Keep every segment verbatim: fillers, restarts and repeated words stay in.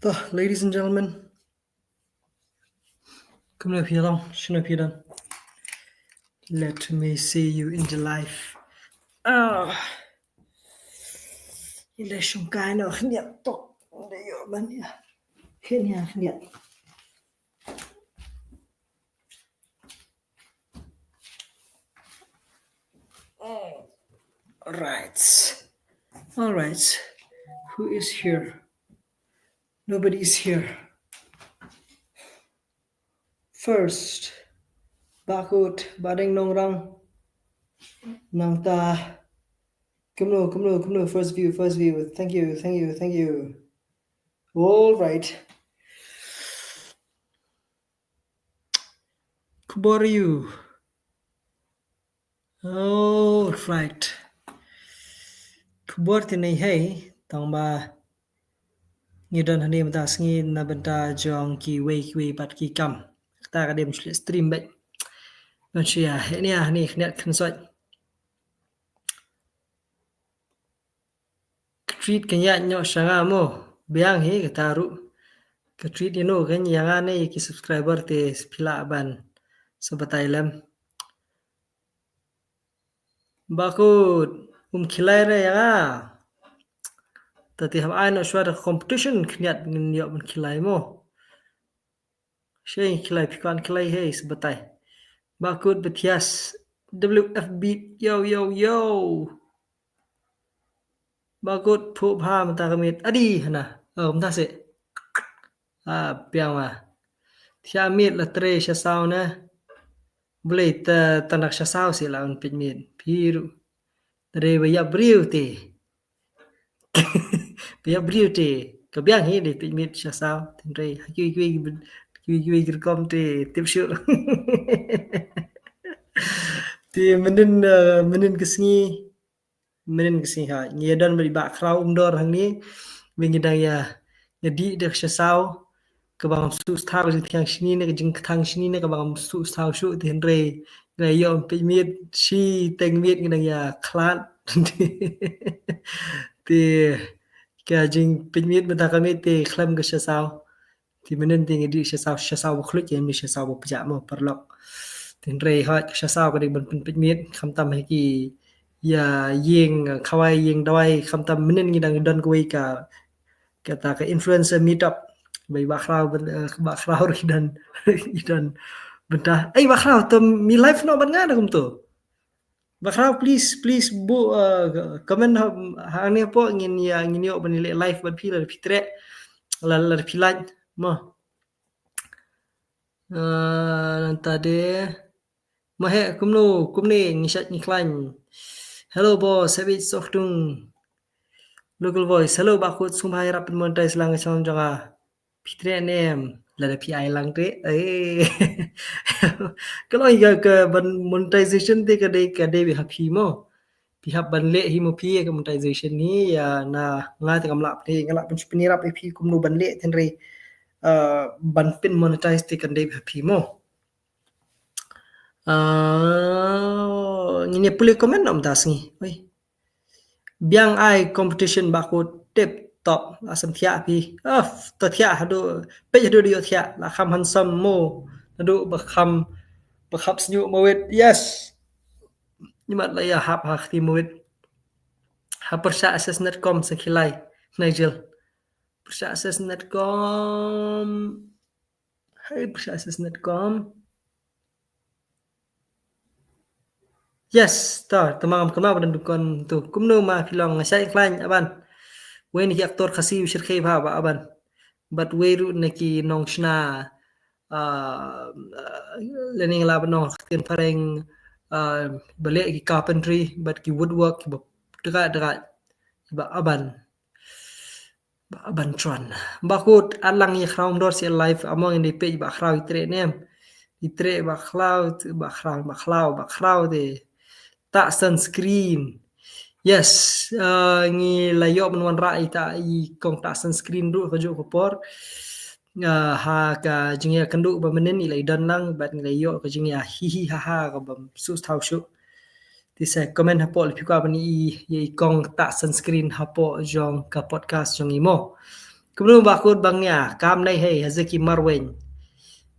Toh, ladies and gentlemen, kumno phi long, shano phi don? Let me see you in the life. Ah. Ila shong kai no khniat tok. Nda yo ban ya. Khniat, khniat. All right. All right. Who is here? Nobody is here. First, Bakut, Badeng Nongrang, Nangta. Kumno, kumno, kumno, first view, first view. Thank you, thank you, thank you. All right. Khubor ïa u. All right. Khubor te ngi hei, tang ba ngi don hangne mynta sngi na bynta jong kiwei kiwei pat ki kam. Kata ka dei ban shu leh stream beit. Ban shu ïa, hei nia, hane khniat khynsoit. Ka treat ka ïaid noh sha nga mo. Biang hi kata ruh. Ka treat ïa no kan ïa nga ne ki subscriber te phi lah ban sa batai lem. Bakut, um khilai re ïa nga. Ta te hap ai noh shuwa da competition khniat ngin ïoh ban khilai mo. Shei khilai phi kwan khilai hei sa batai. Bakut Bathias W F beat yo yo yo. Bakut phu bha mynta ka miet. Adi hana. Oh, mynta se. Ah, biang ma. Thiah miet la tre sha saw na. Blei ta tanak sha saw se la un peit miet. Phi ruh. Re ba ïap briew te. Ba ïap briew te. Ka biang hi dei peit miet sha saw. Tynrai ha kiwei kiwei kiwei kiwei ki rukom te tip shuh. Te mynnin, eh, mynnin ka sngi. Mynnin ka sngi ha. Ngi ïa don ba dei ba khraw um dor hangne. Ba ngi dang ïa, ïa dih da ka sha saw. Kaba ngam shu thaw ka jingthiang shini ne ka jingkthang shini ne kaba ngam shu thaw shuh te hynrei nga ïoh peit miet shi teng miet ngi nang ïa khlad. Te ka jingpeit miet mynta ka miet te khlem ka sha saw. Te mynnin te ngi dih sha saw, sha saw ba khluit ïa mi sha saw ba pjah mo paralok. Te hynrei hoi ka sha saw ka dei ban pynpeit miet khamtam ha ki ïa ïing khawai ïing dawai khamtam mynnin ngi dang don kawei ka kata ka influencer meetup. Bai ba khraw ben, eh, ba khraw ri don, ri don bynta. Ei ba khraw to mi live noh bad nga da kumto. Ba khraw please, please bu, eh, comment ha, hangne hapoh ngin ïa, ngin ïoh ban leh live bad phi lada phi treh. La, lada phi like mo. Eh, nangta de. Ma he kumno, kumne ngi shait ngi khlaiñ. Hello boss, Savage Sokhdung. Local Voice. Hello Bakut, sngewbha ïarap pynmonetize lang ka channel jong nga. Phi treh ne em, lada phi ai lang te. Eh. Ka long ïa ka ban monetization te ka dei, ka dei beit ha phi mo. Phi hap ban leh hi mo phi ïa ka monetization hi ïa na nga te ngam lah phi, nga lah ban shu pynïarap ïa phi kumno ban leh te hynrei, uh, ban pynmonetize te kan dei beit ha phi mo. Ah, ngin ïa pule comment noh mynta sngi. Oi. Biang ai competition Bakut tip top. La sem thiah phi. Ah, to thiah haduh. Peit haduh da ïoh thiah. La kham handsome mo. Haduh ba kham, ba kham sñiuh mawit. Yes. Ngi mat la ïa hap ha kti mawit. Ha pyrshah S S net com sa khilai. Nigel. Pyrshah S S net com. Hai pyrshah S S net com. Yes, ta, ta ma ngam kynmaw ba don dukon to. Kumno ma phi long, nga shait khlaiñ Aban. Wei na ki actor Khasi u shyrkhei bha ba Aban. Bad wei ruh na ki nongshna, ah, ah, lane nga lah ban ong ha ktien phareng, ah, ba leh ki carpentry bad ki woodwork kiba dkhot dkhot ba Aban. Ba Aban Tron. Bakut, alang ïa khraw um dor sha live, amo ngin dei peit ba khraw i treh ne em. I treh ba khraw, ba khraw, ba khraw, ba khraw te. Tah sunscreen. Yes, uh, ngi la ïoh ban wanrah i tah i kong tah sunscreen ruh kajuh ka por. Uh, ha ka jingïakynduh ba mynnin i la i don lang, bad ngi la ïoh ka jingïahihi haha kaba sngewthuh shuh. Te sa comment hapoh lada phi kwah ban i, ïa i kong tah sunscreen hapoh jong ka podcast jong i mo. Kumno Bakut Bangnia, kam nei hei, haze ki marweng.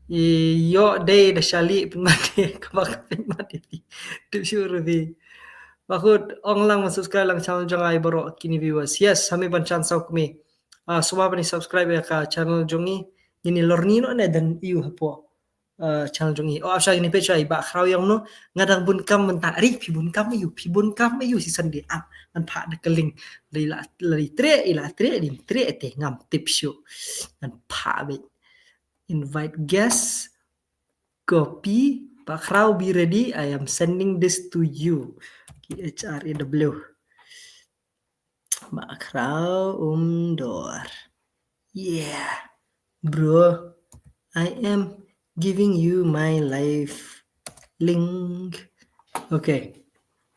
I yo dei da shali pynmat dei, kaba ka pynmat dei. Tip shu rubi. Bakut, ong lang ban subscribe lang channel jong ai baroh kini viewers. Yes, hami ban chan saw kmi. Ah, suma ban subscribe ya ka channel jong i. Ngini lorni no ne dan iu hapo. Uh, channel jong i. Oh, ap sha ngini page ai ba khraw yang no. Nga dang bun kam mynta ri, phi bun kam ayu, phi bun kam ayu si Sunday ap. Ngan pha da ka link. Ri la, ri tre, i la tre, ri tre te ngam tip shu. Ngan pha be. Invite guest. Copy. Ba khraw, be ready. I am sending this to you. K H R A W. Ba khraw um dor. Yeah. Bro, I am giving you my live link. Okay.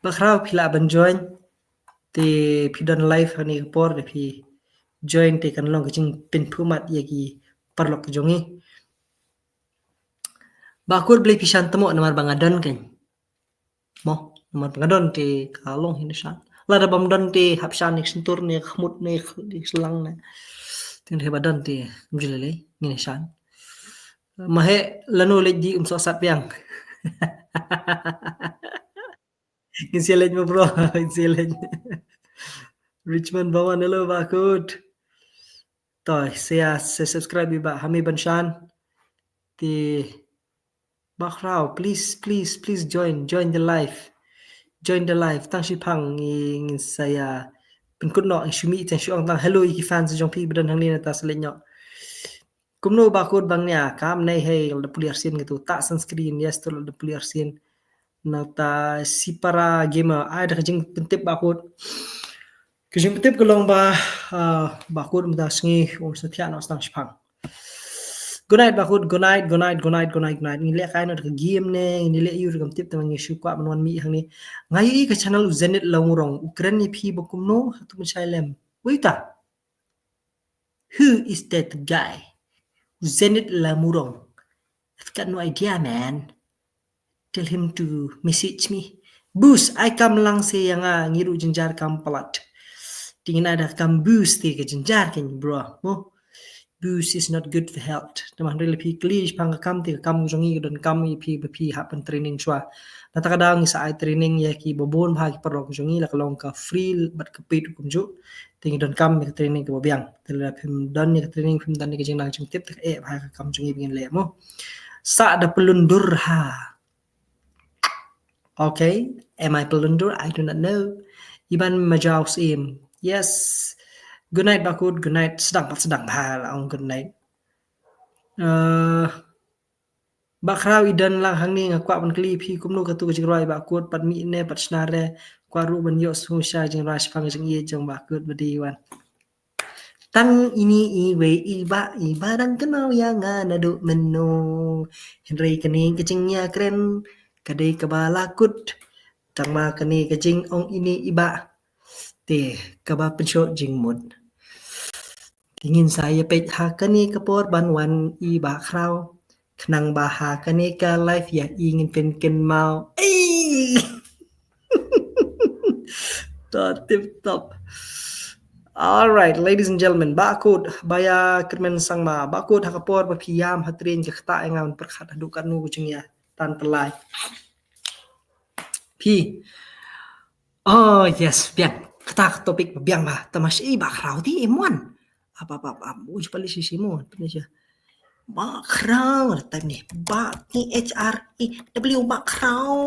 Ba khraw phi lah ban join. Te phi don live ha kane ka por te phi join te kan long ka jingpynphumat ïa ki paralok jong i. Bakut, balei phi shan tamo, namar ba nga don kein. Mo, namar ba nga don te ka long hi ne shan. Lada bym don te hap shan ne ka shyntur ne ka khmut ne ka, ne ka shylang ne. Te hynrei ba don te ym ju lei lei ngin shan. Ma he lano leit di um soh sat biang. Ngin sa leit mo bro, ngin sa leit. Richmond Bawan, hello Bakut. To, sa ïa, sa subscribe i ba, ha mi ban shan. Te Ba khraw, please, please, please join, join the live. Join the live. Tang shipang i ngin sa ïa pynkut noh, i shu mih, tang shu ong tang hello ïa ki fans jong phi ba don hangne, nangta sa leit noh. Kumno Bakut Bangnia, kam nei hei, la da pule arsien katu, ta sunscreen, yes tu la da pule arsien. Nangta Sipara Gamer, ai da ka jingpyntip Bakut. Ka jingpyntip ka long ba, ah, Bakut mynta sngi um sa thiah noh tang shipang. Good night Bakut, good night, good night, good night, good night, good night. Ngi leh kai noh da ka game ne, ngi leh ïa u da ka pyntip, te ngi shu kwah ban wan mih hangne. Nga ïohi ka channel u Zenith Lamurong, u kren ïa phi ba kumno, hato mynshai lem. Wei ta? Who is that guy? U Zenith Lamurong. I've got no idea, man. Tell him to message me. Boost, ai kam lang se ïa nga, ngi ruh jynjar kam palat. Te ngin ai da kam boost te ka jynjar kein bro. Mo. Boost is not good for health. Te ma hynrei lada phi kylli shipang ka kam te ka kam jong ngi ka donkam ïa phi ba phi hap ban training shuwa. Nangta ka daw ngi sa ai training ïa ki ba bun bha ki paralok jong ngi, la ka long ka free bad ka paid kumjuh. Te ngi donkam ïa ka training kaba biang. Te lada phim don ïa ka training, phim don ïa ka jingnang jingtip, te ka eh bha ka kam jong ngi ba ngin leh mo. Sa da pynlundur ha. Okay, am I pynlundur? I do not know. Iban Majaw Sim. Yes. Good night Bakut, good night. Sdang pat sdang bha la ong good night. Uh, Ba khraw, i don lang hangne, nga kwah ban kylli phi kumno katu ka jingrwai Bakut, pat mih ne pat shna re, kwah ruh ban ïoh sngewsha jingrwai shaphang ka jingïeit jong Bakut ba dei wan. Tang ine iwei i bah, i bah dang kynmaw ïa nga naduh mynno. Hynrei kane ka jingïakren ka dei kaba la kut. Tang ma kane ka jingong ine i bah, te kaba pynshoh jingmut. Te ngin sa ïa peit ha kane ka por ban wan i bah khraw. Khnang ba ha kane ka live ïa i ngin pynkynmaw. Ei! To tip top. All right, ladies and gentlemen, Bakut, ba ïa kyrmen sangma, Bakut, ha ka por ba phi ïam ha train, ka ktah ïa nga ban pyrkhat haduh katno ka jingïa tan pynlai. Phi. Oh yes, biang. Kata ka topic ba biang ba. Tamash i bah khraw ti imwan. Ap ap ap ap. Uj pali si si mo. Pali si. Bah khraw, type ni. Bah ni H R E W, bah khraw.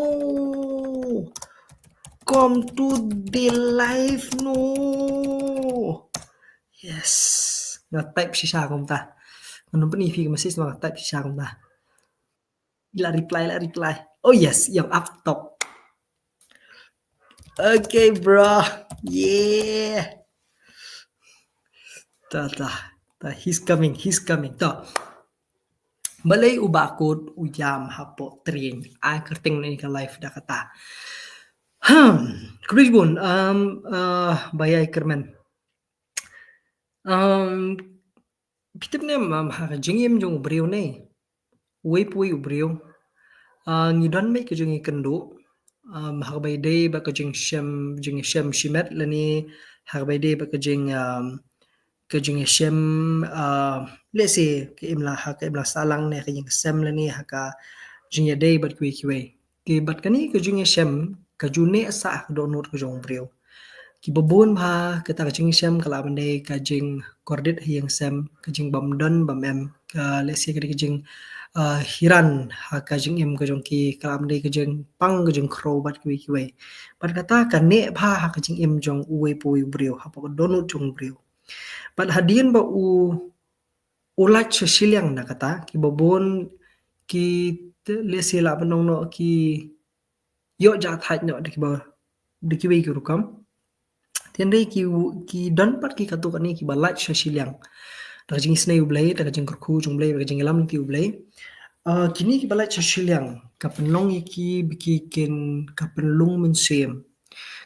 Come to the live no. Yes. Nga type shisha kumta. Nga num pyniphi ka message, nga type shisha kumta. La reply, la reply. Oh yes, ïong up top. Okay bro. Yeah. Ta ta ta, he's coming, he's coming. Ta. Balei u Bakut u ïam hapoh train? Ai kyrteng ne ka live da kata. Hmm, khublei shibun, um, uh, ba ïa kyrmen. Um, phi tip ne em, um, ha ka jingim jong u briew ne, uwei pa uwei u briew, uh, ngi don mei ka jingïakynduh, um, ha kaba ïadei bad ka jingshem, jingshem shimet lane ha kaba ïadei bad ka jing, um, ka jingïashem, ah, let's say, ka imlang, ha ka imlang sahlang ne ka jingshem lane ha ka jingïadei bad kiwei kiwei. Te bad kane ka jingïashem ka ju neh sah ha ka dohnud ka jong u briew. Kiba bun bha kata ka jingïashem ka lah ban dei ka jingkordit ha ïing sem, ka jingbym don bym em, ka let's say ka dei ka jing, ah, hiran ha ka jingim ka jong ki, ka lah ban dei ka jingpang ka jingkhrew bad kiwei kiwei. Bad kata ka neh bha ha ka jingim jong uwei pa uwei u briew, hapoh ka dohnud jong u briew. Bad hadien ba u, u lait sha shiliang na kata, kiba bun ki, let's say lah ban ong noh, ki ïoh jahthait noh da kiba, da kiwei ki rukom. Te hynrei ki, ki don pat ki katto katne kiba lait sha shiliang da ka jingisynei U Blei, da ka jingkyrkhu jong U Blei, da ka jingïalam lynti U Blei. Ah, kine kiba lait sha shiliang ka pynlong ïa ki ba ki kin, ka pynlung mynsiem.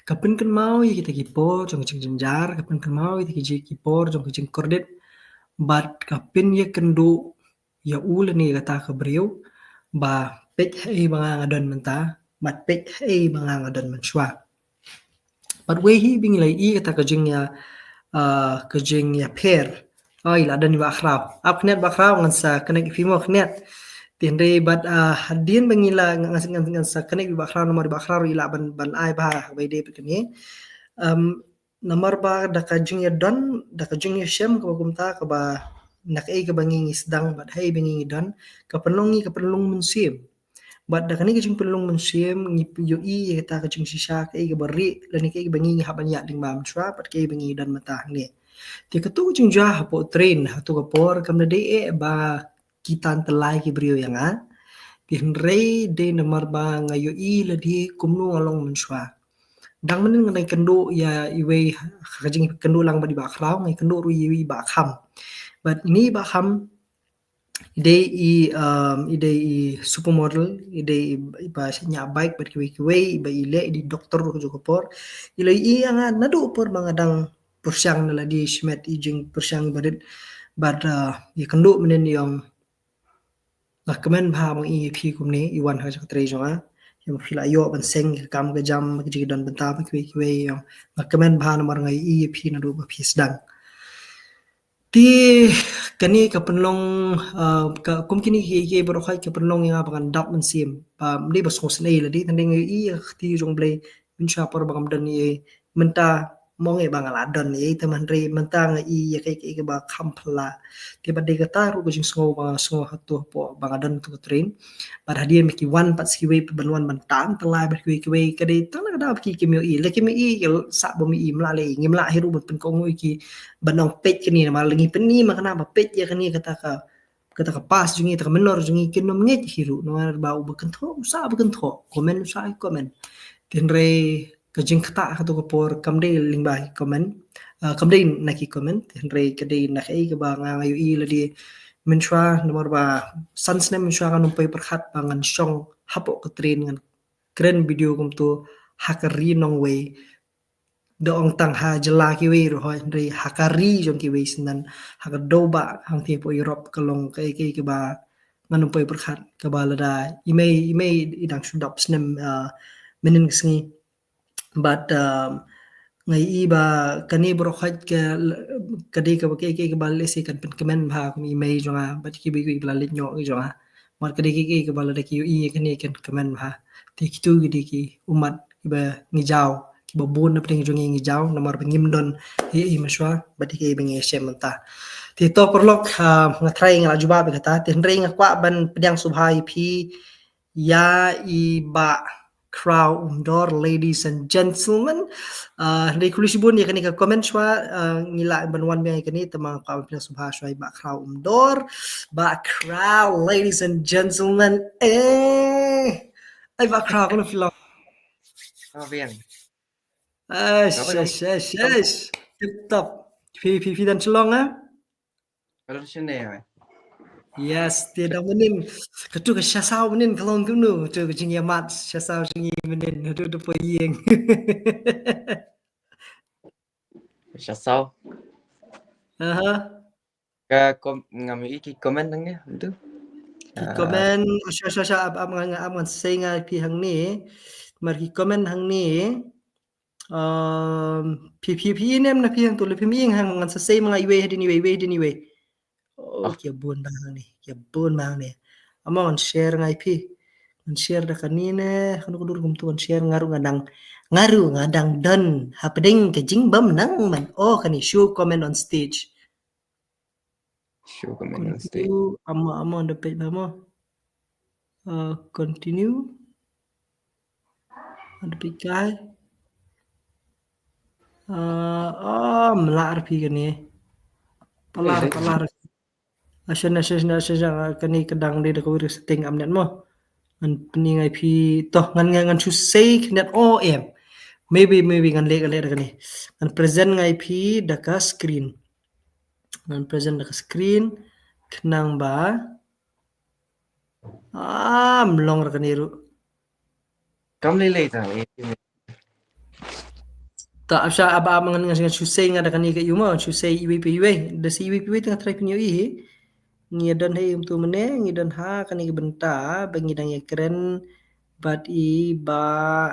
Ka pynkynmaw ïa kita ki por jong ka jingjynjar, ka pynkynmaw ïa kita ki ji-, ki por jong ka jingkordit, bad ka pynïakynduh ïa u lane ïa kata ka briew ba peit haei ba nga nga don mynta, bad peit haei ba nga nga don mynshuwa. Bad wei hi ba ngi la ïohi kata ka jingïa, ah, ka jingïapher. Oi, la don i Bah Khraw. Ap khyndiat Bah Khraw, ngan sa connect ïa phi mo khyndiat. Te hynrei bad, ah, hadien ba ngi la ngan, ngan, ngan sa connect ïa Bah Khraw, namar Bah Khraw ruh i lah ban, ban ai bha ba ïadei bad kane. Um, namar ba da ka jingïadon, da ka jingïashem kaba kumta, kaba na kaei kaba ngi ngi sdang bad haei ba ngi ngi don, ka pynlong ngi, ka pynlung mynsiem. Bad da kane ka jingpynlung mynsiem ngi ïohi ïa kata ka jingshisha, kaei kaba rieh lane kaei kaba ngi ngi hap ban ïaid lyngba mynshuwa bad kaei ba ngi don mynta hangne. Te kato ka jingjia hapoh train hato ka por kam da dei eh ba ki tan tyllai ki briew ïa nga. Te hynrei dei namar ba nga ïohi lade kumno nga long mynshuwa. Dang mynnin nga dang ïakynduh ïa iwei, ha ka jingïakynduh lang bad i Bah Khraw, nga ïakynduh ruh ïa i Bah Kham. Bad ine i Bah Kham i dei i, um, i dei i supermodel, i dei i, iba shaniah bike bad kiwei kiwei, iba i leh, i dei doktor ruh ka juh ka por. I la ïohi ïa nga naduh por ba nga dang pyrshang na lade shimet, i jingpyrshang iba rit. Bad, uh, ïakynduh mynnin i ong, nga kmen bha ba nga ïohi ïa phi kumne, i wan ha ka jaka trei jong nga. Ïa ba phi la ïoh ban seng ïa ka kam ka jam, ka jingdon bynta bad kiwei kiwei, ïa nga kmen bha namar nga ïohi ïa phi naduh ba phi sdang. Te kane ka pynlong, ah, ka, kum kine ki, ki baroh khoit ka pynlong ïa nga ba ngan dap mynsiem. Ba ym dei ba sngewsynei lade, tang dei nga ïohi ïa ka kti jong U Blei mynshuwa por ba ngam don ei ei. Mynta mo ngi ba nga la don ei ei, te hynrei mynta nga ïohi ïa kaei kaei kaba kham phylla. Te bad dei kata ruh ka jingsngew ba nga sngew hato hapoh ba nga don hato ka train. Bad hadien ba ki wan pat sa kiwei pat ban wan ban tan tyllai bad kiwei kiwei, ka dei tang na ka daw ba ki kim ïohi. La kim ïohi, ki sah bym ïohi, ym lah lei, ngim lah hi ruh ban pynkohnguh ïa ki ban ong peit kane, namar la ngi pyni ma kane ba peit ïa kane, kata ka, kata ka pass jong ngi, kata ka menor jong ngi, kin ym ngeit hi ruh, namar ba uba kynthoh u sah ba kynthoh, comment u sah comment. Te hynrei ka jingktah kato ka por kam dei lyngba ki comment, ah, kam dei na ki comment, te hynrei ka dei na kaei kaba nga nga ïohi lade mynshuwa, namar ba san snem mynshuwa ngan ym poi pyrkhat ba ngan shong hapoh ka train, ngan kren video kumto ha ka ri nongwei. Da ong tang ha jylla kiwei ruh hooid, hynrei ha ka ri jong kiwei shisha, ha ka dewbah hangtei hapoh Europe, ka long kaei kaei kaba ngan ym poi pyrkhat, kaba lada i mei, i mei i dang shu dap snem, ah, mynnin ka sngi. Bad, um, nga ïohi ba kane baroh khoit ka, ka dei kaba kaei kaei kaba lehse kan pynkmen bha kum i mei jong nga bad kiba, kiba la leit noh jong nga. Bad ka dei kaei kaei kaba lada ki ïohi ïa kane kan kmen bha. Te kito ki dei ki ummat kiba ngi jaw, kiba bun na pdeng jong ngi ngi jaw, namar ba ngim don ei ei mynshuwa bad ïa kaei ba ngi ïashem mynta. Te to paralok, ah, nga tharai nga la jubab ïa kata. Te hynrei nga kwah ban pdiang sngewbha ïa phi, ïa i Bah Khraw Umdor, ladies and gentlemen. Ah, hynrei khublei shibun ïa kane ka comment shuwa, ah, ngi lah ban wan biang ïa kane, te ma nga kwah ban pdiang sngewbha shuwa ïa i Bah Khraw Umdor. Bah Khraw, ladies and gentlemen. Eh. Ai Bah Khraw, kumno phi long? Nga biang. Eish, eish, eish, eish. Tip top. Phi, phi, phi don Shillong, eh? Ka don shane, eh. Yes, te dang mynnin. Katu ka sha saw mynnin ka long kumno, katu ka jingïamat sha saw jong ngi mynnin, haduh da poi ïing. Sha saw. Aha. Ka kom-, ngam ïohi ki comment hangne, tu. Ki comment, sha, sha, sha, ap, ap, ngan, ap, ngan sei nga phi hangne. Mar ki comment hangne. Um, phi, phi, phi ïohi ne em na phi hangto, lada phim ïohi hang, ngan sa sei ma nga iwei hadien iwei, iwei hadien iwei. Oh, ki bun bha hangne, ki bun bha hangne. Amo ngan share nga ïa phi. Ngan share da kane ne, kano ka dur kumto ngan share, nga ruh nga dang, nga ruh nga dang don hapdeng ka jingbym nang man. Oh, kane, show comment on stage. Show comment on stage. Continue, amo, amo, da peit ba mo. Uh, continue. Ada pikai. Uh, oh, mlar phi kane. Palar, palar. Ashen, ashen, ashen, ashen, kane ka dang dei da kawei ka setting, ym dei mo. Ngan pyni nga ïa phi, to ngan, ngan, ngan shu sei khyndiat, oh em. Maybe, maybe ngan leh, ngan leh da kane. Ngan present nga ïa phi da ka screen. Ngan present da ka screen. Khnang ba. Ah, ym long ra kane ruh. Kam lei lei tang, eh. Ta, ap sha, ap, ap, ngan, ngan, ngan shu sei nga da kane ka ïoh mo, shu sei iwei pa iwei. Da sei iwei pa iwei te nga try pynïohi hi. Ngi don ha ïoh tu mynne, ngi don ha kane ka bynta ba ngi dang ïakren bad i Bah.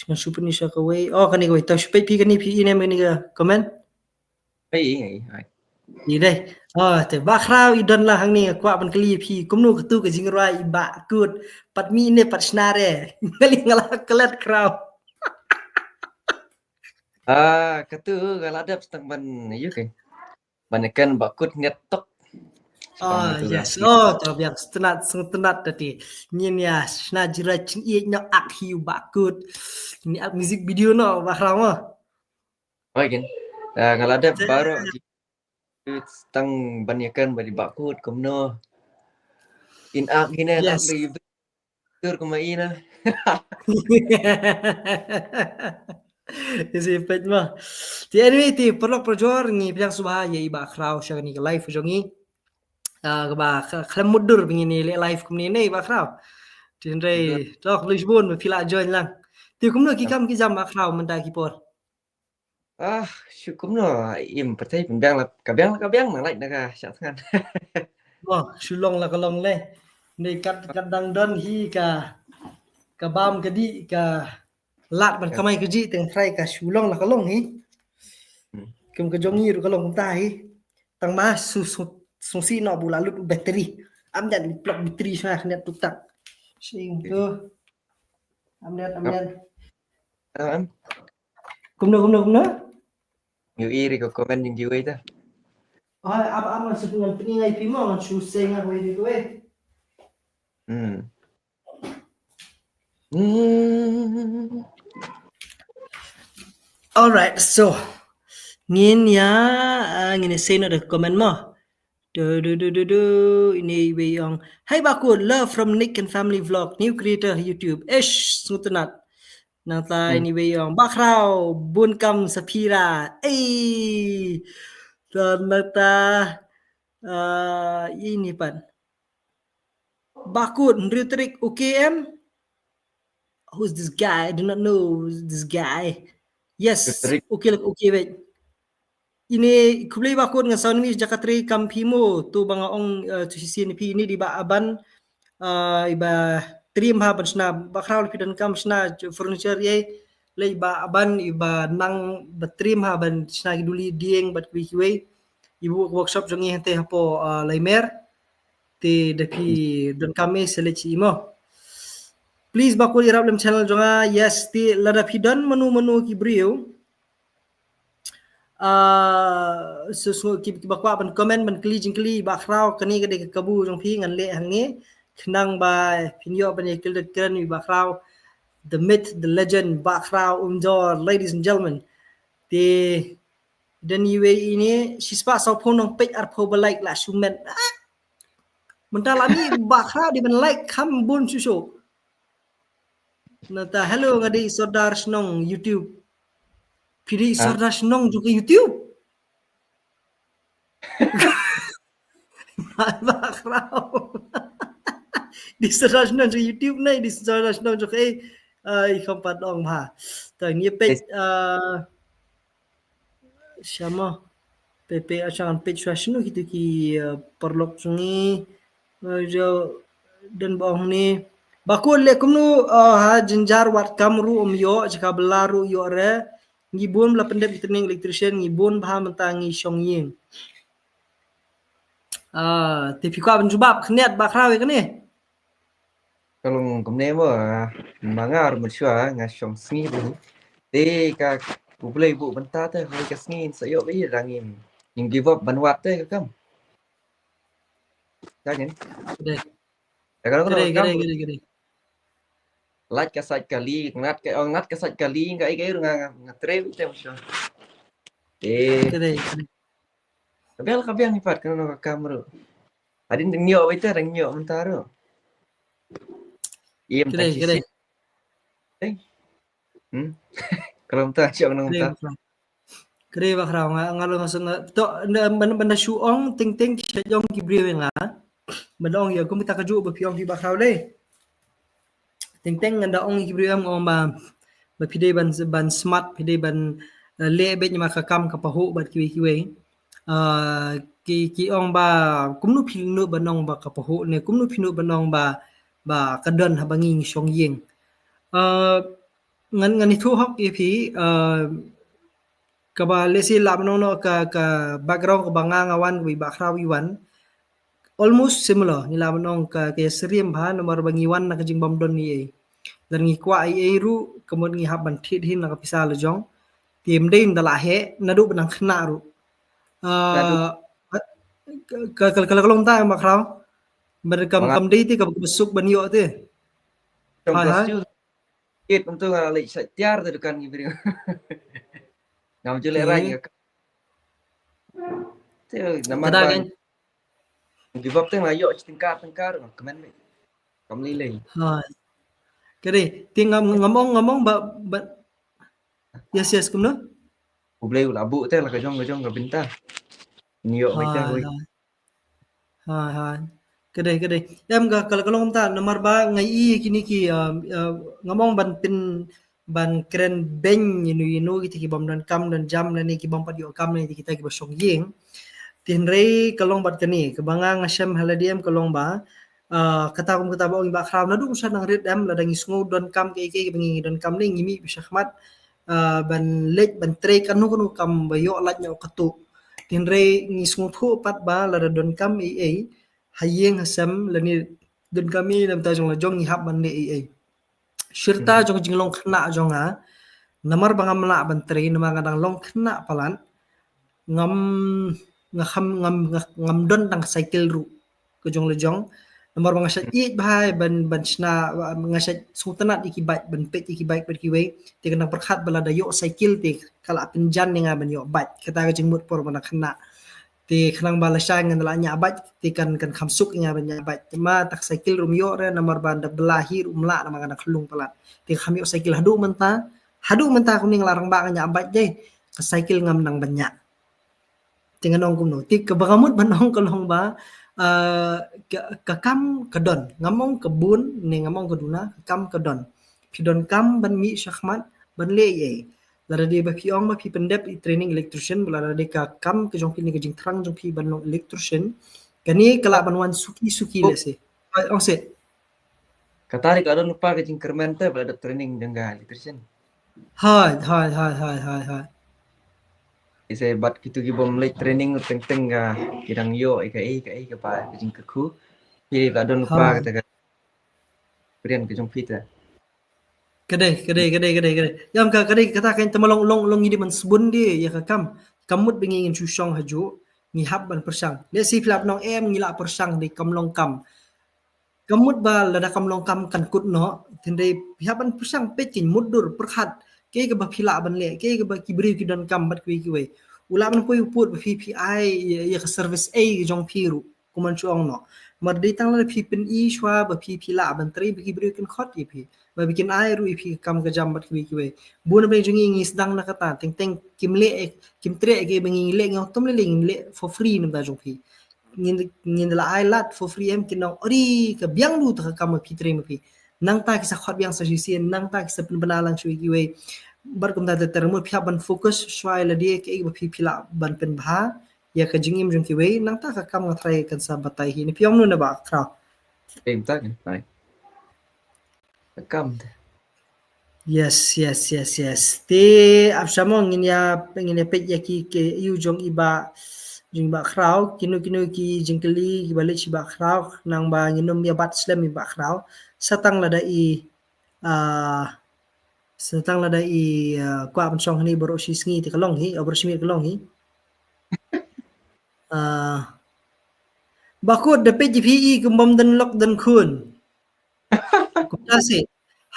Ngan shu pyni sha kawei. Oh, kane kawei. Ta shu peit phi kane, phi ïohi ne em kane ka comment. Ei, ei, ei. Ïa dei. Oh, te Bah Khraw i don la hangne, nga kwah ban kylli phi. Kumno katu ka jingrwai i Bah Kut. Pat mih ne pat shna re. Nga la klet Khraw. Ah, katu nga la dep tang ban ïa kane. Ban ïa kren Bah Kut nget tok. Ah, yes. Oh, to biang sngewtynnat, sngewtynnat tadi. Ngin ïa shna jingrwai ching ïeit noh ak hi u Bah Kut. Ni ak music video noh Bah Khraw mo. Oi, kin. Ah, nga la dep baroh ki tang ban ïa kren bad i Bah Kut kumno. In ak ngin ïa, yes, dang dei tur kumba ina. Isi peit mo. Te anyway, te paralok parajor, ngi pdiang sngewbha ïa i Bah Khraw sha kane ka live jong ngi. Ah, kaba khlem mutdur ba ngin ïa leh live kumne ne i Bah Khraw. Te hynrei to khublei shibun ba phi la join lang. Te kumno ki kam ki jam Bah Khraw mynta ki por? Ah, shu kumno, im pat pynbiang la, ka biang la ka biang, nang lait na ka shah thngan. Mo, shu long la ka long le. Ni kat, kat dang don hi ka, ka bam ka dih, ka lad ban kamai ka jih, teng trai ka shu long la ka long hi. Hmm. Kum ka jong ngi ruh ka long kumta hi. Tang ma su, su, sngewsih noh ba u la lut u battery. Am jan plug battery sha khyndiat tuk tak. Sing tu. Am jan, am jan. Am. Kumno, kumno, kumno? Ïohi ri ka comment jong kiwei ta. Oh, ap, ap, ngan shu, ngan pyni nga ïa phi mo, ngan shu sei nga kawei de kawei. Hmm. Hmm. Alright, so ngin ïa, ah, ngin ïa sei noh da ka comment mo. Du, du, du, du, du. Ine iwei i ong, "Hi Bah Kut, love from Nick and Family Vlog, new creator YouTube." Eish, sngewtynnat. Nangta ine iwei i ong, "Bah Khraw, bun kam sa phi ra." Ei. Te nangta, ah, ine pat. "Bah Kut, hynriew tarik, okay em?" Who's this guy? I do not know this guy. Yes, okay, like, okay, wait. Ine, khublei Bah Kut, ngan sa wan mih jaka trei kam phi mo, to ba nga ong, eh, to shisien phi, ine dei Bah Aban, eh, iba triem ha ban shna, Bah Khraw lada phi donkam shna furniture ei, leit Bah Aban iba nang ba triem ha ban shna ki duli dieng bad kiwei kiwei. I buh workshop jong i hangtei hapoh, ah, Laimer. Te da phi donkam ei sa leit sha i mo. Please Bah Kut ïarap lem channel jong nga. Yes, te lada phi don mano mano ki briew, ah, so, so, ki, kiba kwah ban comment, ban kylli jingkylli Bah Khraw, kane ka dei ka kabu jong phi, ngan leh hangne. Khnang ba phin ïoh ban ïa kylli kren ïa Bah Khraw. The myth, the legend, Bah Khraw Umjor, ladies and gentlemen. Te don iwei ine, shispah sawphew nongpeit, arphew ba like la shu met. Ah! Mynta la mih Bah Khraw dei ban like kham bun shuh shuh. Nangta, "Hello, nga dei Sordar Shnong YouTube." Phi dei Sordar Shnong jong ka YouTube? Bah Khraw. Dei Sordar Shnong jong YouTube ne, dei Sordar Shnong jong ka, eh, i kham pat ong bha. Te ngi peit, eh, Shama. Peit, peit, ah, ngan peit shuwa shano kito ki, eh, paralok jong ngi. Eh, jo, don ba ong ne. Ba kut leh kumno, uh, ha jynjar wad kam ruh ym ïoh, jaka bylla ruh ïoh re. Ngi bun ba la pyndep ïa training electrician, ngi bun bha mynta ngi shong ïing. Ah, te phi kwah ban jubab khyndiat Bah Khraw ïa kane? Ka long kumne mo, ah, ma nga ruh mynshuwa nga shong sngi ruh. Te ka U Blei buh bynta te, hoi ka sngi sa ïoh ba ïa dang im. Ngim give up ban wad te ka kam. Ka ngin. Ka dei. Ka long, ka long, ka dei, ka dei, ka dei, ka dei. Lait ka sait kali, ngat ka, oh, ngat ka sait kali, ka ei ka ei ruh nga, nga, nga trei beit te mynshuwa. Eh. Ka dei, ka dei. Ka biang, ka biang hi pat, kano ka kam ruh. Hadien dang ïoh beit te, dang ïoh mynta ruh. Ïa mynta. Ka dei, ka dei. Eh. Hmm. Ka long ta, shong nang mynta. Ka dei Bah Khraw, nga, nga long nga sngewthuh. To, na, ban, ban da shu ong, teng teng ki shu ong ki briew ïa nga. Ban da ong ïa kum kita kajuh ba phi ong phi Bah Khraw lei. Teng teng ngan da ong ïa ki briew ïa nga ong ba, ba phi dei ban, ban smat, phi dei ban, eh, leh beit namar ka kam ka pahuh bad kiwei kiwei. Ah, ki, ki ong ba, kumno phi nud ban ong ba ka pahuh ne, kumno phi nud ban ong ba, ba ka don haba ngi ngi shong ïing. Ah, ngan, ngan ïathuh hok ïa phi, ah, kaba lehse lah ban ong noh ka, ka background kaba nga nga wan, kaba i Bah Khraw i wan. Almost similar, ngi lah ban ong ka, ka ïasyriem bha, namar ba ngi wan na ka jingbym don ei ei. Lada ngi kwah ei ei ruh, ka mut ngi hap ban thied hi na ka pisa la jong. Te ym dei ynda la heh, naduh ba nang khynnah ruh. Ah, ka, ka, ka, ka long ta Bah Khraw. Ba kam, kam dei te, ka, kaba suk ban ïoh te. Hai, hai. It, kumtu nga leit sa tiar te dukan ngi briew. Ngam ju leh rang ka. Te namar ba give up te nga ïoh shi tyngka tyngka ruh nga kmen beit. Kam lei lei. Ha. Ka dei, te ngam, ngam ong, ngam ong ba, ba. Yes, yes, kumno? U Blei u la buh te la ka jong, ka jong ka bynta. Ngi ïoh beit te. Ha, ha. Ha, ha. Ka dei, ka dei. Em ka, ka, ka long kumta, namar ba nga i kine ki, um, uh, ngam ong ban pyn, ban kren beiñ ïa no ïa no kita ki bym don kam don jam lane ki bym pat ïoh kam lane kita kiba shong ïing. Te hynrei ka long bad kane, kaba nga nga shem ha lade em ka long ba, uh, kata kum kata ba ong i Bah Khraw, naduh mynshwa nang rit em, lada ngi sngew don kam kiei kiei kiba ngi don kam ne ngi mih beit shakhmat, ah, ban leit ban trei kano kano kam ba ïoh lait noh katto. Te hynrei ngi sngewthuh pat ba lada don kam ei ei ha ïing ha sem lane don kam ei na bynta jong la jong ngi hap ban leh ei ei. Shirta jong ka jinglong khynnah jong nga, namar ba ngam lah ban trei namar nga dang long khynnah palat, ngam, nga kham, ngam, nga, ngam don tang cycle ruh ka jong la jong. Namar ba nga shait ïeit bha ban, ban shna, nga shait sngewtynnat ïa ki bike, ban peit ïa ki bike bad kiwei. Te ka nang pyrkhat ba lada ïoh cycle te ka la pynjan ïa nga ban ïoh bike. Kata ka jingmut por ba nga khynnah. Te khnang ba lashai ngan la ñiah bike te kan, kan kham suk ïa nga ban ñiah bike. Te ma ta ka cycle ruh ym ïoh re namar ba da bylla hi ruh ym lah namar nga dang khyllung palat. Te kham ïoh cycle haduh mynta, haduh mynta kumne nga la rangbah nga ñiah bike dei. Ka cycle ngam nang ban ñiah. Te ngan ong kumno. Te kaba nga mut ban ong ka long ba, ah, ka, ka kam ka don. Ngam ong ka bun, ne ngam ong ka duna, ka kam ka don. Phi don kam ban mih shakhmat, ban leh ei ei. Lada dei ba phi ong ba phi pyndep i training electrician, ba lada dei ka kam ka jong phi ne ka jingthrang jong phi ban long electrician. Kane ka lah ban wan suki suki lehse. Ong se. Kata dei ka don lypa ka jingkyrmen te ba la dep training jong ka electrician. Hai, hai, hai, hai, hai, hai. Ise bad kitu ki bym leit training teng teng ka ki dang ïoh ïa ka ei ka ei ka ba ka jingkyrkhu. Ki la don lypa kata ka experience ka jong phi te. Ka dei, ka dei, ka dei, ka dei, ka dei. Ïa ka, ka dei kata ka, te ma long, long, long ngi dei ban sbun dei ïa ka kam. Kam mut ba ngi ngin shu shong hajuh, ngi hap ban pyrshang. Lehse phi lah ban ong em ngi lah pyrshang dei kam long kam. Kam mut ba lada kam long kam kan kut noh, te hynrei phi hap ban pyrshang peit kein mutdur pyrkhat. Kaei kaba phi lah ban leh, kaei kaba ki briew ki don kam bad kiwei kiwei. U lah ban poi u pud ba phi phi ai ïa, ïa ka service ei ka jong phi ruh. Kumban shu ong noh. Namar dei tang lada phi pyni shuwa ba phi phi lah ban trei ba ki briew kin khot ïa phi. Ba phi kin ai ruh ïa phi ka kam ka jam bad kiwei kiwei. Bun na pdeng jong ngi ngi sdang na kata, teng teng kim leh, kim treh ïa kiba ngi leh, ngi ong to leh leh, ngi leh for free na bynta jong phi. Ngin, ngin da la ai lad for free em, kin ong ori ka biang du ta ka kam ba phi trei ma phi. Nangta ki sa khot biang sa shisien, nangta ki sa pynbna lang shuwa ïa kiwei. Bad kumta ter ter mut phi hap ban focus shuwa ïa lade kaei ba phi phi lah ban pynbha ïa ka jingim jong kiwei, nangta ka kam nga trai kan sa batai hi. Ne phi ong kumno Bah Khraw? Em, ta kan, bye. Kam te. Yes, yes, yes, yes. Te ap sha mo ngin ïa, ngin ïa peit ïa ki, ki ïa u jong i Bah, jong i Bah Khraw, kino kino ki jingkylli kiba leit sha i Bah Khraw, nang ba ngin ym ïa bat slem i Bah Khraw. Sa tang lada i, ah, sa tang lada i, ah, kwah ban shong hangne baroh shi sngi te ka long hi, ah, baroh shi miet ka long hi. Ah, Bah Kut, da peit ïa phi i kum bym don lok don khun. Kumta seh.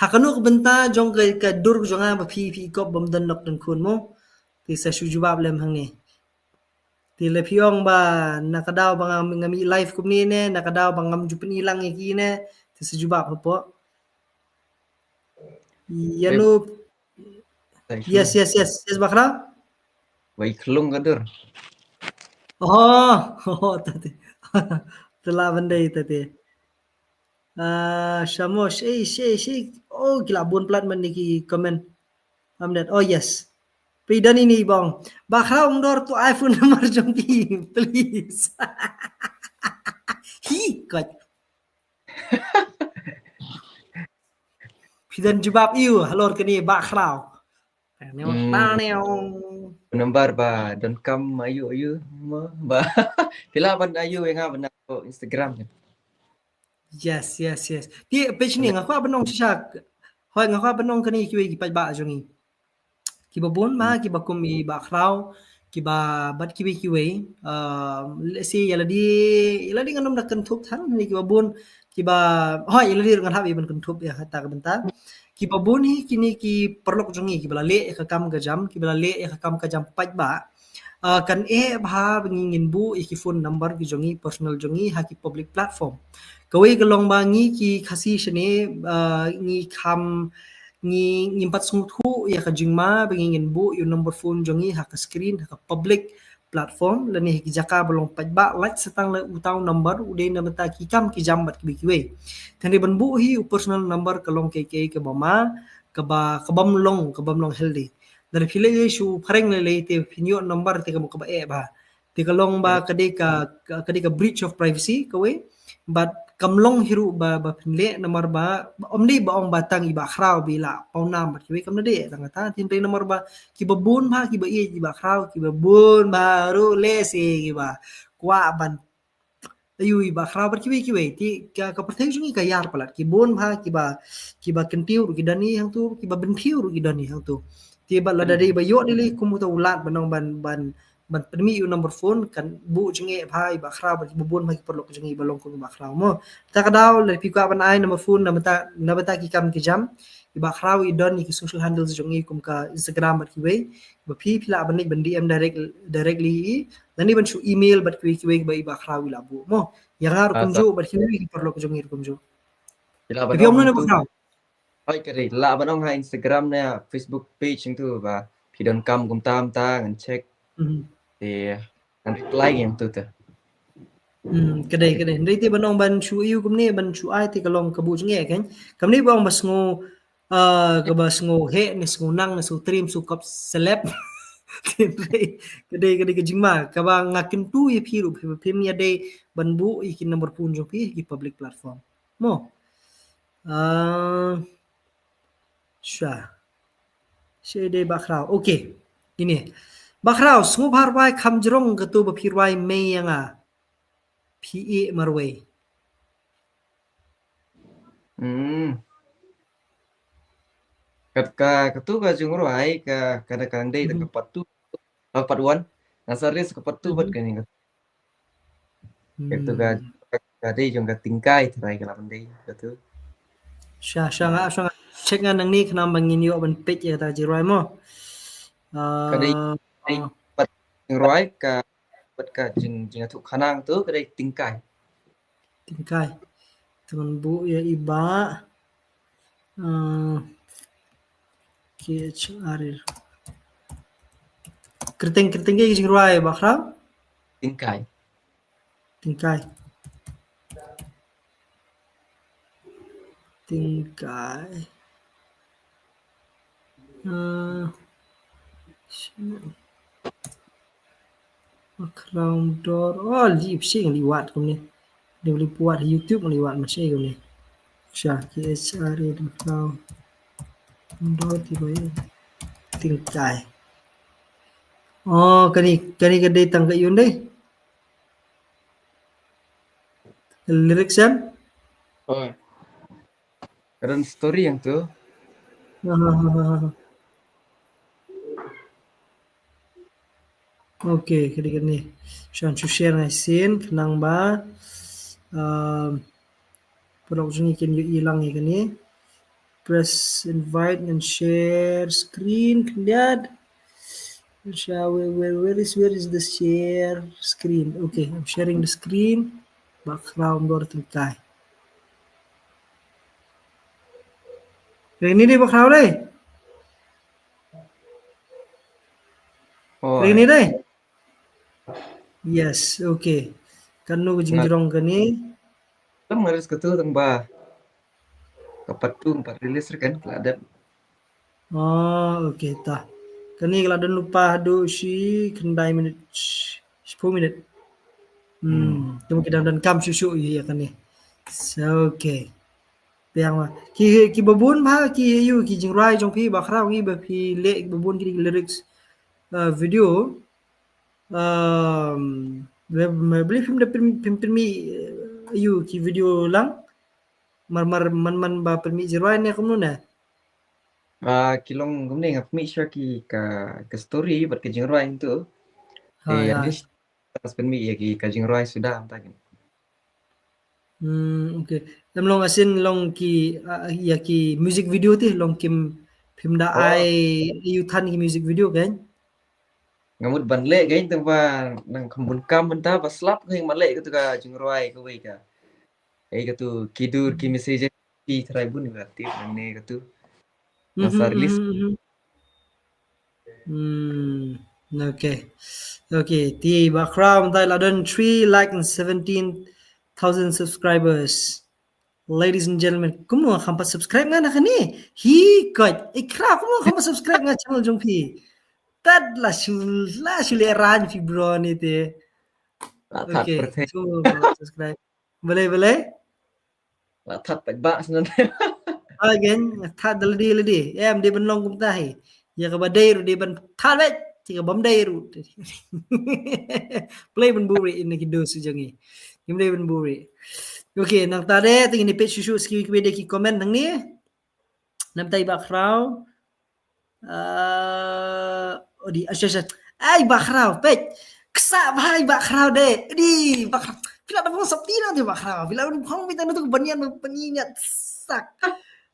Ha kano ka bynta jong ka, ka dur jong nga ba phi, phi i kop bym don lok don khun mo. Te sa shu jubab lem hangne. Te lada phi ong ba na ka daw ba nga, nga mih live kumne ne, na ka daw ba ngam ju pyni lang ïa ki ne, te sa jubab hapoh. Ïa no. Yes, yes, yes, yes, Bah Khraw. Wei khlung ka dur. Oh, oh, ta te. Te lah ban dei ta te. Ah, Shamosh, eh, shi, shi. Oh, ki la bun palat mynne ki comment. Amdet. Oh, yes. Phi don ini bong. Bah Khraw, ong dor tu iPhone number jong phi, please. Hi, kot. Phi don jubab ïa u halor kane Bah Khraw. Tane, hmm, tane. Number ba donkam ayu ayu mo ba. Phi lah ban ayu ïa nga ban na Instagram kan. Yes, yes, yes. Te page ni nga kwah ban ong shisha. Hoi, nga kwah ban ong kane kiwei ki paidbah jong ngi. Kiba bun ma, hmm, kiba kum i Bah Khraw, kiba bad kiwei kiwei. Ah, let's say ïa lade, ïa lade ngan ym da kynthup than, ne kiba bun, kiba, hoi, ïa lade ngan hap ïa ban kynthup ïa kata ka bynta. Kiba bun hi kine ki paralok jong ngi, kiba la leh ïa ka kam ka jam, kiba la leh ïa ka kam ka jam paidbah. Ah, kan eh bha ba ngi ngin buh ïa ki phone number ki jong ngi, personal jong ngi, ha ki public platform. Kawei ka long ba ngi ki Khasi shane, ah, ngi kham, ngi, ngim pat sngewthuh ïa ka jingma ba ngi ngin buh ïa u number phone jong ngi ha ka screen, ha ka public platform, lane ha ki jaka ba long paidbah, lait sa tang la uta u number u dei na bynta ki kam ki jam bad kiwei kiwei. Te hynrei ban buh hi u personal number ka long kaei kaei kaba ma, kaba, kabym long, kabym long healthy. Lada phi leit sha u phareng lei lei te phin ïoh number te ka mut kaba eh bha. Te ka long ba ka dei ka, ka, ka dei ka breach of privacy kawei. Bad kam long hi ruh ba, ba phin leh namar ba, ym dei ba ong ba tang i Bah Khraw ba i la pawnam bad kiwei, kam dei tang kata. Te hynrei namar ba kiba bun bha kiba ïeit i Bah Khraw, kiba bun bha ruh lehse kiba kwah ban ayu i Bah Khraw bad kiwei kiwei. Te ka, ka pyrthei jong ngi ka ïar palat. Ki bun bha kiba, kiba kyntiew ruh ki don hi hangto, kiba bynthiew ruh ki don hi hangto. Te bad lada dei ba ïoh dei lei kum uta u lad ban ong ban, ban, ban pynmih ïa u number phone, kan buh jingeh bha i Bah Khraw bad kiba bun bha ki paralok jong ngi ba long kum i Bah Khraw mo. Ta ka daw lada phi kwah ban ai number phone na bynta, na bynta ki kam ki jam, i Bah Khraw i don ïa ki social handles jong ngi kum ka Instagram bad kiwei. Ba phi, phi lah ban leit ban D M direct, directly i, lane ban shu email bad kiwei kiwei ba i Bah Khraw i la buh mo. Ïa nga ruh kumjuh bad kiwei ki paralok jong ngi ruh kumjuh. Phi lah ban ong hangtu. Hoi, ka dei lah ban ong ha Instagram ne Facebook page hangtu ba phi donkam kumta kumta, ngan check. Te ngan reply hangtu te. Hmm, ka dei, ka dei. Hynrei te ban ong ban shu ïa u kumne ban shu ai te ka long ka buh jingeh kan. Kumne ba ong ba sngew, ah, kaba sngew heh ne sngew nang ne sngew trim, sngew kop celeb. Te hynrei ka dei, ka dei ka jingma kaba nga kyntu ïa phi ruh, phi, phim ïa dei ban buh ïa ki number phone jong phi ha ki public platform mo. Ah, sha. Sha dei Bah Khraw. Okay. Ine. Bah Khraw, sngewbha rwai kham jrong katu ba phi rwai mei ïa nga. Phi ïeh marwei. Hmm. Kat ka, katu ka jingrwai ka, ka da ka dang dei ka part two. Ah, part one. Nga sa release ka part two bad kane ka. Katu ka, ka dei jong ka Tingkai trai ka la ban dei katu. Sha, sha nga, sha nga check nga nangne khnang ba ngin ïoh ban peit ïa kata ka jingrwai mo. Ka dei, ah, dei pat jingrwai ka, pat ka jing, jingïathuh khanang tu ka dei Tingkai. Tingkai. Te ngan buh ïa i Bah. Ah, K H R. Kyrteng, kyrteng ka jingrwai Bah Khraw? Tingkai. Tingkai. Tingkai. Ah, Bah Khraw Dor. Oh, lip sync, lip wad kumne. Dei lip wad YouTube, lip wad masih kumne. Sha ki H R A dang tau. Ndo ti bai. Ting kai. Oh, kani, kani ka dei tang ka yun dei. Lyrics em? Oh. Ka don story yang tu. Ah, ah, ah, ah. Okay, kadi kani. Shan shu share ngai sin, khnang ba. Um, paralok jong ngi kin ïohi lang ïa kani. Press invite and share screen, khyndiat. Share, where, where, where is, where is the share screen? Okay, I'm sharing the screen. Background dor tengkai. Ring ni dei background dei. Oh, ring ni dei. Yes, okay. Kan nu ka jingjrong kani. Tam ngaris ka tu tang ba. Ka pat tu, ka pat release kan, ka la dep. Oh, okay, ta. Kani ka la don lypa haduh shi khyndai minit, shiphew minit. Hmm, tu ki dang donkam shuh shuh ïa kani. So, okay. Biang ma. Ki, ki babun ma, ki ïa u, ki jingrwai jong phi, bakhraw ngi ba phi leh babun ki lyrics, uh, video. Um, ba, ba, ba phi ym da pynmih, pynmih, uh, ïa u ki video lang. Mar, mar, man, man ba pynmih jingrwai ne kumno ne? Ah, ki long kumne, nga pynmih shuwa ki ka, ka story bad ka jingrwai tu. Ha, eh, ya. At least, pynmih ïa ki ka jingrwai suda mynta ki. Hmm, okay. Em long asin long ki, ah, ïa ki music video te long kim phim da ai ïa u than ki music video kan? Nga mut ban leh kan, tang ba nang kham bun kam mynta ba slap kan, ma leh katu ka jingrwai kawei ka. Ei katu ki dur ki message ki trai bun ka tip nang ne katu. Nang sa release. Hmm, okay. Okay, ti bakhraw mynta la don three lakh and seventeen thousand subscribers. Ladies and gentlemen, kumno kham pat subscribe nga na kane? Hi koit, i khraw kumno kham pat subscribe nga channel jong phi. Tad la shu, la shu le ran phi bro ni te. Okay, kumno kham pat subscribe. Balei, balei? La that pat ba snan. Again, that da lade lade. Em dei ban long kumta hi. Ïa kaba dei ruh dei ban that bad. Ïa kaba ym dei ruh. Balei ban buhrieh ïa ki dos jong ngi. Ym dei ban buhrieh. Okay, nangta de, te ngin peit shuh shuh sa kiwei kiwei de ki comment nangne. Namta i bakhraw. Ah, odi, asha, asha. Ai, bakhraw, peit. Ksa bha i bakhraw de. Odi, bakhraw. Phi la da phong sop ti na te bakhraw. Phi la da phong mi ta na tu banyan, banyan sak.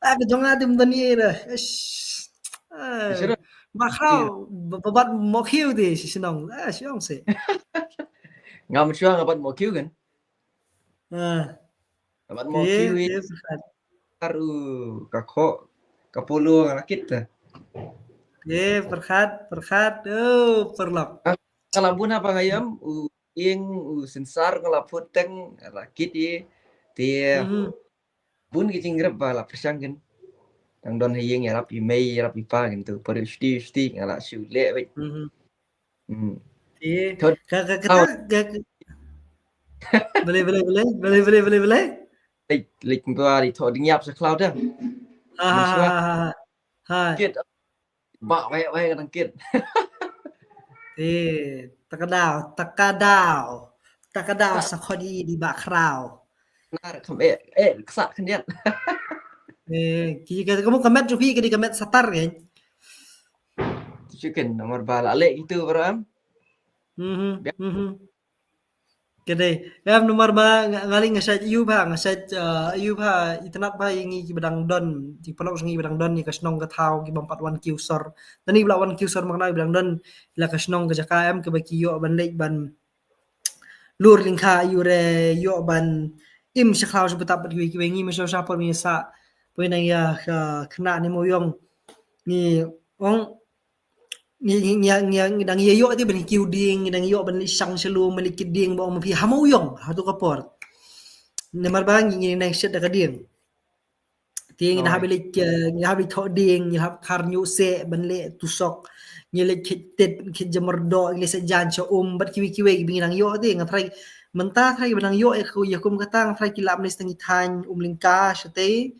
Ah, ka jong nga te banyan de. Ish. Ah, bakhraw, ba, ba, bat mo khiu de, si sinong. Ah, sinong se. Ngam shuwa nga bat mo khiu kan? Ah. Nga bat mo khiu. Karu ka kho ka polo nga la kit ta. Te pyrkhat, pyrkhat, oh, pyrlok. Nga la bun haba nga ïam, u ing, u synsar nga la put teng, nga la kit ïa. Te bun ki jingrep ba la pyrshang kin. Tang don ha ïing ïarap i mei, ïarap i pa kin tu. Pari shuti, shuti, nga la shu leh beit. Hmm. Te, ka, ka, ka, ka, ka. Balei, balei, balei, balei, balei, balei, balei. Lek, lek, mtua di thoh ding ïap sa khlaw dah. Ha, ha, ha, ha, ha. Kit. Ba, wei, wei, kadang kit. Te, takadaw, takadaw. Takadaw sa khot i di bakhraw. Nar kham eh, eh, ksa khyndiat. Eh, ki ka, kamu ka met jong phi, ka dei ka met satar kan? Chicken, namar ba la leh itu, bro, em? Mhm, mhm. Ka dei, em, namar ba nga, nga lei nga shait ïoh ba, nga shait, eh, ïoh ba, itynnad ba ïa ngi kiba dang don, ki paralok jong ngi kiba dang don ïa ka shnong ka thaw, ki bym pat wan kiew sor. Lane ba la wan kiew sor ma kane, kiba dang don ïa la ka shnong ka jaka, em, kaba ki ïoh ban leit ban lur lyngkha ïa u re, ïoh ban im sha khlaw sha btap bad kiwei kiwei. Ngi mynshuwa sha por ngi sah, por ngi nang ïa, uh, khynnah ne mawïong, ngi ong, ngi, ngi, ngi, ngi, ngi dang ïa ïoh te ban kiew dieng, ngi dang ïoh ban leit shang sha lum, ban leit kit dieng, ba ong ma phi ha mawïong ha tu ka por. Namar ba ngi, ngi nang shet da ka dieng. Te ngi hap leit, eh, ngi hap leit thoh dieng, ngi hap khar ñiuh seh ban leh tusok, ngi leit khet tet, khet jamar doh, ngi leit seh jan sha um, bad kiwei kiwei kiba ngi dang ïoh te, nga tharai Mynta trai ba dang ïoh ïa kum kata trai ki lah mynne sdang i thaiñ Umlyngka shatei.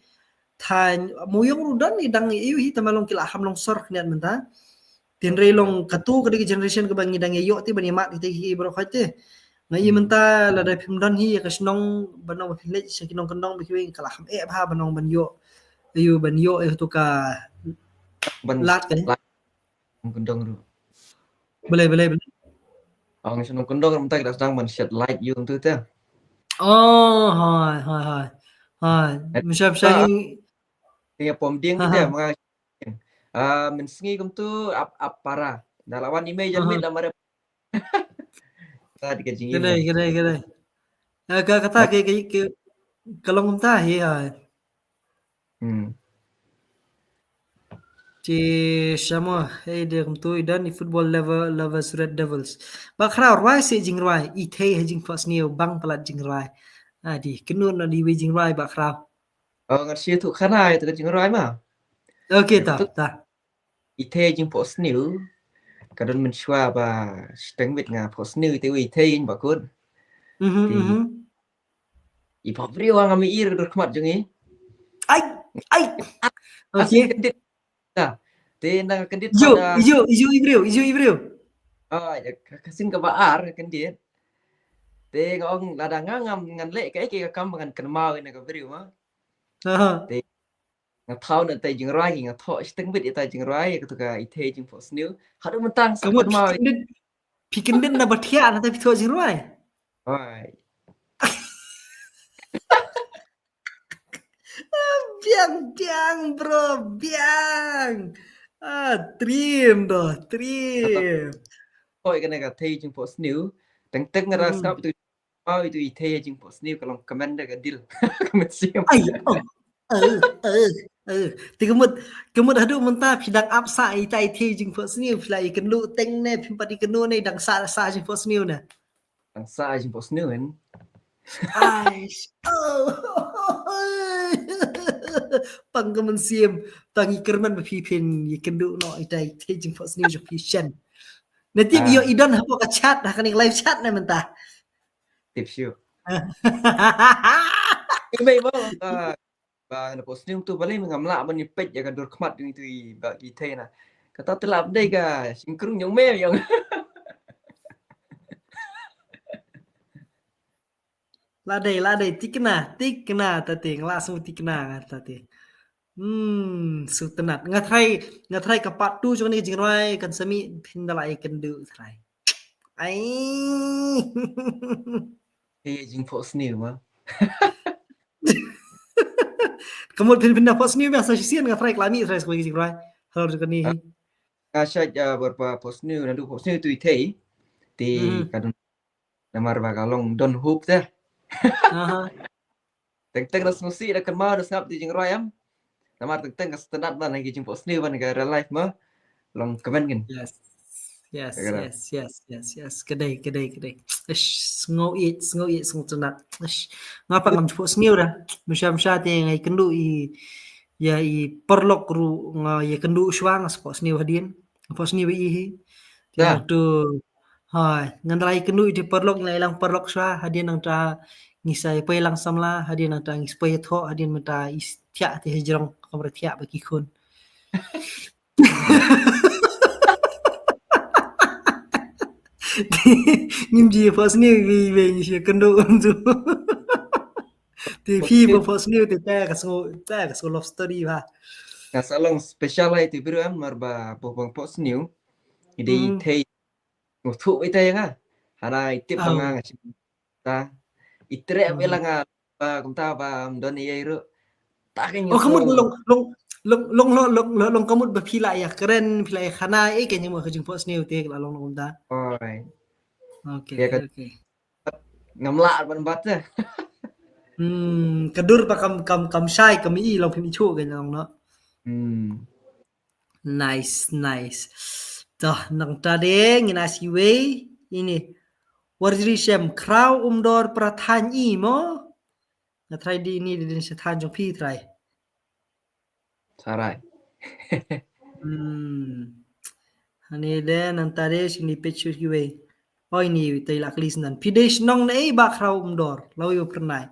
Thaiñ Mawïong ruh don i dang ïoh hi, tang ba long ki lah kham long sor khyndiat mynta. Te hynrei long katu ka dei ka generation kaba ngi dang ïoh te ban ïa mad ïa te ki baroh khoit te. Nga i mynta lada phim don hi ïa ka shnong ban ong ba phin leit sha ki nongkyndong ba kiwei ka lah kham eh bha ban ong ban ïoh. Ïoh ban ïoh ïa tu ka ban lad ka. Nongkyndong ruh. Balei, balei, balei? Ong sha nongkyndong ruh mynta ki da sdang ban shet light ïa kumtu te. Oh, hoi, hoi, hoi. Hoi, mynshwa, mynshwa. Ïa pom ding te ma nga. Ah, mynsngi kumtu ap, ap para. Da la wan i mei jan mit la mare. Kata ka jingim. Kadei, kadei, kadei. Eh, ka, kata ke, ke, ke, ka long kumta hi, hoi. Hmm. Te shamo, hei de kumtu i don i football lover, lovers Red Devils. Bah Khraw, rwai seh jingrwai, i thei ha jingphohsniew bang palat jingrwai. Adi, kynnoh na di wei jingrwai Bah Khraw. Oh, ngan shu thuh khana ïa tu ka jingrwai ma. Okay, ta, ta. I thei jingphohsniew. Ka don mynshwa ba shiteng bit nga phohsniew i te wei i thei in ba kut. Mhm, mhm. I pop briew nga mi ir dur khmat jong i. Ai, ai. Okay. Kendit. Te na kendit. Yu, yu, yu i briew, yu i briew. Ah, ya ka sing ka ba ar kendit. Te nga ong lada nga ngam ngan leh ka eke ka kam ngan kynmaw ina ka briew ma. Aha. Te nga thaw na tai jingrwai, nga thoh shiteng bit ita jingrwai ka tu ka i thei jingphohsniew. Haduh mynta sa kynmaw. Phi kyndit na ba thiah na ta phi thoh jingrwai. Oi. Biang, biang, bro, biang. Ah, trim doh, trim. Oi, kane ka thei jingphohsniew. Teng teng nga sngap tu. Pau itu i thei jingphohsniew ka long kmen da ka dil. Kmen siam. Ai, oh. Eh, eh, eh. Te ka mut, ka mut haduh mynta phi dang ap sa ita i thei jingphohsniew, phi la i kynduh teng ne, phi pat i kynduh ne, dang sa, sa jingphohsniew ne. Dang sa jingphohsniew en. Ai, oh. Pang ka mynsiem, tang i kyrmen ba phi phin i kynduh noh ita i thei jingphohsniew jong phi shen. Na tip ïoh i don hapoh ka chat, ha kane live chat ne mynta. Tip shu. I mei mo, ah, ba na phohsniew tu balei ngam lah ban ïa peit ïa ka dur khmat jong itu i ba ki thei na. Kata te lah dei ka shingkrung jong me jong. Lah dei, lah dei, tikna, tikna ta te, nga lah sngew tikna nga ta te. Hmm, sngewtynnat. Nga tharai, nga tharai ka part two jong kane ka jingrwai kan sa mih phin da la ïakynduh tharai. Ai. Thei jingphohsniew ma. Ka mut phin, phin da phohsniew ma sa shisien nga tharai ka la mih tharai sa kawei ka jingrwai. Halor jong kane hi. Nga shait, ah, ba phohsniew, naduh phohsniew tu i thei. Te ka don namar ba ka long don hope te. Aha. Teng teng da sngewsih da kynmaw da sngap te jingrwai em. Namar teng teng ka sngewtynnat ban ha ki jingphohsniew ban ha ka real life ma. Long kmen kin. Yes. Yes, yes, yes, yes, yes. Ka dei, ka dei, ka dei. Ish, sngew ïeit, sngew ïeit, sngewtynnat. Ish, nga pat ngam phohsniew da. Mynshwa mynshwa te nga ïakynduh i, ïa i paralok ruh nga ïakynduh shuwa nga sa phohsniew hadien. Nga phohsniew i hi. Te nangtu Hai, ngan rai kynduh ïa i paralok, ngi la ïalang paralok shuwa, hadien nangta ngi sa ïa poi lang samla, hadien nangta ngi sa poi ïathoh, hadien mynta i thiah te hajrong, kamra thiah ba ki khun. Ngim ji phohsniew, wei, wei, ngi shu kynduh tu. Te phi ba phohsniew te, te ka sngew, te ka sngew love story ba. Ka sa long special ai te bru em, mar ba pho-, pho-, phohsniew. I dei thei Ngu thuh ita ïa nga. Hana i tip ba nga nga shim ta. I treh bela nga ba kumta ba ym don ei ei ruh. Ta ka ngi. Oh, ka mut long long long long long long long ka mut ba phi la ïa kren, phi la ïa khana ei ka ngi mo ka jingphohsniew te ka la long kumta. Oi. Okay, okay. Ngam lah ban bat te. Hmm, ka dur ba kam kam kam shai kam i long phim i chuh ka long no. Hmm. Nice, nice. Toh, nangta de ngin ai sa iwei, ini. Warjri Shem, Khraw um dor para thaiñ i mo? Nga trai di ini di din sa thaiñ jong phi trai. Sarai. Hmm. Hani de nangta de sini peit shu iwei. Oi ni te la kli snan. Phi dei shnong ne ba Khraw Umdor. Lawi u pernai.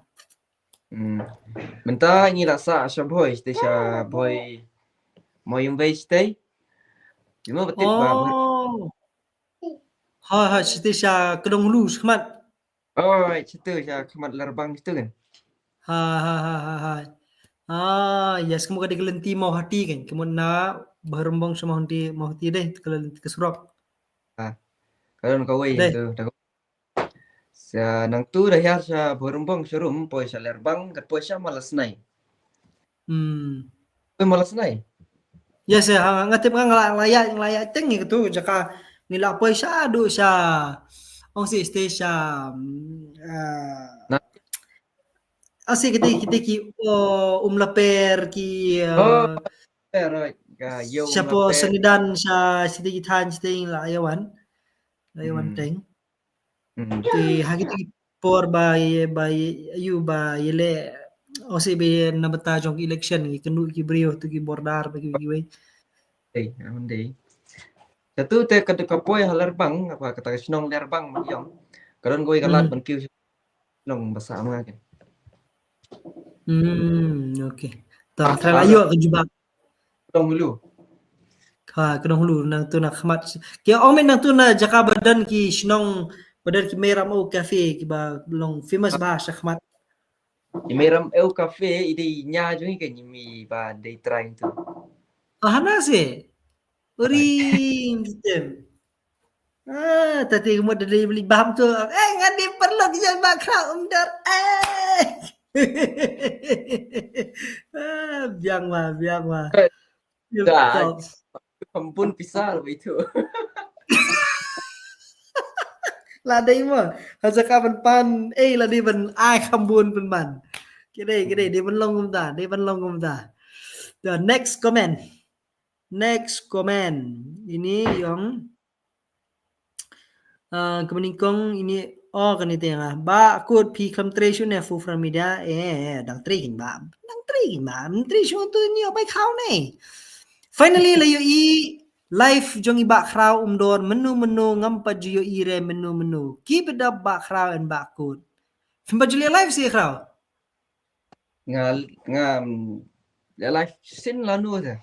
Hmm. Mynta ngi la sah sha Bhoi, te sha Bhoi. Mo yung bei stay. Cuma betul ba. Oh. Ha ha, site sha Kdong Hulu, sha khmat. Oh, site sha khmat Lerbang site kan. Ha ha ha ha ha. Ah, yes, kamu ka dei ka lynti Mawhati kan. Kamu na Bharumbong sha Mawhati, Mawhati dei, ka lynti ka surok. Ha. Kalon kawei tu. Sa nang tu da hiar sha Bharumbong sha rum, poi sha Lerbang, kat poi sha Malasnai. Hmm. Poi Malasnai. Yes, ya, ha, nga tip nga la, la ya, la ya teng ni tu jaka ni la poi sha du sha. Ong si site sha. Asi kita kita ki, oh, Umlaper ki. Oh, right. Ka yo. Sha po Senidan sha site ki than site la ya wan. La ya wan teng. Te ha kito ki por ba ye, ba ye, yu ba ye le, o se be na bynta jong ki election, ki kynduh ki briew tu ki border ba ki, ki wei. Ei, aman dei. Satu te ka, ka poi ha Lerbang, apa kata ka shnong Lerbang ma yong. Ka don kawei ka lad ban kiew shnong ba sah ma kan. Hmm, okay. Ta, ta la yo ka jubab. Kdong Hulu. Ha, Kdong Hulu nang tu na khmat. Ki ong mynta nang tu na jaka ba don ki shnong, ba don ki Meiram Eau Cafe, ki ba long famous ba sha khmat. Ki Meiram Eau Cafe i dei nya jong i ka nyimi ba dei trying tu. Ah, hana se. Uri, mstem. Ah, tati ka mut da dei beli bam tu. Eh, ngan dei perlu ki jai ba Khraw Umdor. Eh. Ah, biang ma, biang ma. Da. Kham bun pisa lo itu. La dei mo. Haja ka ban pan, eh, la dei ban ai kham bun pynban. Kidei, kidei, dei ban long kumta, dei ban long kumta. The next comment. Next comment. Ini yong Ah, ka nyngkong ini, oh, kane te nga. Ba Kut phi khlem trei shuh ne fu from media. Eh, dang trei kin ba. Dang trei kin ba. Trei shuh tu ni bai khaw ne. Finally la ïohi live jong i Bah Khraw Umdor, mynno mynno ngam pat ju ïohi re mynno mynno. Keep it up Bah Khraw and Bah Kut. Phim pat ju leh live si Khraw. Nga, nga, mm, la live sien lano te.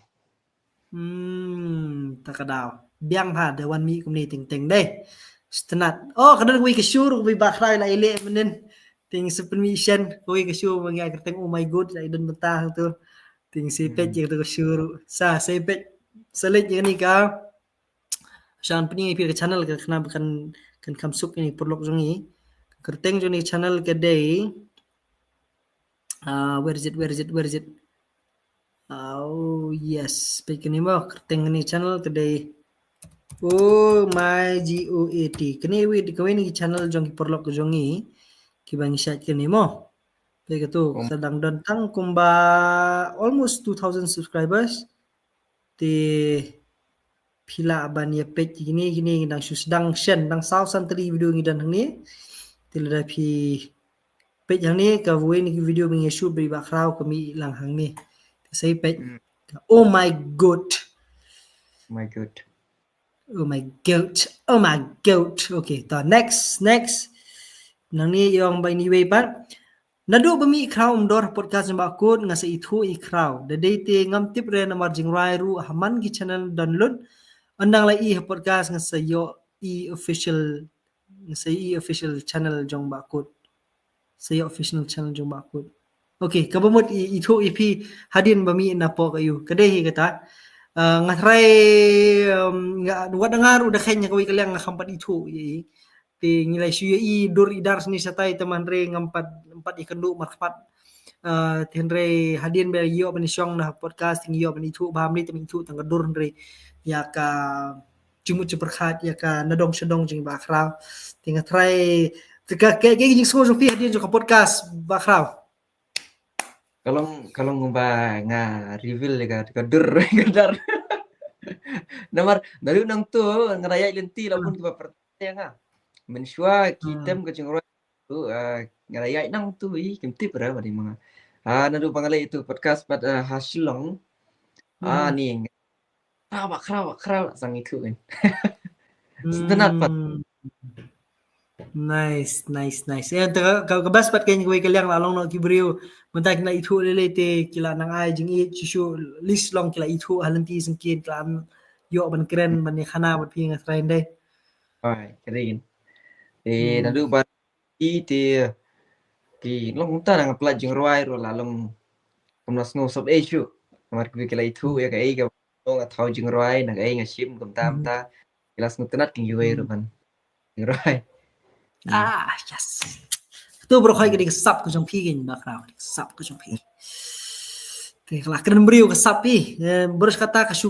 Hmm, ta ka daw. Biang ha, da wan mih kumne teng teng dei. Sngewtynnat. Oh, ka don kawei ka show ruh kawei Bah Khraw la ïaleh mynnin. Teng sa pynmih shen, kawei ka show ma ngi ai kyrteng Oh My God, la i don bynta tu. Teng sa peit ïa kata ka show ruh. Sa, sa peit. Sa leit ïa kane ka. Shan pyni ïa phi ka channel ka khnang ba kan, kan kham suk ïa i paralok jong ngi. Kyrteng jong i channel ka dei. Ah, where is it? Where is it? Where is it? Oh, yes. Peit kane mo, kyrteng kane channel ka dei. Oh, my G O A T. Kane wei, kawei na ki channel jong ki paralok jong ngi. Ki ba ngi shait kane mo. Peit katu, ka dang don tang kumba almost two thousand subscribers. Te phi lah ban ïa peit kine, kine ngi dang shu sdang shen, dang saw san tylli video ngi don hangne. Te lada phi peit hangne kawei na ki video ba ngi ïa shoot bad i Bah Khraw ka mih lang hangne. Te sa ïa peit. Oh my God. My God. Oh my God. Oh my God. Okay, ta next, next. Nangne ïong ba ini wei pat. Naduh ba mih Khraw Umdor ha podcast jong Bah Kut nga sa ithuh i Khraw. Da dei te ngam tip re namar jingrwai ruh ha man ki channel download. Ynda la i ha podcast nga sa ïoh i official, nga sa i official channel jong Bah Kut. Sa ïoh official channel jong Bah Kut. Okay, kaba mut i, ithuh i phi hadien ba mih na pok ayu. Ka dei hi kata. Ah, nga tharai, um, nga wat nga ruh da kheiñ ha kawei ka liang nga kham pat ithuh i. Te ngi la shu ïohi dur i dar sni shatai te man re ngam pat, ngam pat ïakynduh markhmat. Ah, te hynrei hadien ba ïoh ban ïashong na podcast te ngi ïoh ban ithuh bha mlei te ngi ithuh tang ka dur hynrei ïa ka jingmut jingpyrkhat ïa ka nadong shadong jong i Bah Khraw. Te nga tharai te ka, ka, ka jingsngew jong phi hadien jong ka podcast Bah Khraw. Ka long, ka long ba nga reveal ïa ka, ka dur ka dar. Namar naduh nangtu nga da ïaid lynti la bun kiba pyrthei ïa nga. Mynshuwa ki tem ka jingrwai tu, ah, nga da ïaid nangtu i kim tip re ba dei ma nga. Ah, naduh ba nga leh itu podcast pat, ah, ha Shillong. Ah, ni Khraw, Bah Khraw, Bah Khraw, la sang ithuh kan. Sngewtynnat pat. Nice, nice, nice. Eh, te ka, ka, ka best pat kane kawei ka liang la long noh ki briew. Mynta ki la ithuh lei lei te ki la nang ai jingïeit shuh shuh, list long ki la ithuh ha lynti syngkien ki la ïoh ban kren ban ïa khana bad phi nga trai ndai. Ai, kren. Eh, naduh ba i te ki long kumta nang pynlait jingrwai ruh la long kumno sngew sop ei shuh. Namar ki la ithuh ïa kaei ka long, nga thaw jingrwai na kaei nga shim kumta kumta. Ki la sngewtynnat ki kiwei ruh ban jingrwai. Ah, yes. Tu baroh khoit ka dei ka sap ka jong phi, kane ba khraw, ka dei ka sap ka jong phi. Te ka la kren briew ka sap phi. Eh, baroh kata ka shu,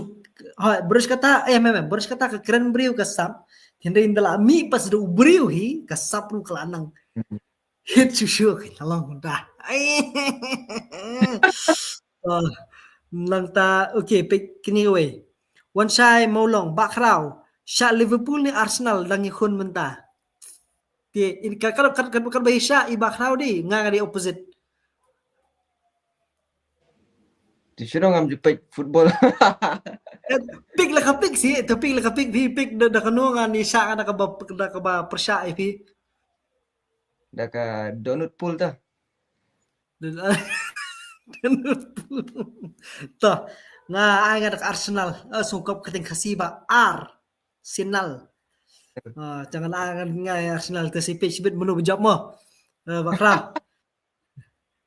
ha, baroh kata, eh, mem, mem, baroh kata ka kren briew ka sap. Hynrei ynda la mih pat sha u briew hi, ka sap ruh ka la nang hit shuh shuh, ka la long kumta. Oh, nangta, okay, peit kane kawei. Wanshai Mawlong, Bah Khraw, shah Liverpool ne Arsenal dang ïakhun mynta? Te, in ka, ka, ka, ka, ka ba i shah i Bah Khraw dei, nga nga dei opposite. Te shuh ngam ju peit football. Pick la ka pick si, to pick la ka pick, phi pick da, da kano, nga ni shah nga da kaba, da kaba pyrshah ïa phi. Da ka Donut Pool ta. To, nga ai nga da ka Arsenal. Ah, sngewkop ka teng Khasi ba Ar. Sinal. Ah, jangan angan ngai Arsenal te si page bit menu bejap mo. Eh, Bah Khraw.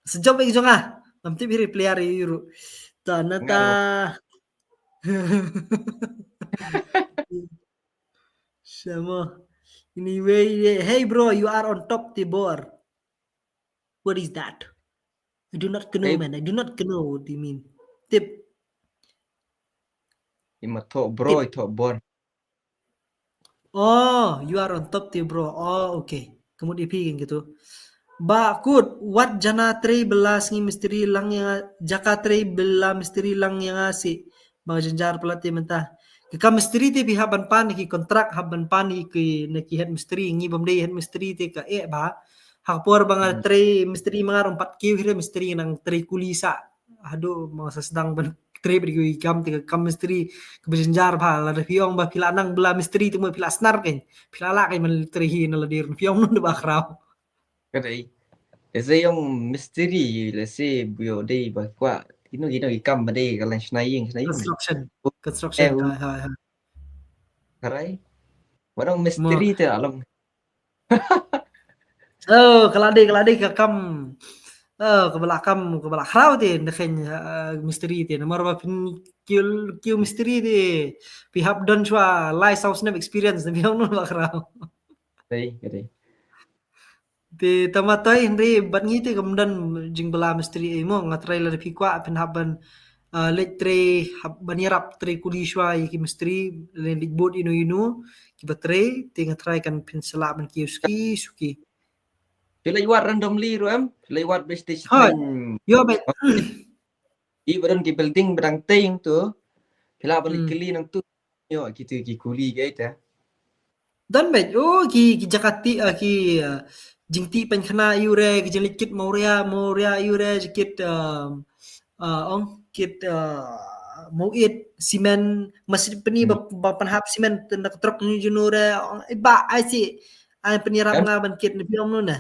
Sejap lagi jong ah. Ngam tip hi player ïa u ruh. Ta nata. Sama. Anyway, hey bro, you are on top, Tibor. What is that? I do not know, man. I do not know what you mean. Tip. Ima thok bro, i thok bor. Oh, you are on top, Tibor. Oh, okay. Ka mut ïa phi kan kito. Ba kut, wat jana trei bela sngi mistri lang ïa nga, jaka trei bela mistri lang ïa nga si. Ba jynjar pala te mynta. Ka kam mistri te phi hap ban pan ki kontrak, hap ban pan ki na ki head mistri, ngi bym dei head mistri te ka eh ba. Ha ka por ba nga trei mistri ma nga ruh ym pat kiew hi re mistri, nang trei kuli sa. Haduh ma nga sa sdang ban trei bad ki kam te ka kam mistri kaba jynjar ba, lada phi ong ba phi la nang bela mistri te mo phi la snar kan. Phi la lah kan ban trei hi na lade ruh, phi ong noh Bah Khraw. Ka dei. Lehse ïong mistri, lehse bun ïoh dei ba kwah kino kino ki kam ba dei ka lain shna ïing, shna ïing. Construction. Construction. Eh, hai, hai, hai. Karai. Ba dang mistri te la long. Oh, ka la dei, ka la dei ka kam. Oh, kaba la kam, kaba la khraw te, nda khein, eh, mistri te. Namar ba phin kiew, kiew mistri te. Phi hap don shuwa lai saw snem experience, ne phi ong noh Bah Khraw. Dei, ka dei. Te tama toi hynrei bad ngi te kam don jingbela mistri ei mo, nga trai lada phi kwah phin hap ban, ah, leit trei, hap ban ïarap trei kuli shuwa ïa ki mistri, leit bud ino ino kiba trei, te nga trai kan phin sa lah ban kiew suki suki. Phi leit wad randomly ruh em? Phi leit wad bad stage. Hooid. Ïoh bad. I ba don ki building ba dang tei hangto. Phi lah ban leit kylli nangto. Ïoh, kitu ki kuli ki ita. Don bad, oh, ki, ki jaka ti, ah, ki, ah, jingti pynkhana ïu re, ki jingleit kit mawria, mawria ïu re, kit, ah, ah, ong, kit, ah, mawit, simen, masi pyni ba, ba pynhap simen, tynda ka trok ni junu re, ong, eh, ba, ai si, ai pyni rap nga ban kit, ne phi ong noh ne.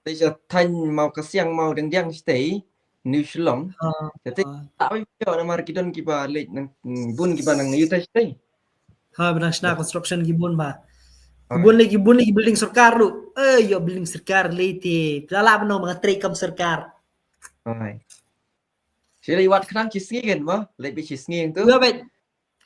Te sha thaiñ Mawkasiang Mawdiangdiang shatei, New Shillong. Te te ta oi pyo namar ki don kiba leit nang, mm, bun kiba nang ïuh te shatei. Ha, ba nang shna construction ki bun ba. Ki bun lei, ki bun lei ki building sorkar ruh. Eh, ïoh building sorkar lei te. Phi la lah ban ong ba nga trei kam sorkar. Ai. Shi leit wad khnang shi sngi kan mo? Leit beit shi sngi tu. Ïoh beit.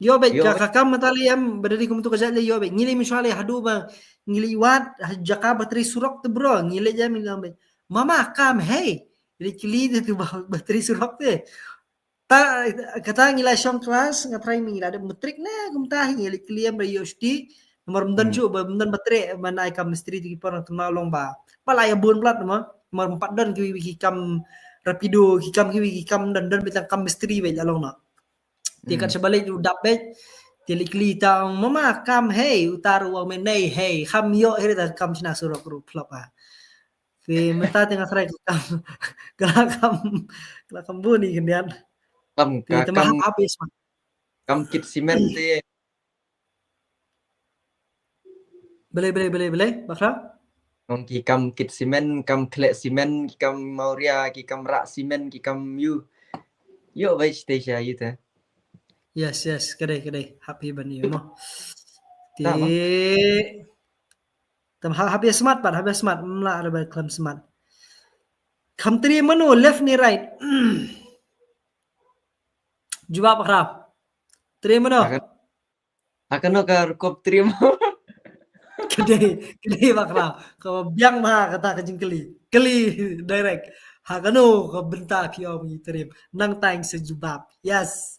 Ïoh beit, ka, ka kam mynta lei em, ba dei kumtu ka jait lei ïoh beit. Ngi leit mynshuwa lei haduh ba ngi leit wad, ha jaka ba trei surok te bro, ngi leit em ngi leit beit. Mama, kam hei. Leit kylli te tu ba, ba trei surok te. Ta, kata ngi la shong klas, nga trai ngi la dep matric ne, kumta hi ngi leit kylli em ba ïoh shuti. Namar ym don shuh, ba ym don ba trei, ba nai kam mistri te ki por nang tynmaw long ba. Ba la ïa bun blat mo. Namar ym pat don kiwei ki kam rapido, ki kam kiwei ki kam don, don beit tang kam mistri beit la long noh. Te kat shaba leit u dap beit. Te leit kylli ta ong, mama, kam hei, uta ruh u ong mynne hei, kham ïoh hi re ta kam shna surok ruh phlop ha. Te mynta te nga trai ka kam, ka la kam, ka la kam bun i khyndiat. Kam te ka, te ma kam hap hap is ma. Kam kit simen te. Balei, balei, balei, balei, Bah Khraw? Ong ki kam kit simen, kam khleh simen, ki kam mawria, ki kam rah simen, ki kam ïu. Ïoh beit shisha ïa ita. Yes, yes, ka dei, ka dei. Hap hi ban ïoh mo. Te. Tam ha, hap ïa smat pat, hap ïa smat. Mla ada ba khlem smat. Kam trei mano left ni right. Jubab Bah Khraw. Trei mano. Akan, akan ka rukom trei mo. Ka dei, ka dei Bah Khraw. Ka biang bha kata ka jingkylli. Kylli direct. Ha kano ka bynta phi ong ngi trei. Nangta ngi sa jubab. Yes.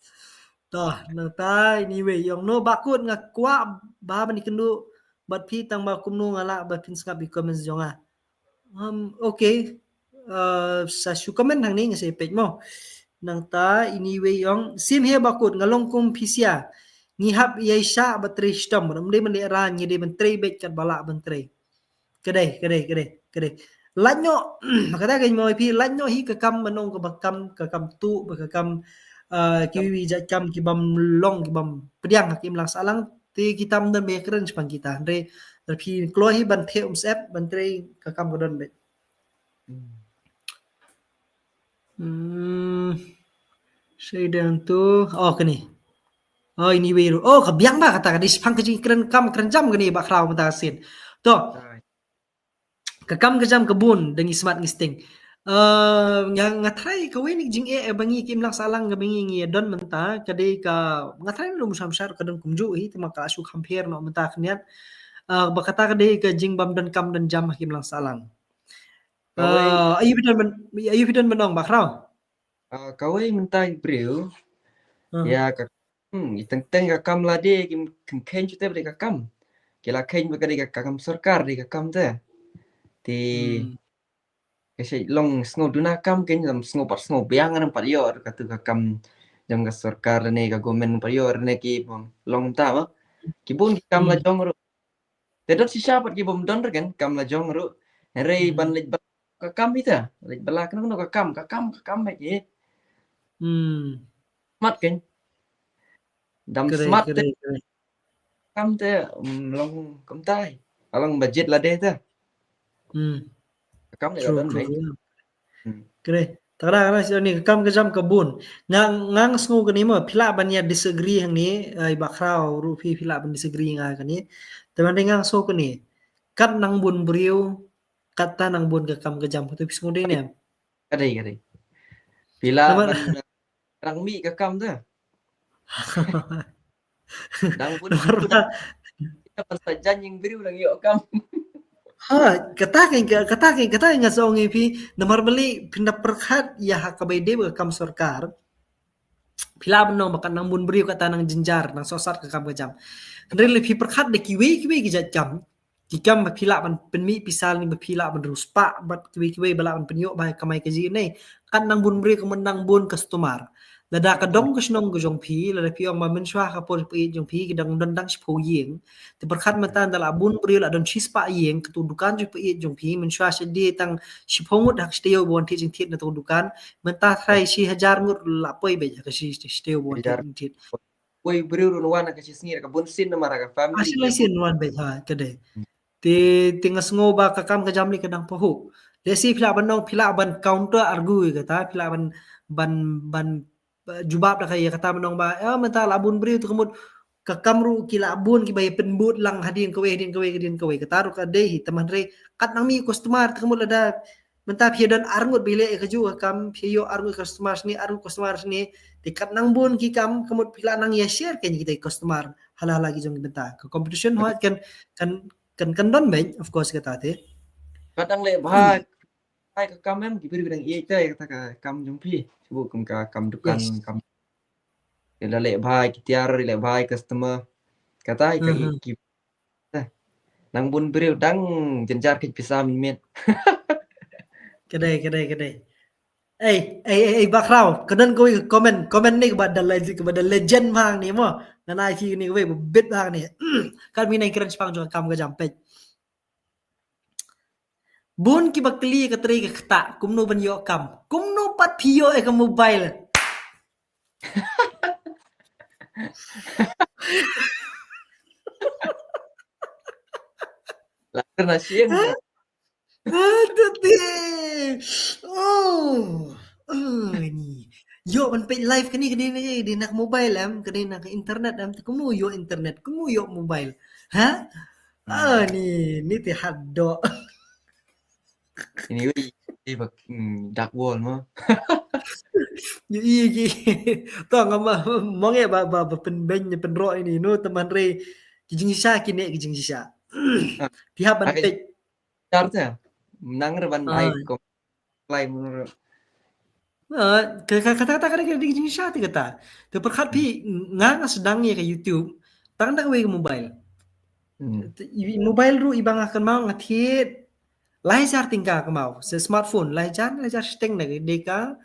To, nangta anyway, ïong no bakut nga kwah ba ban ïakynduh bad phi tang ba kumno nga lah ba phin sngap ïa comments jong nga. Um, okay. Uh, sa shu comment hangne nga sa peit mo. Nangta anyway ïong same here bakut nga long kum phi sia. Ngi hap ïa shah ba trei shitom. Ym dei ban leh ra ngi dei ban trei beit kat ba lah ban trei. Ka dei, ka dei, ka dei, ka dei. Lait noh, kata ka mo phi lait noh hi ka kam ban ong ka ba kam, ka kam tuh, ba ka kam, uh, kiwi jait kam ki bym long, ki bym pdiang ha ki imlang sahlang. Te kita ym don ba ïakren shaphang kita. Hynrei lada phi kloi hi ban theh umsyep, ban trei ka kam ka don beit. Hmm. Shaidan tu. Oh, kane. Oh, anyway ruh. Oh, ka biang bha kata ka dei shaphang ka jingkren kam kren jam kane Bah Khraw mynta ka sien. To. Ka kam ka jam ka bun da ngi smat ngi sting. Uh, nga, nga tharai kawei na ki jingeh ba ngi ki imlang sahlang kaba ngi ngi don mynta ka dei ka, nga tharai nang mushar mushar ka don kumjuh hi, te ma ka la shu compare noh mynta khyndiat. Uh, ba kata ka dei ka jingbym don kam don jam ha ki imlang sahlang. Uh, aïu phi don ban, aïu phi don ban ong Bah Khraw? Uh, kawei mynta ki briew. Ïa ka Hmm, i teng teng ka kam lade kim, kim kheiñ shuh te ba dei ka kam. Ki la kheiñ ba ka dei ka, ka kam sorkar dei ka kam te. Te ka shait long sngew duna kam kein, sngew pat sngew biang, ngam pat ïoh katu ka kam jong ka sorkar ne ka government, ngam pat ïoh ne ki bym long ta ba. Ki bun ki kam la jong ruh. Te dot shisha pat ki bym don re kein kam la jong ruh. Hynrei ban leit ba ka kam ita, leit ba la kano kano ka kam, ka kam, ka kam beit hi. Hmm. Smat kein. Dam smat te. Kam te, um, long kumtai. Along budget lade te. Hmm. Ka kam le ka don beit. Hmm. Kre. Tara kane shisha ni ka kam ka jam ka bun. Nga, nga sngew kane mo, phi lah ban ïa disagree hangne, eh, i Bah Khraw ruh phi, phi lah ban disagree nga kane. Te ban dei nga sngew kane. Kat nang bun briew, kata nang bun ka kam ka jam, kata phi sngew dei ne? Ka dei, ka dei. Phi lah ban, eh, rangmih ka kam te. Dang bun. Namar ba kita pynsajan ïing briew dang ïoh kam. Ha, kata kein, kata kein, kata kein nga sa ong ïa phi, namar balei phin da pyrkhat ïa ha kaba ïadei bad ka kam sorkar. Phi lah ban ong ba kat nang bun briew kata nang jynjar, nang sohsat ka kam ka jam. Hynrei lada phi pyrkhat da kiwei kiwei ki jait kam, ki kam ba phi lah ban pynmih pisa ne ba phi lah ban riewspah bad kiwei kiwei ba lah ban pynïoh ba kamai kajih ne. Kat nang bun briew ka mut nang bun customer. Lada ka dong ka shnong ka jong phi, lada phi ong ba mynshuwa ka por phi jong phi ki dang don dang shiphew ïing. Te pyrkhat mynta da lah bun briew lah don shispah ïing, katu dukan jong phi jong phi mynshuwa shi dei tang shiphew ngut ha ka shi taïew ba wan thied jingthied na tu dukan. Mynta tharai shi hajar ngut lah poi beit ha ka shi, shi taïew ba wan thied jingthied. Poi briew ruh wan ha ka shi sngi ka bun sien namar ka family. Shi lai sien wan beit ha ka dei. Te, te nga sngew ba ka kam ka jam lei ka dang pahuh. Lehse phi lah ban ong, phi lah ban counter argue kata, phi lah ban, ban, ban, eh, jubab da ka ïa kata ban ong ba, eh, mynta lah bun briew te ka mut ka kam ruh ki lah bun kiba ïa pynbud lang hadien kawei, hadien kawei, hadien kawei. Kata ruh ka dei hi, te hynrei kat nang mih customer te ka mut lada mynta phi don arngut ba ïaleh ïa kajuh ka kam, phi ïoh arngut customer shane, arngut customer shane. Te kat nang bun ki kam, ka mut phi lah nang ïa share kein kita ki customer hala hala ki jong ki bynta. Ka competition hooid kan, kan, kan, kan don beit, of course, kata te. Kat dang leh bha, hai ka kam em, ki briew ki dang ïeit te, kata ka kam jong phi. Shu kum ka kam dukan, kam. Ïa leh bha ki tiar, leh bha customer. Kata ka, ki Nang bun briew dang jynjar kit pisa mynmiet. Ka dei, ka dei, ka dei. Ei, ei, ei, ei, Bah Khraw, ka don kawei ka comment, comment ne kaba da legend, kaba da legend bha hangne mo. Ngan ai phi ne kawei ba bit bha hangne. Kan mynta kren shaphang jong ka kam ka jam peit. Bun kiba kylli ka trei ka ktah, kumno ban ïoh kam. Kumno pat phi ïoh ïa ka mobile. La kena shim. Ah, tete. Oh. Oh, ni. Ïoh ban peit live kane, kane, kane, kane na ka mobile em, kane na ka internet em, te kumno ïoh internet, kumno ïoh mobile. Ha? Ah, ni, ni te hadoh. Anyway, eh, bak, hmm, dark world mo. Ïoh, ïoh, ïoh. To nga ma, mong eh ba, ba, ba pynbeiñ, pynroh ini, no, teman re. Ki jingshisha, kine ki jingshisha. Ah, phi hap ban peit. Tar te. Nang re ban ai kom-, lai mun re. Ah, ka, ka, kata, kata, kata, kata, jingshisha te kata. Te pyrkhat phi, nga, nga sdang ïa ka YouTube. Tang da kawei ka mobile. Hmm. Te, i, mobile ruh iba nga kynmaw nga thied. Lai hajar tyngka kynmaw. Sa smartphone, lai hajar, lai hajar shiteng na ka dei ka,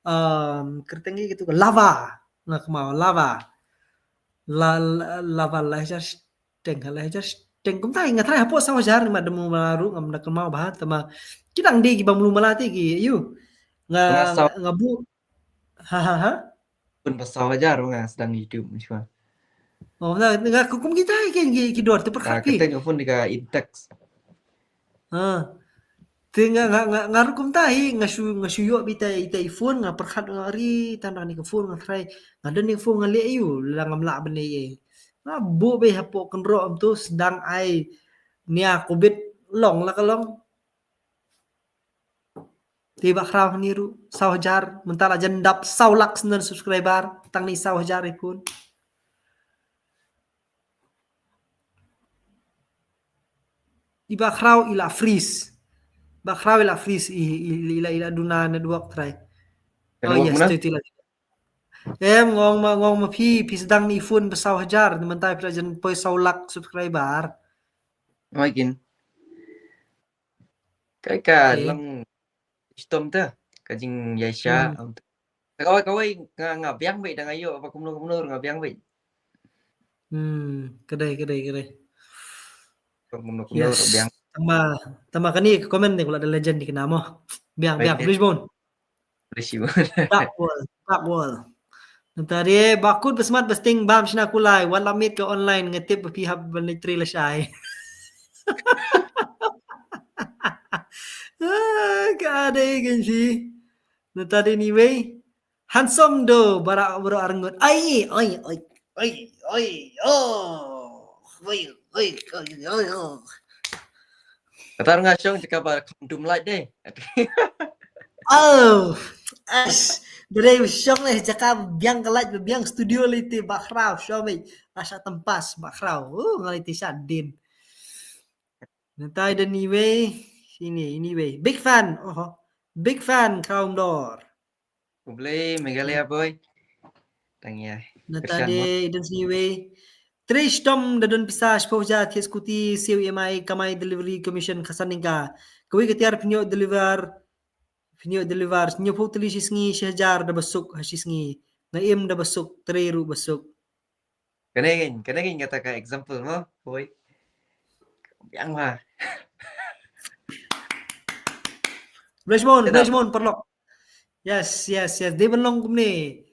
um, kyrteng ïa katu ka Lava. Nga kynmaw, Lava. La, la, Lava, lai hajar shiteng, lai hajar shiteng. Kumta nga tharai hapoh saw hajar, nga da mut mala ruh, ngam da kynmaw bha, tangba ki dang dei kiba mlu mala te ki, ïoh. Nga, nga saw, nga buh. Ha, ha, ha. Phone ba saw hajar nga sdang YouTube, shuwa. Oh, na, nga kum kita ki, ki, ki dor te pyrkhat phi. Kata ka phone dei ka Intex. Ha. Te nga, nga, nga, nga ruh kumta hi, nga shu, nga shu ïoh beit ita i phone, nga pyrkhat nga ri, tang da kane ka phone nga tharai. Nga don ne ka phone nga leh ïoh, la ngam lah ban leh ei. Nga buh beit hapoh kynroh em tu sdang ai nia covid long la ka long. Te Bah Khraw hangne ruh, saw hajar, mynta la jan dap saw lak snem subscriber, tang ne saw hajar i phone. I Bah Khraw i la freeze. Bah Khraw i la freeze, i, i, i la, i la duna network trai. Oh, yes, tu, tu la. Em, ngong ma, ngong ma phi, phi sdang ne i phone ba saw hajar, mynta phi la jan poi saw lak subscriber. Makin. Kai ka long shitom te, ka jingïaisha. Hmm. Kawei, kawei, nga, nga biang beit da nga ïoh, ba kumno, kumno, nga biang beit. Hmm, ka dei, ka dei, ka dei. Kumno, kumno, yes, biang. Tangba, tangba kane ka comment ne, kula da legend ne kane mo. Biang, biang, Blues Bone. Dark world, dark world. Nangta de, ba kut ba smat ba sting bam shna kulai, wat la miet ka online, nga tip ba phi hap ban leit trei lashai. Ah, ka dei kan shi. Nangta de anyway. Handsome do, bara, bara arngut. Ai, ai, ai, ai, ai, oh. Oi, oi, oi, oi, oh. Kata nga shong jaka ba kham dum light dei. Oh, ash, dei shong leh jaka biang ka light, biang studio leh te Bah Khraw, shong leh. Asa tempas Bah Khraw. Oh, ngalai te sha din. Nangta de anyway, sini, anyway. Big fan. Oh, big fan, Khraw Mdor. Khublei, Meghalaya boy. Tang ïa. Nangta de, i don sini wei. Trei shitom da don pisa shiphew hajar, thied scooty, siew E M I, kamai delivery commission khatsan tyngka. Kawei ka tiar pynïoh deliver, pynïoh deliver, hynñiewphew tylli shi sngi, shi hajar da ba suk ha shi sngi. Nga im da ba suk, trei ruh ba suk. Kane ngin, kane ngin kata ka example mo, boy. Biang ma. Blessmon, Blessmon, paralok. Yes, yes, yes. Dei ban long kumne.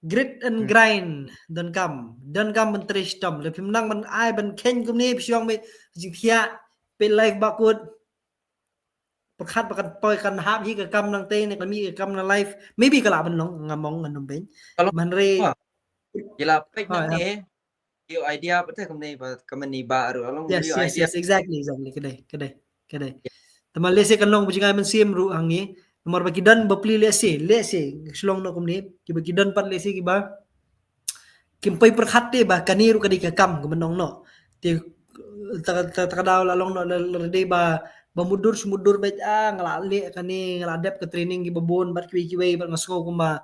Grit and grind, donkam. Donkam ban trei shitom. Lada phim nang ban ai ban kheiñ kumne, phi shong me jingthiah, peit live bakut. Pyrkhat ba kan poi kan hap hi ka kam nangtei ne ka mih ka kam na live. Maybe ka lah ban long, nga mong ngan ym beiñ. Hynrei ki la peit nangne. Ïoh idea pat te kumne ba, kumne ba ruh long. Yes, yes, yes, exactly, exactly. Ka dei, ka dei, ka dei. Te ma lehse kan long ba jngai mynsiem ruh hangne. Namar ba ki don bapli lehse, lehse shlong noh kumne. Kiba ki don pat lehse kiba kim poi pyrkhat te ba kane ruh ka dei ka kam kaba nongnoh. Te ta, ta, ta ka daw la long noh la, la dei ba, ba mutdur shu mutdur beit, ah, nga la leh kane, nga la dep ka training kiba bun bad kiwei kiwei bad nga sngew kumba,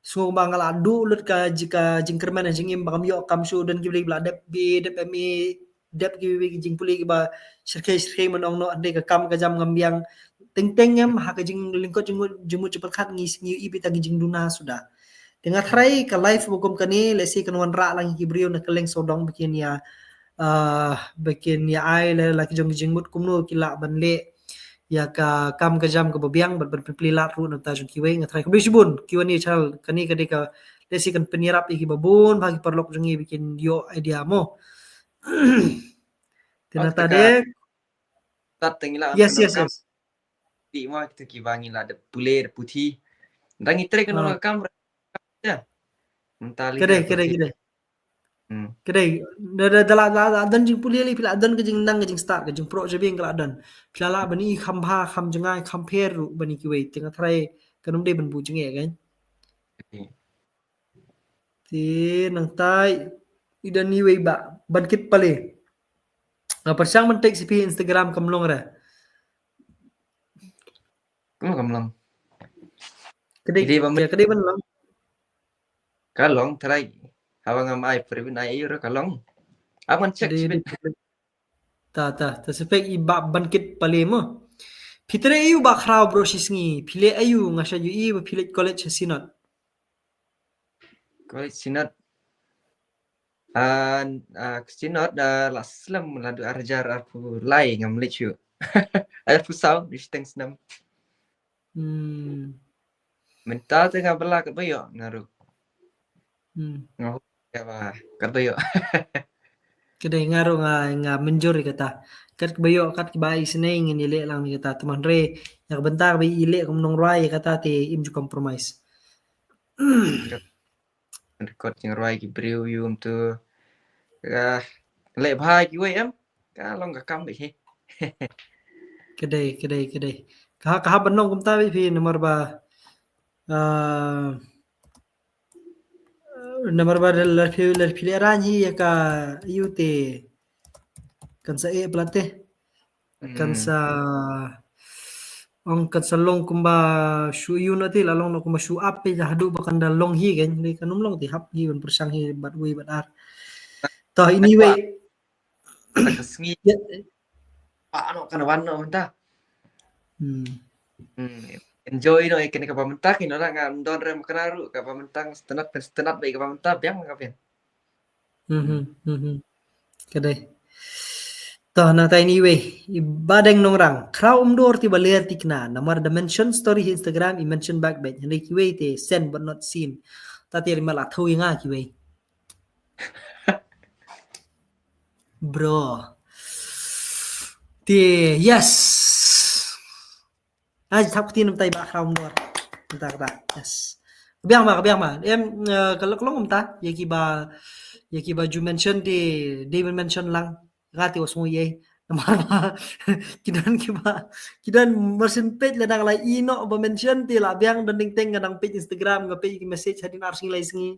sngew kumba nga la duh lut ka ji-, ka jingkyrmen ha jingim ba ngam ïoh kam shuh. Don kiba dei ba la dep B A, dep M A, dep kiwei ki jingpule kiba shyrkhei shyrkhei, mynta ong noh hynrei ka kam ka jam ngam biang. Teng teng em ha ka jinglyngkot jingmut, jingmut jingpyrkhat ngi, ngi ïohi beit tang ki jingduna suda. Te nga tharai ka live ba kum kane lehse kan wanrah lang ïa ki briew na kylleng sawdong ba kin ïa, ah, ba kin ïa ai la, la ki jong ki jingmut kumno ki lah ban leh ïa ka kam ka jam kaba biang bad ban pynplie lad ruh na bynta jong kiwei. Nga tharai khublei shibun, Q and A channel kane ka dei ka lehse kan pynïarap ïa kiba bun bha ki paralok jong ngi ba kin ïoh idea mo. Te nangta de. Yes, yes, yes. Ti ma kita kiba ngi la dep pule dep puthi. Dang ngi trei ka nong ka kam. Ya. Mentali Kedai, kedai, kedai. Kedai, da, da, da, la, la don jingpule li, phi la don ka jingnang, ka jingstad, ka jingpro jabieng ka la don. Phi la lah ban i kham bha, kham jngai, kham pher ruh ban i kiwei. Teng athrai ka num dei ban bu jngai kan. Ti nang tai i don i wei ba ban kit pale. Nga pyrshang ban text phi Instagram kam long re. Kam kam long. Kedai, kedai ban long. Ka long trai. Hawa ngam ai private ai euro ka long. Aman check sibit. Ta ta ta sepek i ba ban kit pale mo. Phi trei ayu ba khraw bro shi sngi. Phi leh ayu nga sha yu i ba phi leh college ha Synod. College Synod. An Synod la slem la du arjar arpu lai ngam leh shu. Arpu saw di teng snem. Hmm. Mynta te nga bela ka bayo ngaru. Hmm. Ngaru ya ba ka bayo. Kedai ngaru nga nga menjur kata. Kat bayo kat ba i snei ngin ile lang kata teman re. Ya bentar ba ile kum nong rai kata te im ju compromise. Record jing rwai ki briew yum tu. Ka leh bha ki wei em. Ka long ka kam hi. Kedai, kedai, kedai. Ka ka hap ban long kumta wei phi namar ba. Namar ba la phi la phi le ran hi ya ka yu te. Kan sa e plate. Kan sa ong kan sa long kumba shu yu na ti la long na kumba shu ap pe ja hadu ba kan da long hi kan ni kan um long ti hap hi ban pyrshang hi bat wei bat ar. To anyway. Ka sngi. Pa no kan wan no ta. Hmm. Enjoy no ikan ka pamentang ino la nga don rem kena ru ka pamentang stenat pen stenat bai ka pamentang biang ka pen. Hmm. Kedai. Toh na ta anyway, i badeng nongrang. Khraw umdor ti baler ti kena. Namar da mention story Instagram i mention back back. Hynrei kiwei te seen but not seen. Ta te ri mala thaw nga kiwei. Bro. Ti yes. Ai thap kti nam tai ba khraw umdor. Mynta kata. Yes. Ka biang ma, ka biang ma. Em ka lok long mynta ya ki ba ya ki ba ju mention di di mention lang. Nga ti was mo ye. Namar ba ki don ki ba ki don merchant page la dang la ino ba mention ti la biang don ding teng nga dang page Instagram nga page ki message hadin ar sngi lai sngi.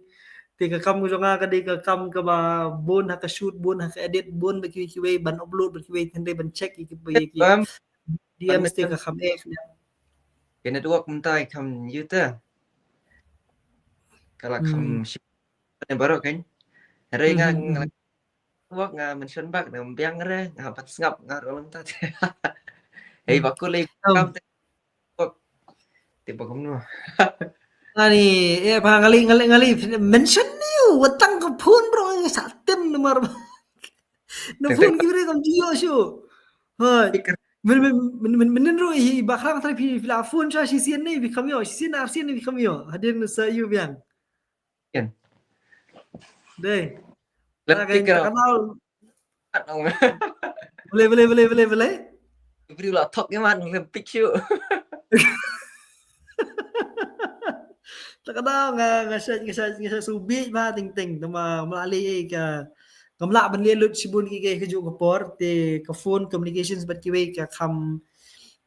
Ti ka kam jong nga ka dei ka kam ka ba bun ha ka shoot bun ha ka edit bun ba kiwei kiwei ban upload ba kiwei tende ban check ki ba ki D M te ka kham eh. Ka network mynta kham yu te. Ka la kham shi ne baroh kan. Re nga nga network nga mention bak na biang re nga pat sngap nga rolang ta. Hei bakul le kam te. Ti ba kumno. Ani eh ba ngali ngali ngali mention ni watang ka phone bro sa tem nomor. Na phone ki re kam jio shu. Hai. Men men men men ro hi ba khang thai phi phi la phone cha shi sien ni phi kam ïoh shi sien ar sien ni phi kam ïoh. Hadien sa ïoh biang. Ken. Dei. Let me pick up. Boleh boleh boleh boleh boleh. Bri la thok ngi man lem pick shu. Ta ka daw nga nga sa nga sa nga sa subi ba ting ting tama mla le ka kam la ban le lut shibun ki ke ka ju ka por te ka phone communications bad kiwei ka kham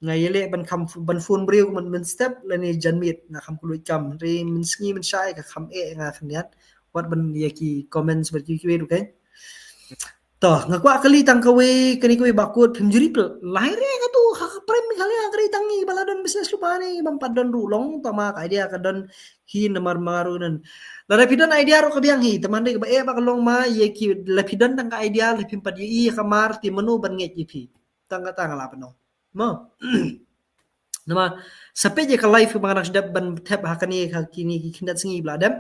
nga yele ban kham ban phone briew man man step lane janmiet nga kham kului kam re min sngi min shai ka kham e nga kham yat wat ban ya ki comments bad ki kiwei du kai. To nga kwah kali tang kawei kani kawei bakut phim juri pel lai re ka tu ha ka prem kali ha kari tang ngi bala don business lu bani bang pat don ru long tama ka idea ka don hi namar maru nan. Lada phi don idea ru ka biang hi tama dei ka ba e ba ka long ma ye ki la phi don tang ka idea la phim pat ye i ka mar ti manu ban ngej ye phi tang ka tang la pano mo. Nama sa page ka live ba nga dang sdep ban thep ha kani ha kini ki khindat sngi bla dem.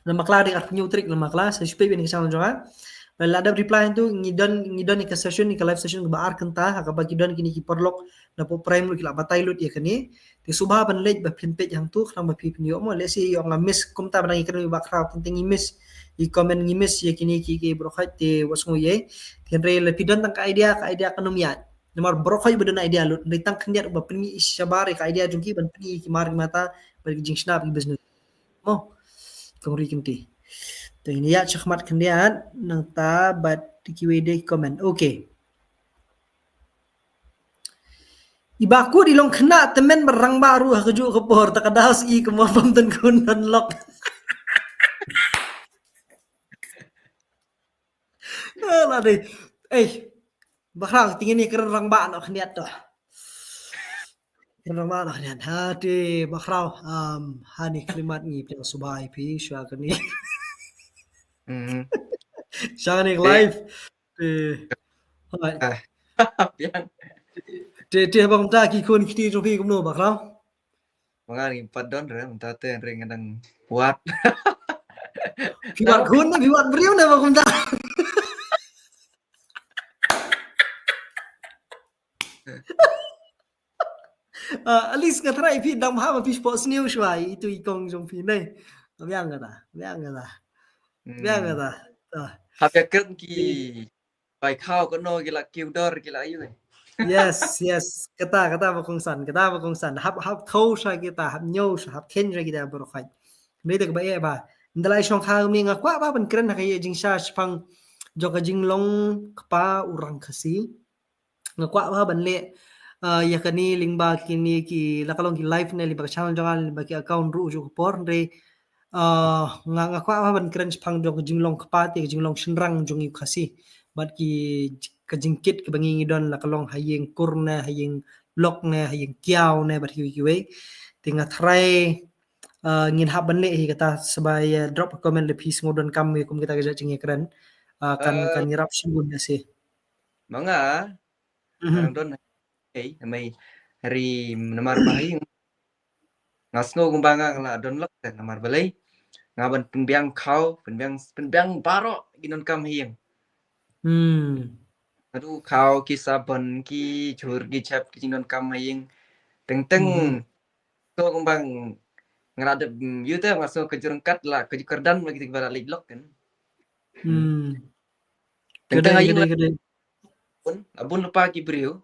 Lama kla ding arphew trik lama kla sa shu page ban ka channel jong nga. La dep reply tu ngi don ngi don ka session ni ka live session ba ar kynta ha ka ba ki don kini ki paralok na po prime lut ki la batai lut ya kani. Te suba ban leit ba phin page hang tu khang ba phi phin yo mo le si yo nga miss kumta ba ngi kani ba khraw teng teng ngi miss i comment ngi miss ya kini ki ki bro khat te was ngo ye. Te re le phi don tang ka idea ka idea ka num ya. Namar baroh khoit ba don idea lut, hynrei tang khyndiat ba pyni shabar ïa ka idea jong ki ban pyni ki mar ki mata bad ki jingshna ki business. Mo. Kong ri kynti. Te ngin ïa shakhmat khyndiat nangta bad kiwei de comment. Okay. I Bakut i long khynnah tymmen bad rangbah ruh ha kajuh ka por, ta ka daw i kumba bam tynkhun don lok. Ah, la dei. Eh, Bakhraw, te ngin ïa kren rangbah noh khyndiat to. Kren rangbah noh khyndiat. Ha te Bakhraw, um, ha ne khyllipmat ngi pdiang sngewbha ïa phi shuwa kane. Hmm. Shuwa kane live. Te. Hai. Ah. Biang. Te, te bang ta ki khun kti jong phi kumno Bakhraw? Ma nga ngi pat don re, mynta te re nga dang wad. Phi wad khun ne, phi wad briew ne ba kumta. Ah, at least nga tharai phi dang bha ba phi spot sniew shuwa ïa itu i kong jong phi ne. Biang kata, biang kata. Hmm. Biang kata. Ah. Hap ïa kren ki Bai khaw kano ki la kiew dor ki la ïoh. Yes, yes. Kata, kata ba kongsan, kata ba kongsan. Hap, hap thaw sha kita, hap ñiew sha, hap khein sha kita baroh khoit. Mynta kaba eh ba. Ynda la i shong kha mi nga kwah ba ban kren ha ka ïa jingshisha shaphang jong ka jinglong kpa u rang Khasi. Nga kwah ba ban leh, uh, ïa kane lyngba kine ki la ka long ki live ne lyngba ka channel jong nga lyngba ki account ruh jong ka por hynrei Ah, nga, nga kwah ba ban kren shaphang jong ka jinglong kpa te ka jinglong shynrang jong ngi u Khasi. Bad ki, ka jingkit kaba ngi ngi don la ka long ha ïing kur ne, ha ïing lok ne, ha ïing kiaw ne, bad kiwei kiwei. Te nga tharai, ah, ngin hap ban leh hi kata sba ïa drop comment leh phi sngew donkam ïa kum kita ka jait jingïakren. Ah, kan, kan ïarap shibun ïa si. Ma nga, Mhm. Nga don, eh, mei ri namar ba hi. Nga sngew kumba nga la don lok te namar balei. Nga ban pynbiang khaw, pynbiang, pynbiang baroh ki donkam ha ïing. Hmm. Adu khaw ki sabon ki jhur ki chep ki jingdonkam ha ïing. Teng teng. Mhm. Sngew kumba nga la dep, mm, ïu te nga sngew ka jur ryngkat la, ka jur kyrdan bad kita kiba la leit lok kan. Hmm. Teng teng ha ïing la bun, la bun lypa ki briew.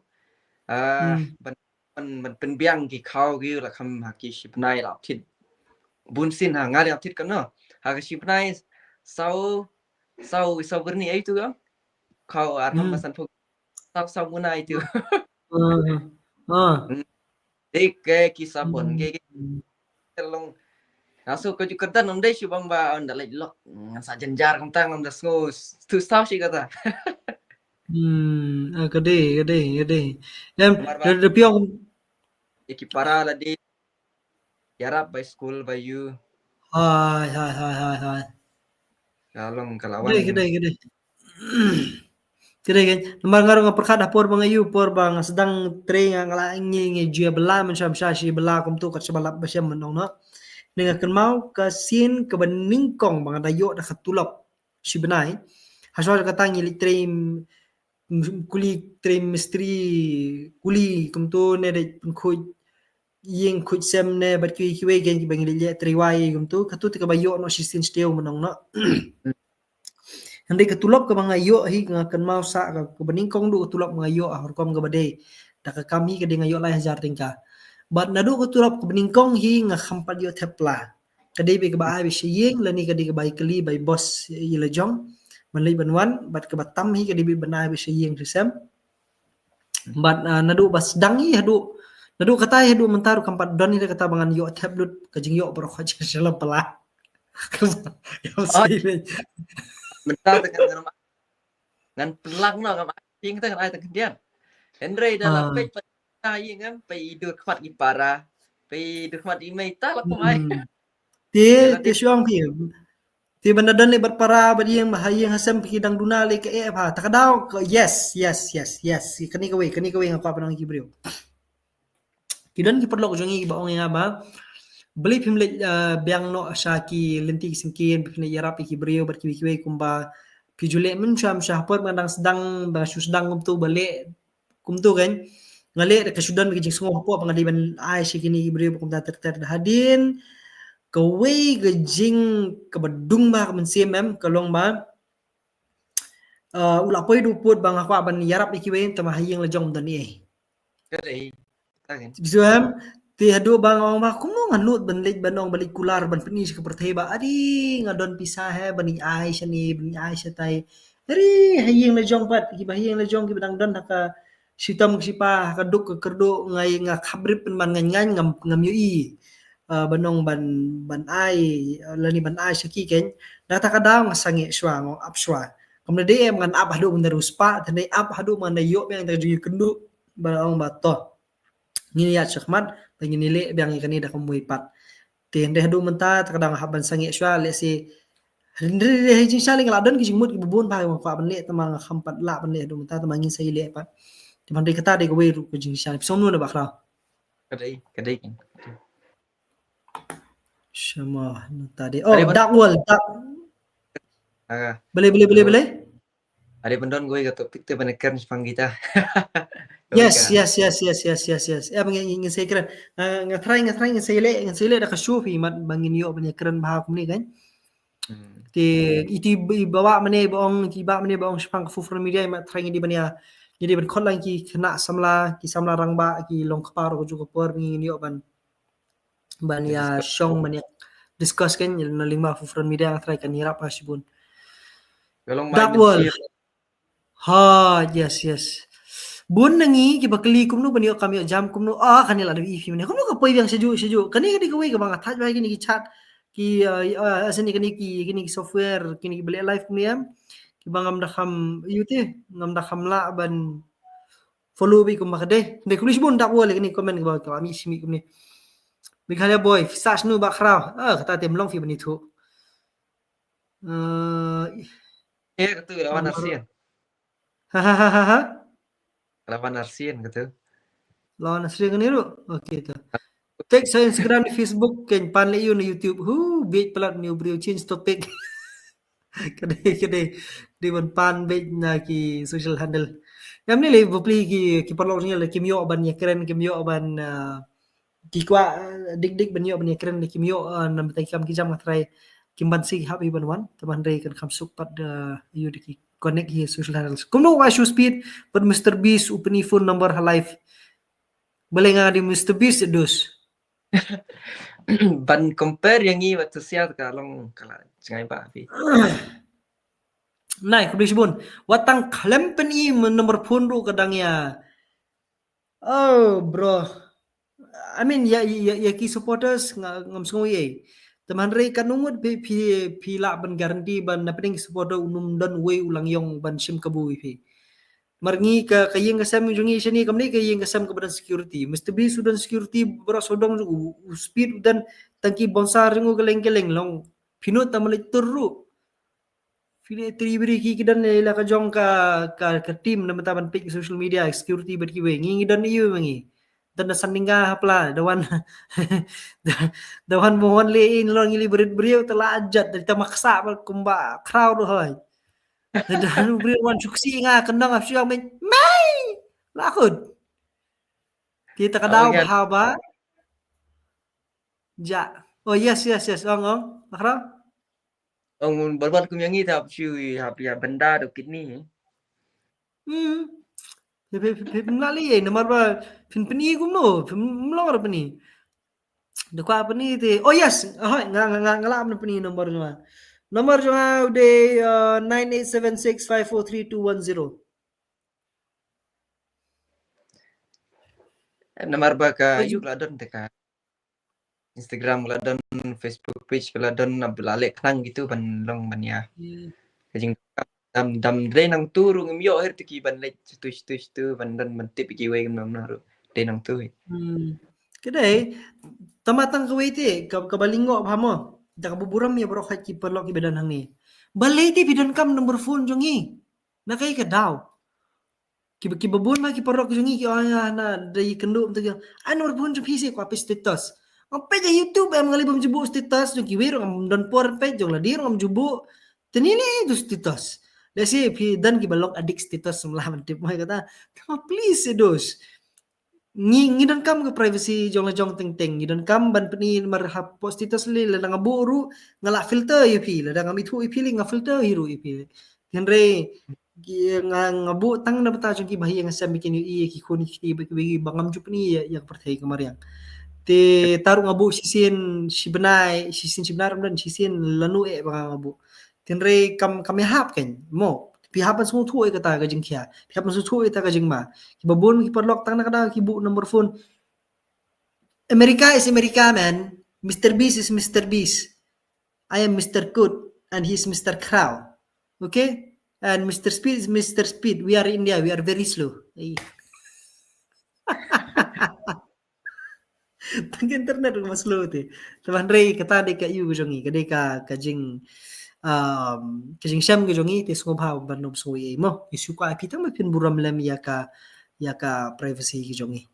Ah, hmm. Ban, ban, ban pynbiang ki khaw ki la kham ha ki shi bnai la thied. Bun sien ha nga la thied kano. Ha ka shi bnai saw, saw, saw byrni ai tu ka. Khaw ar hmm. Ba san phew. Saw, saw muna ai tu. Ah, ah. Hmm. Dei ke ki sabon, hmm. Ke, ke terlong. Nga sngew ka jur kyrdan ym dei shu bang ba ynda leit lok. Ngan sa jynjar kumta ngam da sngew tu saw shi kata. Hmm, ah, ka dei, ka dei, ka dei. Em, da, da piong. Ïa ki para la dei ïarap bai skul bai ïu. Hai, hai, hai, hai, hai. Ka long ka la wan. Ka dei, ka dei, ka dei. Ka dei, ka dei. Namar nga ruh nga pyrkhat ha por ba nga ïu, por ba nga sdang trei nga, nga la ngi, ngi ju ïa bylla mynshuwa mynshuwa shi bylla kumtu kat shaba lap ba shem mynnong noh. Ne nga kynmaw ka sien kaba nyngkong ba nga da ïoh da ka tulop shi bnai. Hashwa kata ngi leit trei, mm, kuli trei mistri kuli kumtu ne dei pynkhuid ïing khuid sem ne bad kiwei kiwei kein kiba ngi leit leh trei wai kumtu, katu te kaba ïoh noh shisien shtiew mynnong noh. Hynrei ka tulop kaba nga ïoh hi nga kynmaw sa ka, kaba nyngkong duh ka tulop nga ïoh ha rukom kaba dei. Da ka kam hi ka dei nga ïoh lai hajar tyngka. Bad naduh ka tulop kaba nyngkong hi nga kham pat ïoh thep pla. Ka dei beit kaba ai beit sha ïing lane ka dei kaba ai kylli bai boss ïa la jong. Ban leit ban wan, bad kaba tam hi ka dei beit ban ai beit sha ïing shisem. Bad, ah, naduh ba sdang hi haduh, naduh kata hi haduh mynta ruh kam pat don hi da kata ba ngan ïoh thep lut ka jingïoh baroh ka jingïoh pla. Mynta te kan ngan, ngan pynlang noh, ngam ai ping te ngan ai tang khyndiat. Hynrei da la peit pat ta ïing ngam peit i dur khmat i para, peit i dur khmat i mei ta la kum ai. Hmm. Te, te shuang phi. Te ban da don leh bad para bad ïing ba ha ïing ha sem phi dang duna leh ka eh pha. Ta ka daw ka, yes, yes, yes, yes. Kane kawei, kane kawei nga kwah ban ong ïa ki briew. Ki don ki paralok jong ngi kiba ong ïa nga ba balei phim leit, eh, biang noh sha ki lynti ki syngkien, phim leit ïarap ïa ki briew bad kiwei kiwei kumba phi ju leh mynshuwa mynshuwa ha por ba nga dang sdang, ba nga shu sdang kumtu ba leh kumtu kan. Nga leh da ka shu don ka jingsngew hapoh ba nga dei ban ai sha kine ki briew ba kumta ter ter da hadien. Kawei ka jing kaba dung ba ka mynsiem em ka long ba Uh, u la poi da u pud ba nga kwah ban ïarap ïa kiwei, tangba ha ïing la jong ym don ei. Ka dei. Ka dei. Phi sngewthuh em? Te haduh ba nga ong ba kumno ngan nud ban leit, ban ong ba leit kular ban pyni sha ka pyrthei ba adi nga don pisa hi ban ïai ai shane, ban ïai ai shatai. Hynrei ha ïing la jong pat, kiba ha ïing la jong kiba dang don ha ka shitom ka shipa, ha ka duk ka kyrduh, nga, nga khapbrip pynban, nga, nga ngam, ngam ïohi. Uh, ban ong ban, ban ai, uh, lane ban ai sha ki, keiñ. Na kata ka daw nga sangeh shuwa, nga ong ap shuwa. Kam da dei em ngan ap haduh ban da riewspah, te ngan ap haduh ban da ïoh biang ïa ka jingïakynduh, ban ong ba to, ngin ïaid shakhmat, te ngin ïaleh biang ïa kane da kumwei pat. Te hynrei haduh mynta, te ka daw nga hap ban sangeh shuwa, lehse hynrei ha jingshisha lei nga la don ki jingmut kiba bun bha ba nga kwah ban leh, tangba nga kham pat lah ban leh haduh mynta, tangba ngin sa ïaleh pat. Te hynrei kata dei kawei ruh ka jingshisha. Phi sngew kumno Bah Khraw? Ka dei, ka dei. Shama, nata dei. Oh, Dark World, Dark. Ah. Balei, balei, balei, balei? Ade ban don kawei ka topic te ban kren shaphang kita. Yes, yes, yes, yes, yes, yes, yes. Eh, ngin, ngin sa kren. Nga, nga try, nga try, ngin sa leh, ngin sa leh da ka show phi mat ba ngin ïoh ban ïakren bha kumne, keiñ. Hmm. Te iti ba, ba mane ba ong, iti ba mane ba ong shaphang ka Fulfront Media, mat try ngin dei ban ïa, ngin dei ban khot lang ki khynnah samla, ki samla rangbah, ki long kpa ruh ka juh ka por, ngin ïoh ban ban ïa shong ban ïa discuss, keiñ, na lyngba Fulfront Media, nga try kan ïarap ha shibun. Dark World. Ha, yes, yes. Bun na ngi kiba kylli kumno ban ïoh kam ïoh jam kumno. Ah, kane la da ïohi phi mynne. Kumno ka poi biang shajuh, shajuh. Kane ka dei kawei kaba nga thait bha kine ki chat. Ki, uh, uh, as in kine ki, kine ki software, kine kiba leh live kumne em. Kiba ngam da kham, ïoh te, ngam da kham lah ban follow beit kumba ka dei. Dei khublei shibun Dark World, kane comment kaba ka mih shim kumne. Meghalaya Boy, phi sah shano Bah Khraw? Ah, kata te ym long phi ban ïathuh. Eh, eh, katu la wan arsien. Ha, ha, ha, ha, ha. La wan arsien katu. La wan arsien kane ruh. Okay, tu. Text ha Instagram, Facebook, keiñ, pan leh ïa u na YouTube. Hu, bieit palat une u briew, change topic. Ka dei, ka dei, dei ban pan beit na ki social handle. Em, ne lei bapli ki, ki paralok jong ngi lei kim ïoh ban ïakren, kim ïoh ban, ah, ki kwah, ah, dik dik ban ïoh ban ïakren, lei kim ïoh, ah, namar ki kam ki jam, nga try kim banse ki hap hi ban wan, tangba hynrei kan kham suk pat, ah, ïoh da ki connect hi social handles. Kumno Wahshu Speed bad Mister Beast u pyni phone number ha live. Balei nga dei Mister Beast, dus. Ban compare ïa ngi bad Tusia, ka long ka la jngai bha phi. Nai, khublei shibun. Wat tang khlem pyni number phone ruh ka dang ïa. Oh, bro. I mean, ïa, ïa, ïa ki supporters nga, ngam sngew ei. Tangba hynrei katno ngut phi, phi, phi lah ban guarantee ba na pdeng ki supporter un ym don uwei u langïong ban shim kabu ïa phi. Namar ngi ka, ka ïing ka sem jong ngi shane kam dei ka ïing ka sem kaba don security. Mister Beast u don security baroh sawdong jong u, u Speed u don tang ki bouncer jong u kylleng kylleng, long phi nud tang ban leit tur ruh. Phi leit tur, ïa ki, ki don ïa la ka jong ka, ka, ka team na bynta ban peit social media, security bad kiwei. Ngi, ngi don ïa u ma ngi. Don na Sandinga hapla, da wan, da, da wan mo wan leh in long ngi lei brit briew te la jot, da ta maksa ba kumba Khraw ruh hoi. Da, da wan briew wan shuksi nga, kynang ap shuang men. Mai! La khut. Te ta ka daw bha ba. Ja. Oh, yes, yes, yes. Ong, ong. Bah Khraw? Ong, barbar kum ïa ngi ta hap shu, hap ïa benda do kidney. Hmm. Phi, phi, phi, phi, phi, phi, namar ba phin pyni kumno, phin mlong ra pyni. Da kwah pyni te. Oh yes, ahoi, nga, nga, nga, nga lah ban pyni number jong nga. Number jong nga u dei, uh, nine eight seven six five four three two one zero. Namar ba ka, eh, ïu ka la don te ka Instagram ka la don, Facebook page ka la don, ab la leh khnang kitu ban long ban ïa. Hmm. Ka jing dam, dam dei nangtu ruh ngim ïoh hi te ki ban leh tu tu tu ban don ban tip kiwei ngam nang ruh. Dei nangtu hi. Hmm. Ka dei, tangba tang kawei te, ka, kaba lyngngoh bha mo. Da kaba burom ïa baroh ki paralok kiba don hangne. Balei te phi donkam number phone jong ngi? Na kaei ka daw? Kiba, kiba bun ma ki paralok jong ngi ki ong, ah, na da ïakynduh mynta ki ong, ai number phone jong phi seh, kwah peit status. Nga peit ha YouTube em, nga lei bym ju buh status jong kiwei ruh, ngam don por peit, jong lade ruh ngam ju buh. Te ne ne tu status. Lehse phi don kiba long addict status, samla ban tip mo kata. Tangba please, eh, dos. Ngi, ngi donkam ka privacy jong la jong teng teng. Ngi donkam ban pyni namar hapoh status lei, lada nga buh ruh nga la filter ïa phi, lada ngam ithuh ïa phi lei nga filter hi ruh ïa phi. Hynrei Ki, nga, nga buh tang na bynta jong ki ba hi nga sem ba kin ïohi ïa ki khun ki kti ba ki, ba ngam ju pyni ïa, ïa ka pyrthei ka mariang. Te tang ruh nga buh shisien shi bnai, shisien shi bnai ruh ym don, shisien lano eh ba nga buh. Te hynrei kam, kam ïahap kein mo. Phi hap ban sngewthuh ïa kata ka jingkhia, phi hap ban sngewthuh ïa kata ka jingma. Kiba bun ki paralok tang na ka daw ki buh number phone. America is America, man. Mister Beast is Mister Beast. I am Mister Good and he is Mister Crow. Okay? And Mister Speed is Mister Speed. We are India, we are very slow. Ei. Tang internet ruh ma slow te. Te hynrei kata dei ka ïoh ka jong ngi, ka dei ka, ka jing, um, ka jingshem ka jong ngi, te sngewbha ban ym sngew ei mo. Ïa shu kwah phi tang ba phin burom lem ïa ka, ïa ka privacy ka jong ngi.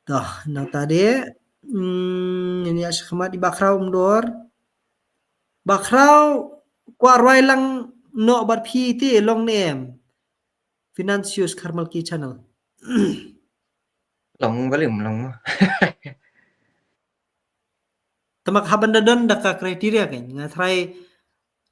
Toh, nangta de, hmm, ïa sha khmat i Bah Khraw Umdor. Bah Khraw, kwah rwai lang noh bad phi te long ne em. Financius Karmalki Channel. Long, ba lim long. Te ma hap ban da don da ka criteria kein, nga tharai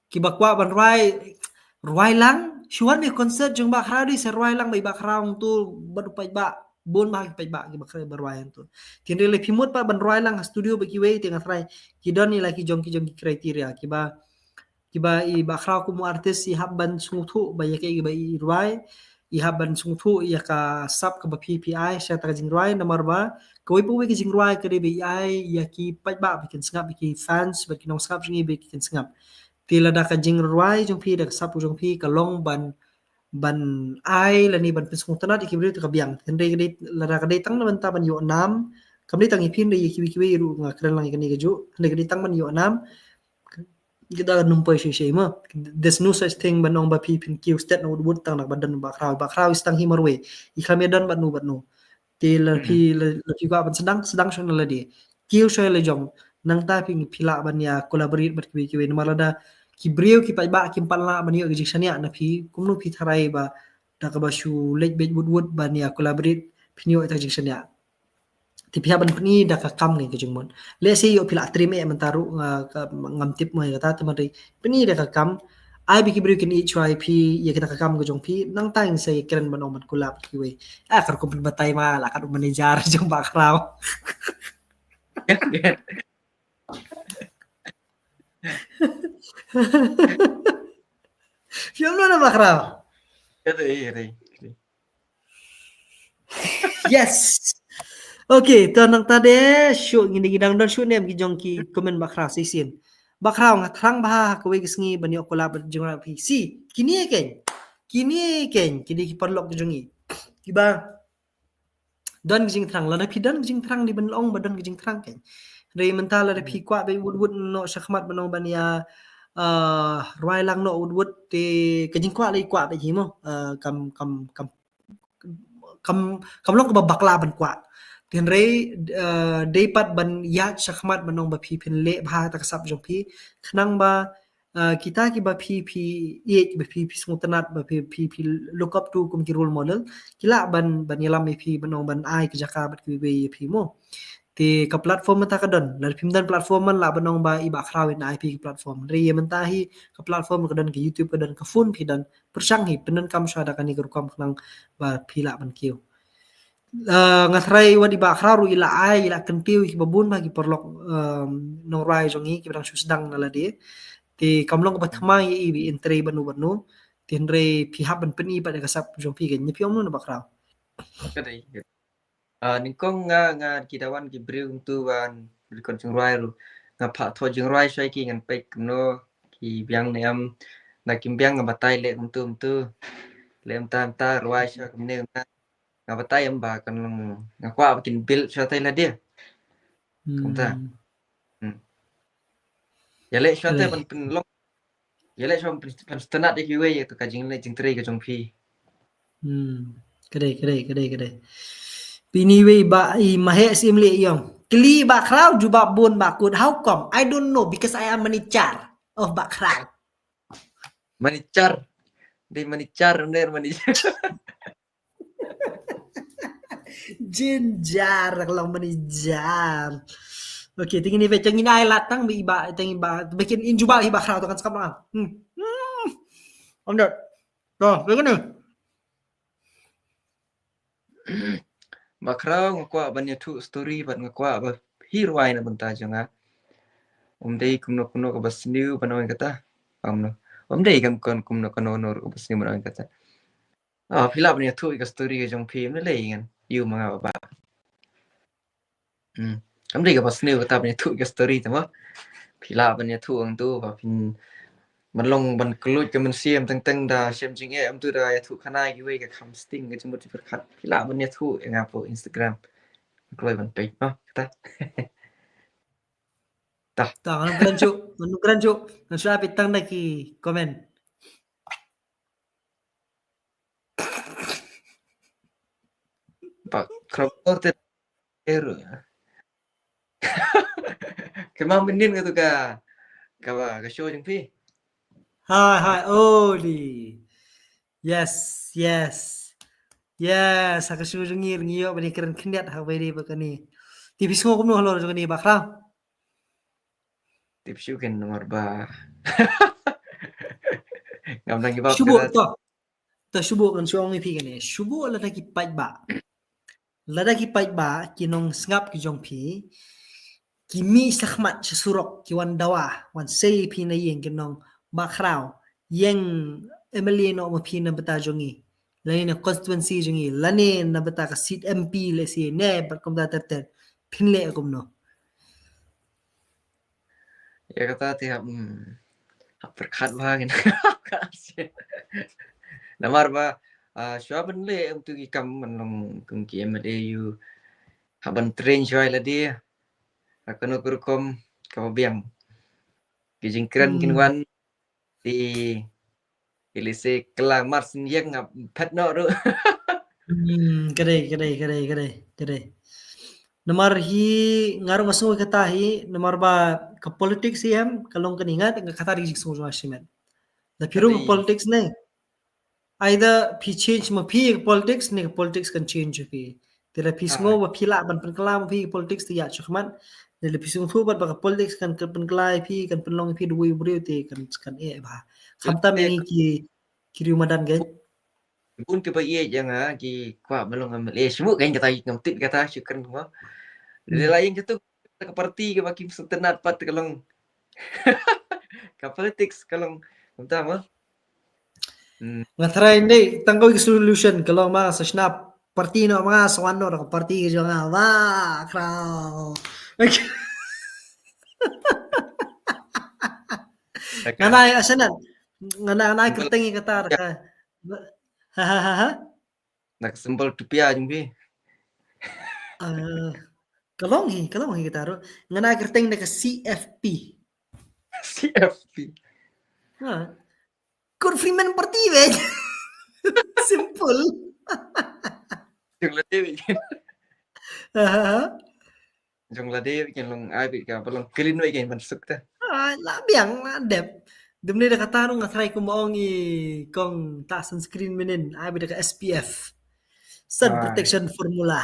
kiba kwah ban rwai, rwai lang, shu wan ïa ka concert jong Bah Khraw de, sa rwai lang ba i Bah Khraw hangto bad u paidbah, bun bha ki paidbah kiba khreh ban rwai hangto. Te hynrei lada phi mut pat ban rwai lang ha studio bad kiwei, te nga tharai ki don ïa la ki jong ki, jong ki criteria, kiba, kiba i Bah Khraw kum u artist i hap ban sngewthuh ba ïa kaei ba i rwai, i hap ban sngewthuh ïa ka sap kaba phi, phi ai sha kata ka jingrwai, namar ba kawei pa kawei ka jingrwai ka dei ba i ai ïa ki paidbah ba kin sngap, ïa ki fans bad ki nongsngap jong ngi ba kin sngap. Te lada ka jingrwai jong phi da ka sap jong phi ka long ban, ban ai lane ban pynsngewtynnat ïa ki briew te ka biang. Hynrei ka dei, lada ka dei tang na bynta ban ïoh nam, kam dei tang ïa phi, hynrei ïa kiwei kiwei ruh, nga kren lang ïa kane kajuh, hynrei ka dei tang ban ïoh nam, ka da nym poi shisha mo. There's no such thing ban ong ba phi phin kiew stet na wut wut tang na ka ba don Bah Khraw. Bah Khraw i sdang hi marwei, i khlem ïa don bad no bad no. Te lada phi, lada phi kwah ban sdang, sdang shuwa na lade. Kiew shuwa la jong. Nangta phi, phi lah ban ïa collaborate bad kiwei kiwei. Namar lada ki briew ki paidbah kim pat lah ban ïoh ka jingshaniah na phi, kumno phi tharai ba da kaba shu leit beit wut wut ban ïa collaborate phin ïoh ïa ka jingshaniah. Te phi hap ban pyni da ka kam, ka jingmut. Let's say ïoh phi la trim eh mynta ruh, nga, ka, ngam tip mo ïa kata, te hynrei pyni da ka kam. Ai ba ki briew kin ïeit shuwa ïa phi ïa kita ka kam ka jong phi, nangta ngin sa ïa kren ban ong ban collab kiwei. Ah, ka rukom pynbatai ma la kat u manager jong Bah Khraw. Phi ong no na Bah Khraw? Ka dei, ka dei, ka dei. Yes. Okay, to nangta de shu ngin, ngin dang don shu ne em ki jong ki comment Bah Khraw shisien. Bah Khraw, nga thrang bha ha kawei ka sngi ban ïoh collab bad jingrwai phi. Si, kine kein. Kine kein, kine ki paralok ki jong ngi. Kiba don ka jingthrang, lada phi don ka jingthrang dei ban ong ba don ka jingthrang kein. Hynrei mynta lada phi kwah beit wut wut noh shakhmat ban ong ban ïa, uh, rwai lang noh wut wut te ka jingkwah la i kwah beit hi mo. Uh, kam, kam, kam, kam, kam long kaba bakla ban kwah. Te hynrei, uh, dei pat ban ïaid shakhmat ban ong ba phi phin leh bha ïa ka sap jong phi. Khnang ba uh, kita kiba phi, phi ïeit, ba phi, phi sngewtynnat, ba phi, phi, phi look up to kum ki role model, ki lah ban, ban ïalam ïa phi ban ong ban ai ka jaka bad kiwei ïa phi mo. Te ka platform mynta ka don, lada phim don platform man lah ban ong ba i Bah Khraw in ai phi ka platform. Hynrei ïa mynta hi ka platform ka don, ka YouTube ka don, ka phone phi don, pyrshang hi pyndonkam shuwa da kane ka rukom khnang ba phi lah ban kiew. Uh, nga tharai wat i Bah Khraw ruh i la ai, i la kyntiew ïa kiba bun bha ki paralok, um, nongrwai jong ngi kiba dang shu sdang na lade. Te kam long kaba thymmai ïa i ba in trei bad no bad no. Te hynrei phi hap ban pyni pat ïa ka sap jong phi kein. Ne phi ong no na Bah Khraw? Ka dei, ka dei. Ah, nyngkong nga, nga ki da wan ki briew kumtu ban leh kon jingrwai ruh. Nga phah thoh jingrwai shuwa ïa ki, ngan peit kumno ki biang ne em. Lada kim biang nga batai leh kumtu kumtu. Leh mynta mynta, rwai shuwa kumne kumne. Nga batai em ba kan long, nga kwah ba kin build shuwa te lade. Hmm. Kumta. Hmm. Ïaleh shuwa te ban pynlong. Ïaleh shuwa ban pyn-, pynsngewtynnat ïa kiwei ïa ka jingleh jingtrei ka jong phi. Hmm. Ka dei, ka dei, ka dei, ka dei. Phi ni wei ba i Maheh Sim leh ïong. Kylli Bah Khraw jubab bun ba kut. How come? I don't know because I am manager of Bah Khraw. Manager. Dei manager, under manager. Jinjar, ka long manager. Okay, te ngin ïa peit, te ngin ai lad tang ba i Bah, tang i Bah, ba kin in jubab i Bah Khraw to kan skam lang. Hmm. Hmm. Om dot. To, kane. Bah Khraw, nga kwah ban ïathuh story bad nga kwah ba phi rwai na bynta jong nga. Um dei kumno kumno kaba sniew ban ong kata. Kumno. Um dei kam kon kumno kumno kaba sniew ban ong kata. Ah, phi lah ban ïathuh ïa ka story ka jong phi, ym lei ngan ïoh ma nga ba. Hmm. Kam dei kaba sniew kata ban ïathuh ïa ka story te mo. Phi lah ban ïathuh hangto ba phin ban long ban kylluid ka mynsiem teng teng da shem jingeh, hangto da ïathuh khana kiwei ka kham sting ka jingmut jingpyrkhat. Phi lah ban ïathuh ïa nga hapoh Instagram. Kloi ban peit mo kata. Tah. Tah, ngan kren shuh, ngan kren shuh. Ngan shuh peit tang da ki comment. Bah Khraw te eru. Kemang mynnin katu ka, ka ba, ka show jong phi. Hai, hai, oh, di. Yes, yes. Yes, ha ka show jong ngi, ngi ïoh ban ïakren khyndiat ha kaba ïadei bad kane. Te phi sngew kumno halor jong kane, Bah Khraw? Te phi shu ken namar ba ngam dang ïa ba. Shu buh, to. To shu buh, ngan shu ong ïa phi kane. Shu buh lada ki paidbah. Lada ki paidbah, ki nongsngap ki jong phi, ki mih shakhmat sha surok, ki wan dawa, wan sei phi na ïing, ki ong Bah Khraw, ïeng M L A noh ma phi na bynta jong ngi. Lane na constituency jong ngi, lane na bynta ka seat M P lehse, ne bad kumta ter ter. Phin leh kumno? Ïa kata te hap, hmm, hap pyrkhat bha ngan. Namar ba, ah, shuwa ban leh hangto ki kam ban long kum ki M L A, ïoh hap ban train shuwa ïa lade ha kano ka rukom kaba biang. Ki jingkren kin wan, te lehse kylla mar shen ïeng nga phet noh ruh. Hmm, ka dei, ka dei, ka dei, ka dei, ka dei. Namar hi nga ruh nga sngew kata hi, namar ba ka politics hi em, ka long kane, nga, nga kata ri jingsngew jong nga shimet. Lada phi rung ka politics ne, either phi change ma phi ka politics ne ka politics kan change phi. Te lada phi sngew ba phi lah ban pynkylla ma phi ka politics te ïa shu khmat. Te lada phi sngewthuh pat ba ka politics kan, kan pynkylla ïa phi, kan pynlong ïa phi da uwei u briew te kan, kan eh bha. Khamtam ïa ngi ki, ki riew madan kein. Bun kiba ïeit ïa nga ki kwah ban long M L A. Shu buh kein kata, ngam tip kata, shu kren mo. Hmm. Lada la ïeng katu ka party kaba kim sngewtynnat pat ka long ka politics ka long kumta mo. Hmm. Nga tharai ne tang kawei ka solution ka long ma sa shna party noh ma nga sa wan noh da ka party ka jong nga, Bah Khraw. Nga nai asanan. Nga nai, nga nai kyrteng ïa kata da ka. Ha ha ha ha. Na ka symbol tupia jong phi. Ah, ka long hi, ka long hi kata ruh. Nga nai kyrteng da ka C F P. C F P. Ha. Good for men party, weh. Simple. Jong lade, weh. Ha ha ha. Jong lade, weh, kin long ai bit kaba long clean, weh, kin ban suk ta. Ah, la biang, la dep. Dum ne da kata ruh nga tharai kumba ong i kong ta sunscreen mynnin, ai bit da ka S P F. Sun protection formula.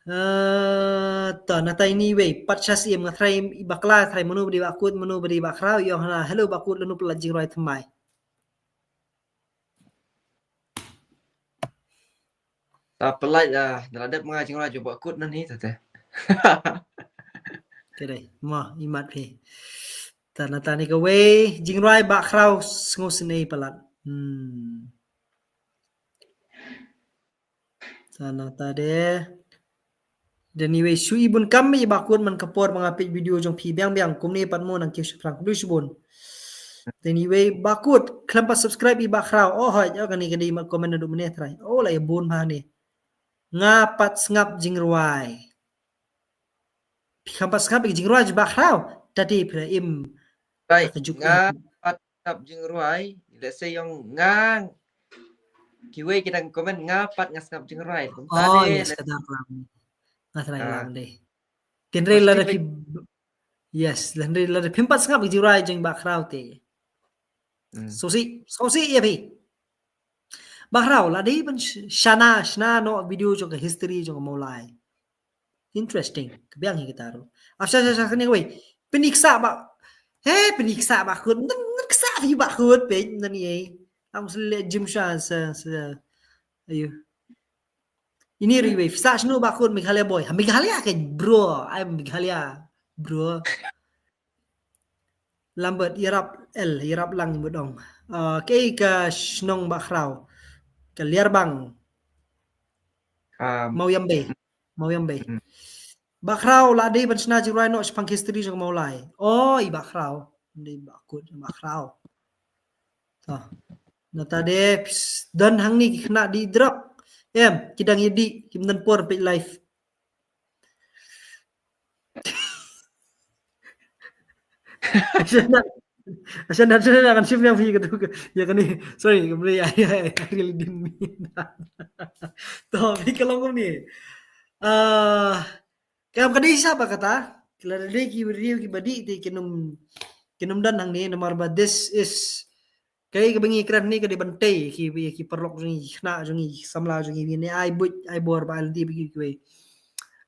Ah, to, nangta ine iwei pat sha siem, nga tharai i bakla, tharai mano ba dei Bah Kut, mano ba dei Bah Khraw, i ong hana, hello Bah Kut, lano pynlait jingrwai thymmai. Ta pynlait, ah, da la dep ma nga jingrwai jong Bah Kut nangne, ta te. Te dei, mo, imat phi. Ta nangta ne kawei, jingrwai Bah Khraw sngewsynei palat. Hmm. Ta nangta de. Dei ne iwei, shu i bun kam i Bah Kut, man ka por ba nga peit video jong phi biang biang kumne pat mo, nang kiew shaphrang, khublei shibun. Dei ne iwei, Bah Kut khlem pat subscribe i Bah Khraw. Oh hooid, oh kane ka dei mat comment naduh mynne trai. Oh la ïa bun bha ne. Nga pat sngap jingrwai. Phi khlem pat sngap jingrwai jong Bah Khraw. Tadi phi la im. Right. Ka juk nga pat sngap jingrwai, let's say ïong nga, kiwei ki dang comment nga pat nga sngap jingrwai. Oh, yes, ka dang lang. Nga try lang dei. Tynrai lada phi, yes, lada phi pat sngap jingrwai jong Bah Khraw te. Hmm. Sosi, sosi ïa phi. Bah Khraw, la dei ban sh-, shna, shna noh video jong ka history jong ka Mawlai. Interesting. Ka biang hi kata ruh. Ap sha, sha, sha, kane kawei. Pyni ksa Bah. He, pyni ksa Bah Kut. Ngan, ngan ksa phi Bah Kut, peit, ngan ïa. Ang sele jim sha sa sa ayu. Ini riwe sa shnu ba khun Meghalaya boy. Ha Meghalaya kan bro. I'm Meghalaya bro. Lambert, ïarap L, ïarap lang mudong. Uh, kei ka shnong Bah Khraw. Ka Liarbang. Um, Mawiam Bay. Mawiam Bay. Mm. Bah Khraw la dei ban shna jingrwai noh shaphang history jong Mawlai. Oh, i Bah Khraw. Dei Bah Kut, Bah Khraw. To. Nata de pis, don hangne ki khynnah dih drok. Em, ki dang ïa dih, kim don por peit live. Asha na, asha na, asha na kan shim yang phi katu ka, ïa kane. Sorry, ka mle ïa, ïa, ïa, I really didn't mean that. To, phi ka long kumne. Ah, kam ka dei sa ba kata, ki la dei ki briew ki ba dih te kin ym, kin ym don hangne namar ba this is Kaei kaba ngi kren hangne ka dei ban tei ki, ki paralok jong ngi, ki khynnah jong ngi, ki samla jong ngi, ne ai buit, ai bor ba ai lynti ba ki kiwei.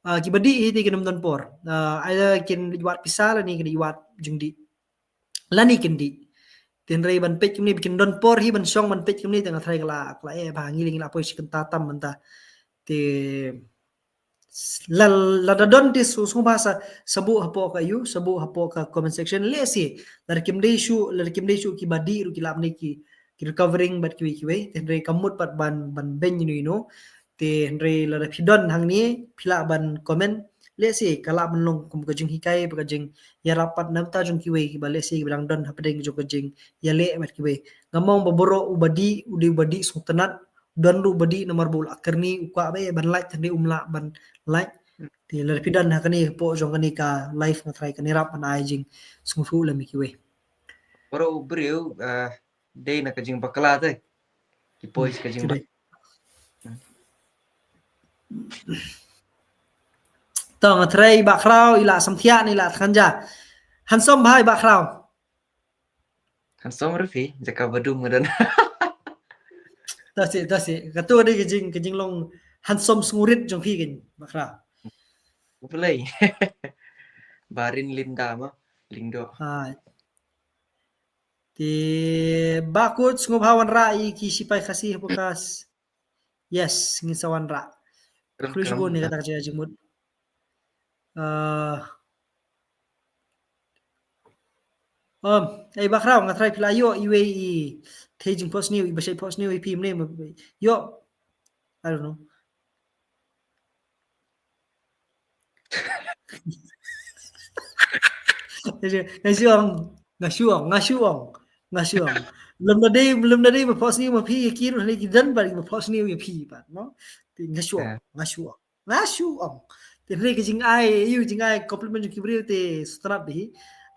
Ah, ki ba dih hi te kin ym don por. Ah, either kin dei wad pisa lane kin dei wad jingdih. Lane kin dih. Te hynrei ban peit kumne ba kin don por hi ban shong ban peit kumne te nga tharai ka la, ka la eh bha ngi lei ngi la poi shi kynta tam mynta. Te la, lada don te sngewbha sa, sa buh hapoh ka ïu, sa buh hapoh ka comment section. Lehse lada kim dei shuh, lada kim dei shuh ki ba dih ruh ki lah ban dei ki, ki recovering bad kiwei kiwei. Te hynrei kam mut pat ban, ban beiñ ïano ïano. Te hynrei lada phi don hangne phi lah ban comment. Lehse ka lah ban long kum ka jinghikai bad ka jingïarap pat na bynta jong kiwei kiba lehse kiba dang don hapdeng jong ka jingïaleh bad kiwei. Nga mong ba baroh u ba dih u dei u ba dih sngewtynnat, don ruh ba dih namar ba u la kyrni, u kwah ba eh ban lait hynrei um lah ban lait. Te lada phi don ha kane hapoh jong kane ka live nga tharai kan ïarap ban ai jingsngewthuh lem ïa kiwei. Baroh u briew, ah, dei na ka jingbakla te. Ki poi ka jingbakla. To nga tharai i Bah Khraw i la samthiah ne i la thngan ja. Handsome bha i Bah Khraw. Handsome ruh phi, jaka ba dum nga don. To sih, to sih. Katu dei ka jing, ka jinglong handsome sngewrit jong phi kan, Bah Khraw. Balei? Barin Linda ma, Lingdo. Ha. Te Bah Kut sngewbha wanrah ïa ki sipai Khasi hapoh ka. Yes, ngin sa wanrah. Khublei shibun ïa kata ka jingmut. Ah, um, eh, Bah Khraw, nga tharai phi la ïoh iwei i thei jingphohsniew, i ba shait phohsniew ïa phi mynne, ïoh. I don't know. Nga shu ong, nga shu ong, nga shu ong, nga shu ong. Lem na dei, lem na dei ba phohsniew ma phi ïa ki ruh, na ki don ba phohsniew ïa phi pat, no? Nga shu ong, nga shu ong. Nga shu ong. Te hynrei ka jingai, ïa u jingai compliment jong ki briew te sngewtynnat bha.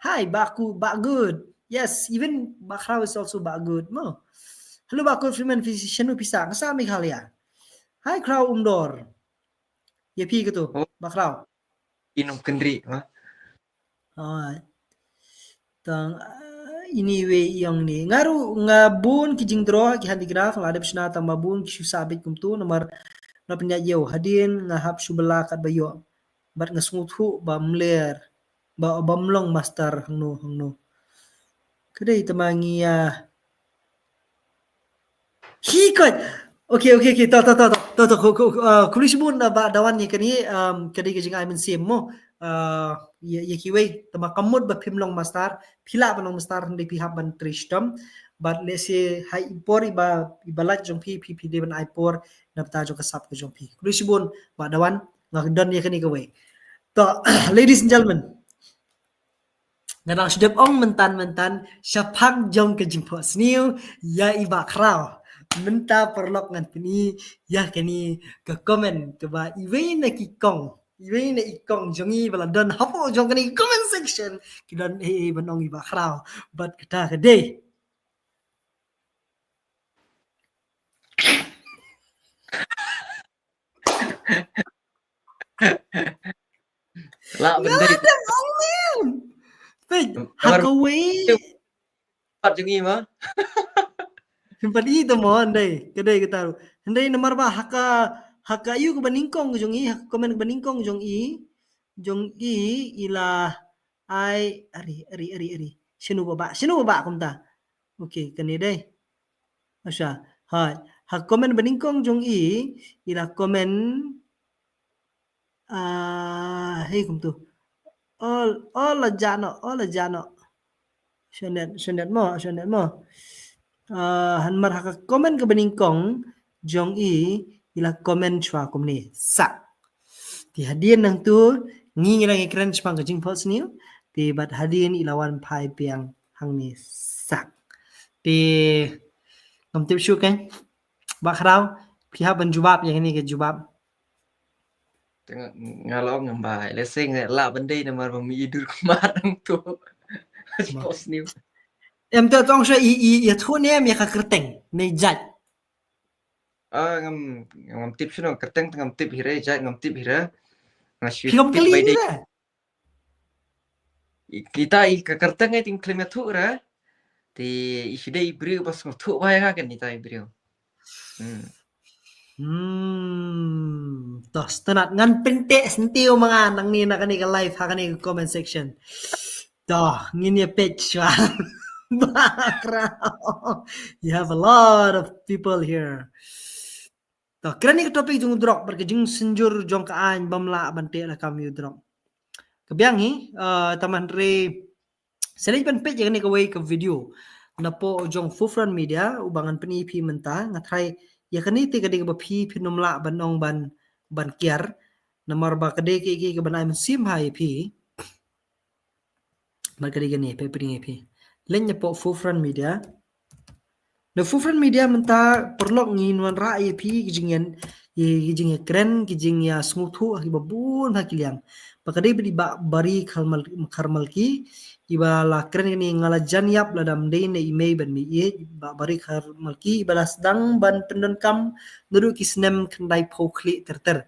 Hi, Bah Kut, Bah Good. Yes, even Bah Khraw is also Bah Good, mo. Hello, Bah Kut Freeman, phi shano phi sah? Nga sah Meghalaya. Hi, Khraw Umdor. Ïa phi katu, Bah Khraw. Inong kendri, ma. Alright. Tang, ah, ini wei ïong ni. Nga ruh nga bun ki jingdraw ki handicraft, nga la dep shna tang ba bun ki shu sah beit kumtu namar nga pynïaid ïew hadien nga hap shu bylla kat ba ïoh. Bad nga sngewthuh ba mler ba, ba mlong master hangno hangno. Ka dei tang ma ngi ïa Hi koit. Okay, okay, okay. To, to, to, to, to, to, ko, ko, uh, khublei shibun, uh, Bah Dawan ïa kane, um, ka dei ka jingai mynsiem mo. Uh, ïa, ïa kiwei, tang ba kam mut ba phim long master, phi lah ban long master hynrei phi hap ban trei shitom. Bad lehse ha i por iba, iba lait jong phi, phi, phi dei ban ai por na bynta jong ka sap ka jong phi. Khublei shibun, Bah Dawan, nga don ïa kane kawei. To, ladies and gentlemen. Nga dang shu dep ong mynta mynta shaphang jong ka jingphohsniew ïa i Bah Khraw. Mynta paralok ngan pyni ïa kane ka comment kaba iwei na ki kong, iwei na i kong jong ngi ba la don hapoh jong kane comment section ki don ei ei ban ong i Bah Khraw. Bad kata ka dei. Lah bendai. Nga dang ong mem. Peit, ha kawei. Pat jong i ma. Pat i to mo, hynrei ka dei kata ruh. Hynrei namar ba ha ka, ha ka ïu kaba nyngkong jong i, ha ka comment kaba nyngkong jong i, jong i, i la ai, ari, ari, ari, ari. Shano ba ba, shano ba ba kumta. Okay, kane dei. Asha, hai. Ha comment ba nyngkong jong i, i la comment, ah, hei kumtu. All, all la jano, all la jano. Shonet, shonet mo, shonet mo. Ah, hanmar ha ka comment kaba nyngkong jong i, i la comment shuwa kumne. Sak. Te hadien nangtu, ngi ngi la ngi kren shaphang ka jingphohsniew. Te bad hadien i la wan phai biang hangne sak. Te ngam tip shuh kein. Bah Khraw, phi hap ban jubab ïa kane ka jubab. Te nga, nga la ong ngam bai. Lehse nga lah ban dei namar ba mi i dur kumar nangtu. Jingphohsniew. Em, to tong sha i, i, ïathuh ne em ïa ka kyrteng ne jait. Ah, ngam, ngam tip shuh, kyrteng te ngam tip hi re, jait ngam tip hi re. Nga shu tip bai dei. Kita i ka kyrteng ai ting khlem ïathuh re. Te i shu dei i briew ba sngewthuh ba ïa nga kan kita i briew. Hmm. Hmm, to sngewtynnat ngan pynteh syntiew ma nga nangne na kane ka live ha kane ka comment section. To ngin ïa peit shuwa. Bah Khraw. You have a lot of people here. To kren ïa ka topic jong u drok bad ka jingsynjur jong ka aiñ bym lah ban teh lakam ïa u drok. Ka biang hi, eh, tangba hynrei sa leit ban peit ïa kane kawei ka video napoh jong Fufron Media uba ngan pyni ïa phi mynta. Nga tharai ïa kane te ka dei kaba phi phin ym lah ban ong ban, ban kiar namar ba ka dei kaei kaei kaban ai mynsiem bha ïa phi. Bad ka dei kane, peit peit ïa phi. Leit napoh Fufron Media. Na Fufron Media mynta paralok ngin wanrah ïa phi ki jingïa, ki jingïakren, ki jingïasngewthuh ha kiba bun ha ki liang. Ba ka dei bad i Bah Bari Kharmal-, Kharmalki iba la kren kane, nga la jan ïap lada ym dei na i mei bad mei ïeit. Bah Bari Kharmalki iba la sdang ban pyndonkam naduh ki snem khyndai phew khlieh ter ter.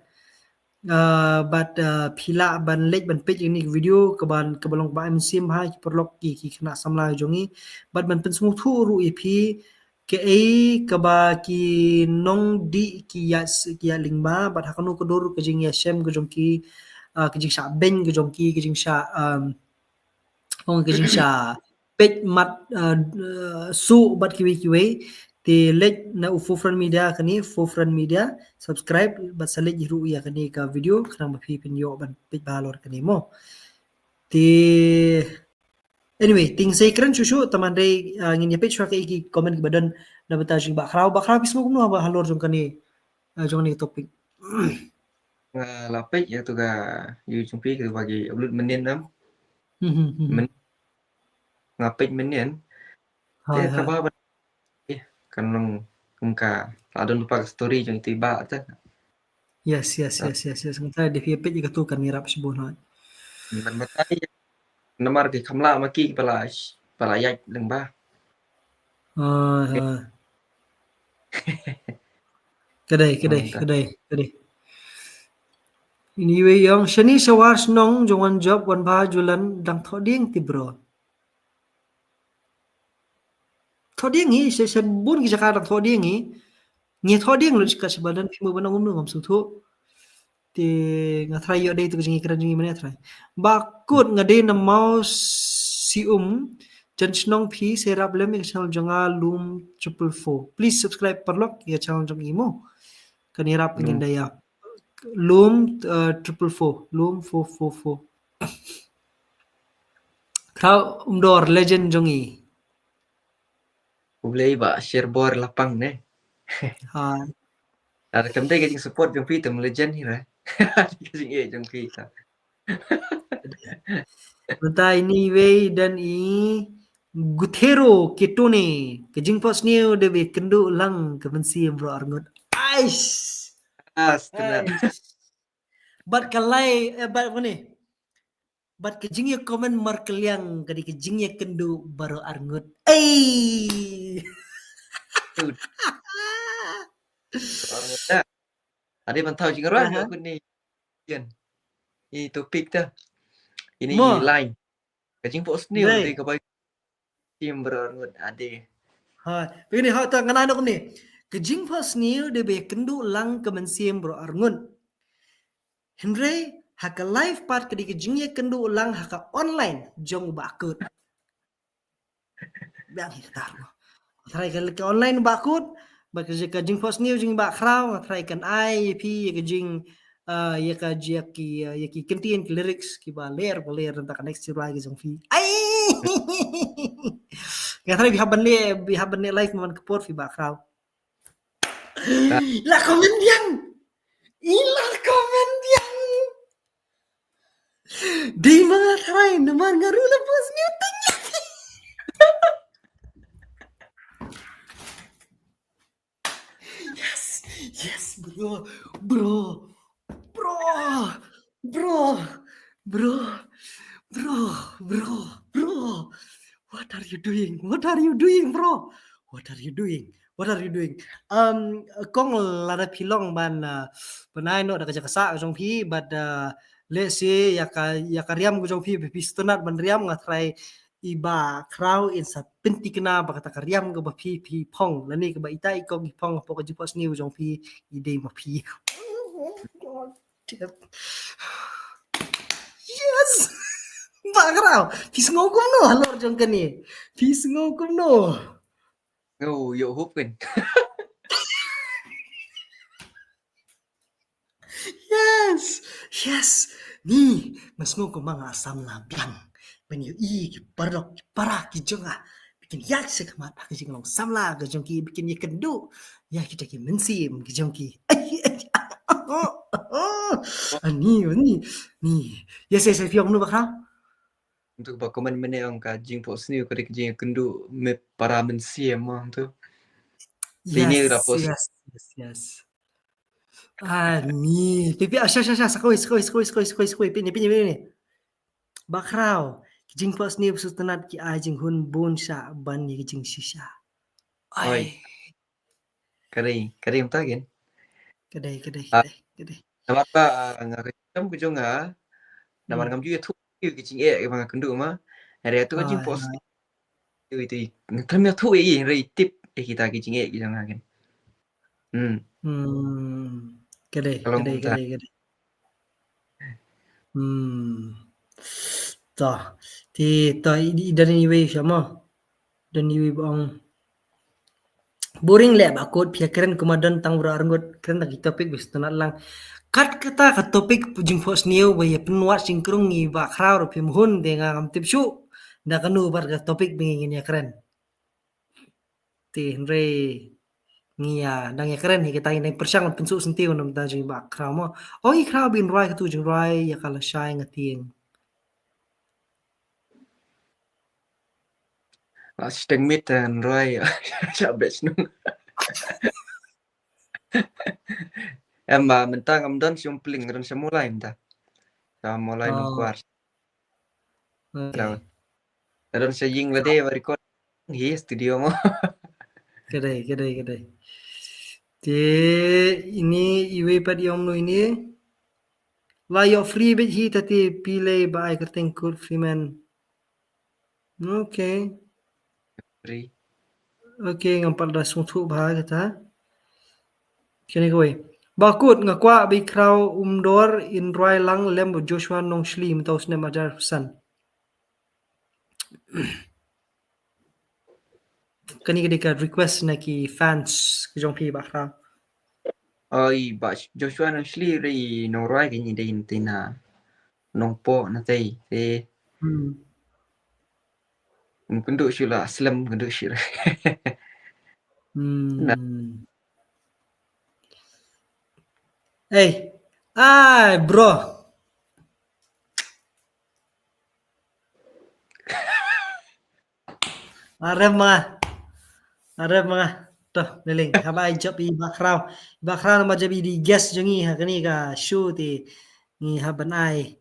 Ah, bad, ah, phi lah ban leit ban peit ïa kane ka video kaba, kaba long kaba ai mynsiem bha ïa ki paralok, ki, ki khynnah samla jong ngi. Bad ban pynsngewthuh ruh ïa phi kaei kaba ki nongdih ki ïa s-, ki ïa lyngba bad ha kano ka dur ka jingïashem ka jong ki, ah, ka jingshah beiñ ka jong ki, ka jingshah, um, ong ka jingshah peit mat, uh, uh, suh bad kiwei kiwei. Te leit na u Fufron Media kane, Fufron Media, subscribe bad sa leit ruh ïa kane ka video khnang ba phi phin ïoh ban peit bha halor kane mo. Te anyway, te ngin sa ïakren shuh shuh, tangba hynrei, uh, ngin ïa peit shuwa kaei ki comment kiba don na bynta jong Bah Khraw. Bah Khraw, phi sngewthuh kumno halor jong kane, uh, jong kane ka topic? Nga la peit ïa tu ka, ïa jong phi kaba ki upload mynnin nam. Hmm, hmm, hmm, hmm. Myn-, nga peit mynnin. Hai, te hai. Kaba ba, eh, kan long kum ka la don lypa ka story jong itu i bah te. Yes, yes, ah, yes, yes, yes. Nga tharai dei phi peit ïa katu kan ïarap shibun hoi. Ban batai namar ki kham lah ma ki ba la, ba la ïaid lyngba. Ah, ah. Ka dei, ka dei, ka dei, ka dei. Anyway, ïong shane sha war shnong jong wan jop wan bha julan dang thoh dieng ti bro. Thoh dieng hi, sha, sha bun ki jaka dang thoh dieng hi. Ngi thoh dieng lut ka sha ba don phi mo ban ong kumno ngam sngewthuh. Te nga tharai ïoh dei tu ka jingïakren jong ngi mynne tharai. Bah Kut, nga dei na Mawsium, jan shnong phi, sa ïarap lem ïa ka channel jong nga Lum triple four. Please subscribe paralok ïa ka channel jong i mo. Kan ïarap ngin da ïa. Lum, uh, triple four, Lum four four four. Khraw Umdor, legend jong i. U Blei ba share bor lapang ne. Ha. Ar kam dei ka jing support jong phi te legend hi ra. Ka jing e jong phi ta. Mynta ini wei dan i Gutero Ketone. Ka jingphohsniew dei ba kynduh lang ka mynsiem bro arngut. Ais. As, kena. Ais. Bad ka lai, eh, bad apa ni? Bad ka jingïa comment markylliang ka dei ka jingïakynduh baroh arngut. Ei! Arngut dah. Ade ban thaw jingrwai. Aha. Aku ni. Jan. I topik dah. Ini mo. I line. Ka jingphohsniew dei ka bai mynsiem baroh arngut ade. Ha, pini ha ta ngan ai noh ni. Ka jingphohsniew dei ba kynduh lang ka mynsiem baroh arngut. Hynrei ha ka live pat ka dei ka jingïakynduh lang ha ka online jong u Bah Kut. Biang hi ka tar mo. Try ka, ka online Bah Kut, bad ka, ka jingphohsniew jong i Bah Khraw, nga try kan ai ïa phi ïa ka jing, ah, ïa ka, ïa ki, ah, ïa ki kyntien, ki lyrics kiba ler ba ler na ka next rwai ka jong phi. Ai! Nga try, phi hap ban leh, phi hap ban leh live man ka por phi Bah Khraw. La comment biang. I la comment biang. Dei ma nga tharai namar nga ruh la phohsniew teng ïa phi. Yes, yes, bro, bro, bro, bro, bro, bro, bro, bro. What are you doing? What are you doing, bro? What are you doing? What are you doing? Um, kong, lada phi long ban, uh, ban ai noh da ka jaka sah ka jong phi, but, uh, let's say, ïa ka, ïa ka riam ka jong phi, phi sngewtynnat ban riam, nga tharai i Bah Khraw in sa pynthikna ba kata ka riam kaba phi, phi phong, lane kaba ita i kong i phong hapoh ka jingphohsniew jong phi, i dei ma phi. Yes! Bah Khraw, phi sngew kumno halor jong kane? Phi sngew kumno? Nga ïoh hope kan. Yes, yes. Ni, nga sngew kumba nga samla biang ban ïohi ki paralok, ki para ki jong nga ba kin ïaid shakhmat ha ka jinglong samla ka jong ki, ba kin ïakynduh ïa kita ki mynsiem ki jong ki. Ani, ani, ni. Yes, yes, yes, phi ong kumno Bah Khraw? Ntu ba comment mynne ong ka jingphohsniew ka dei ka jingïakynduh me para mynsiem mo ntu. Yes, yes, yes, yes. Ani, phi, phi, ah, sha, sha, sha, sa kawei, sa kawei, sa kawei, phi ni, phi ni, phi ni. Bah Khraw, ki jingphohsniew ba sngewtynnat ki ai jinghun bun shah ban ïa ki jingshisha. Ai. Ka dei, ka dei mynta kan? Ka dei, ka dei, ka dei, ka dei. Namar ba, ah, nga ka jingkam ka jong nga, namar ngam ju ïathuh ki jingeh kiba nga kynduh ma. Hynrei ïathuh ka jingphohsniew. Ïathuh, ïathuh. Ngam ïathuh ïa i, hynrei tip ïa kita ki jingeh ki jong nga kan. Hmm. Hmm. Ka dei, ka dei, ka dei, ka dei. Hmm. To. Te, to, i, i don iwei sha mo. Don iwei ba ong. Boring leh Bah Kut, phi ïakren kumba don tang baroh arngut, kren da ki topic ba sngewtynnat lang. Kat kata ka topic jingphohsniew ba ïa pynwad shynrang i Bah Khraw ruh phim hun, te nga ngam tip shuh da kano pat ka topic ba ngin ïakren. Te hynrei ngi ïa dang ïakren hi kita, ngi dang pyrshang pynsuh syntiew na bynta jong i Bah Khraw mo. Ong i Khraw ba in rwai katu jingrwai ïa ka lashai nga tieng. La shiteng mit, eh, ngan rwai sha bad shnong. Em, ah, mynta ngam don sha Umpling, nga don sha Mawlai mynta. Sha Mawlai Nongkwar. Okay. Nga don sha ïing lade ba record hi studio mo. Ka dei, ka dei, ka dei. Te ini iwei pat i ong kumno ini. La ïoh free bad hi, te phi lei ba ai kyrteng Kut Freeman. Okay. Free. Okay, ngam pat da sngewthuh bha kata. Kane kawei. Bah Kut, nga kwah ba i Khraw Umdor in rwai lang lem bad Joshua Nongshli mynta u snem arhajar arphew san. Kane ka dei ka request na ki fans ka jong phi Bah Khraw. Oi, Bah Joshua Nongshli, re i nongrwai kane dei na tei na Nongpoh na tei. Te. Hmm. Kynduh shu la slem, kynduh shu. Hmm. Hey, ai bro. Arem ma nga. Arem ma nga. To, Liling. Haba ai jop i Bah Khraw. Bah Khraw namar jop i dei guest jong ngi ha kane ka show te ngi hap ban ai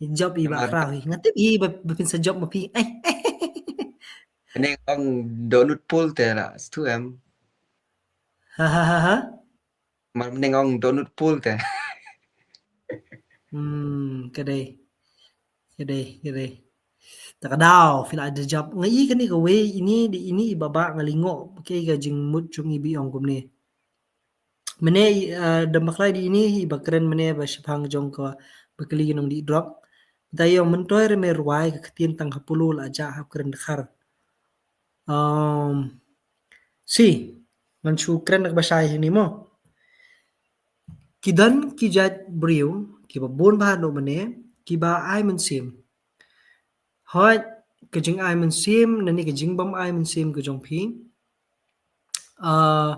jop i Bah Khraw hi. Nga tip i ba, ba phin sa jop ma phi. Ai. Kane ong Donut Pool te la stu em. Ha ha ha ha. Mar mynne ong Donut Pool te. Hmm, ka dei. Ka dei, ka dei. Ta ka daw, phi la da jop. Nga i kane kawei ini, dei ini i ba ba nga lyngngoh. Ka i ka jingmut jong i ba i ong kumne. Mynne, eh, da bakla dei ini i ba kren mynne ba shaphang jong ka ba kylli ka nongdih drok. Mynta i ong myntoi re me rwai ka ktien tang ha Polo la jah hap kren dkhar. Um, Si, ngan shu kren da kaba shai hangne mo. Ki don ki jait briew kiba bun bha noh mynne, kiba ai mynsiem. Hooid, ka jingai mynsiem, lane ka jingbym ai mynsiem ka jong phi. Ah,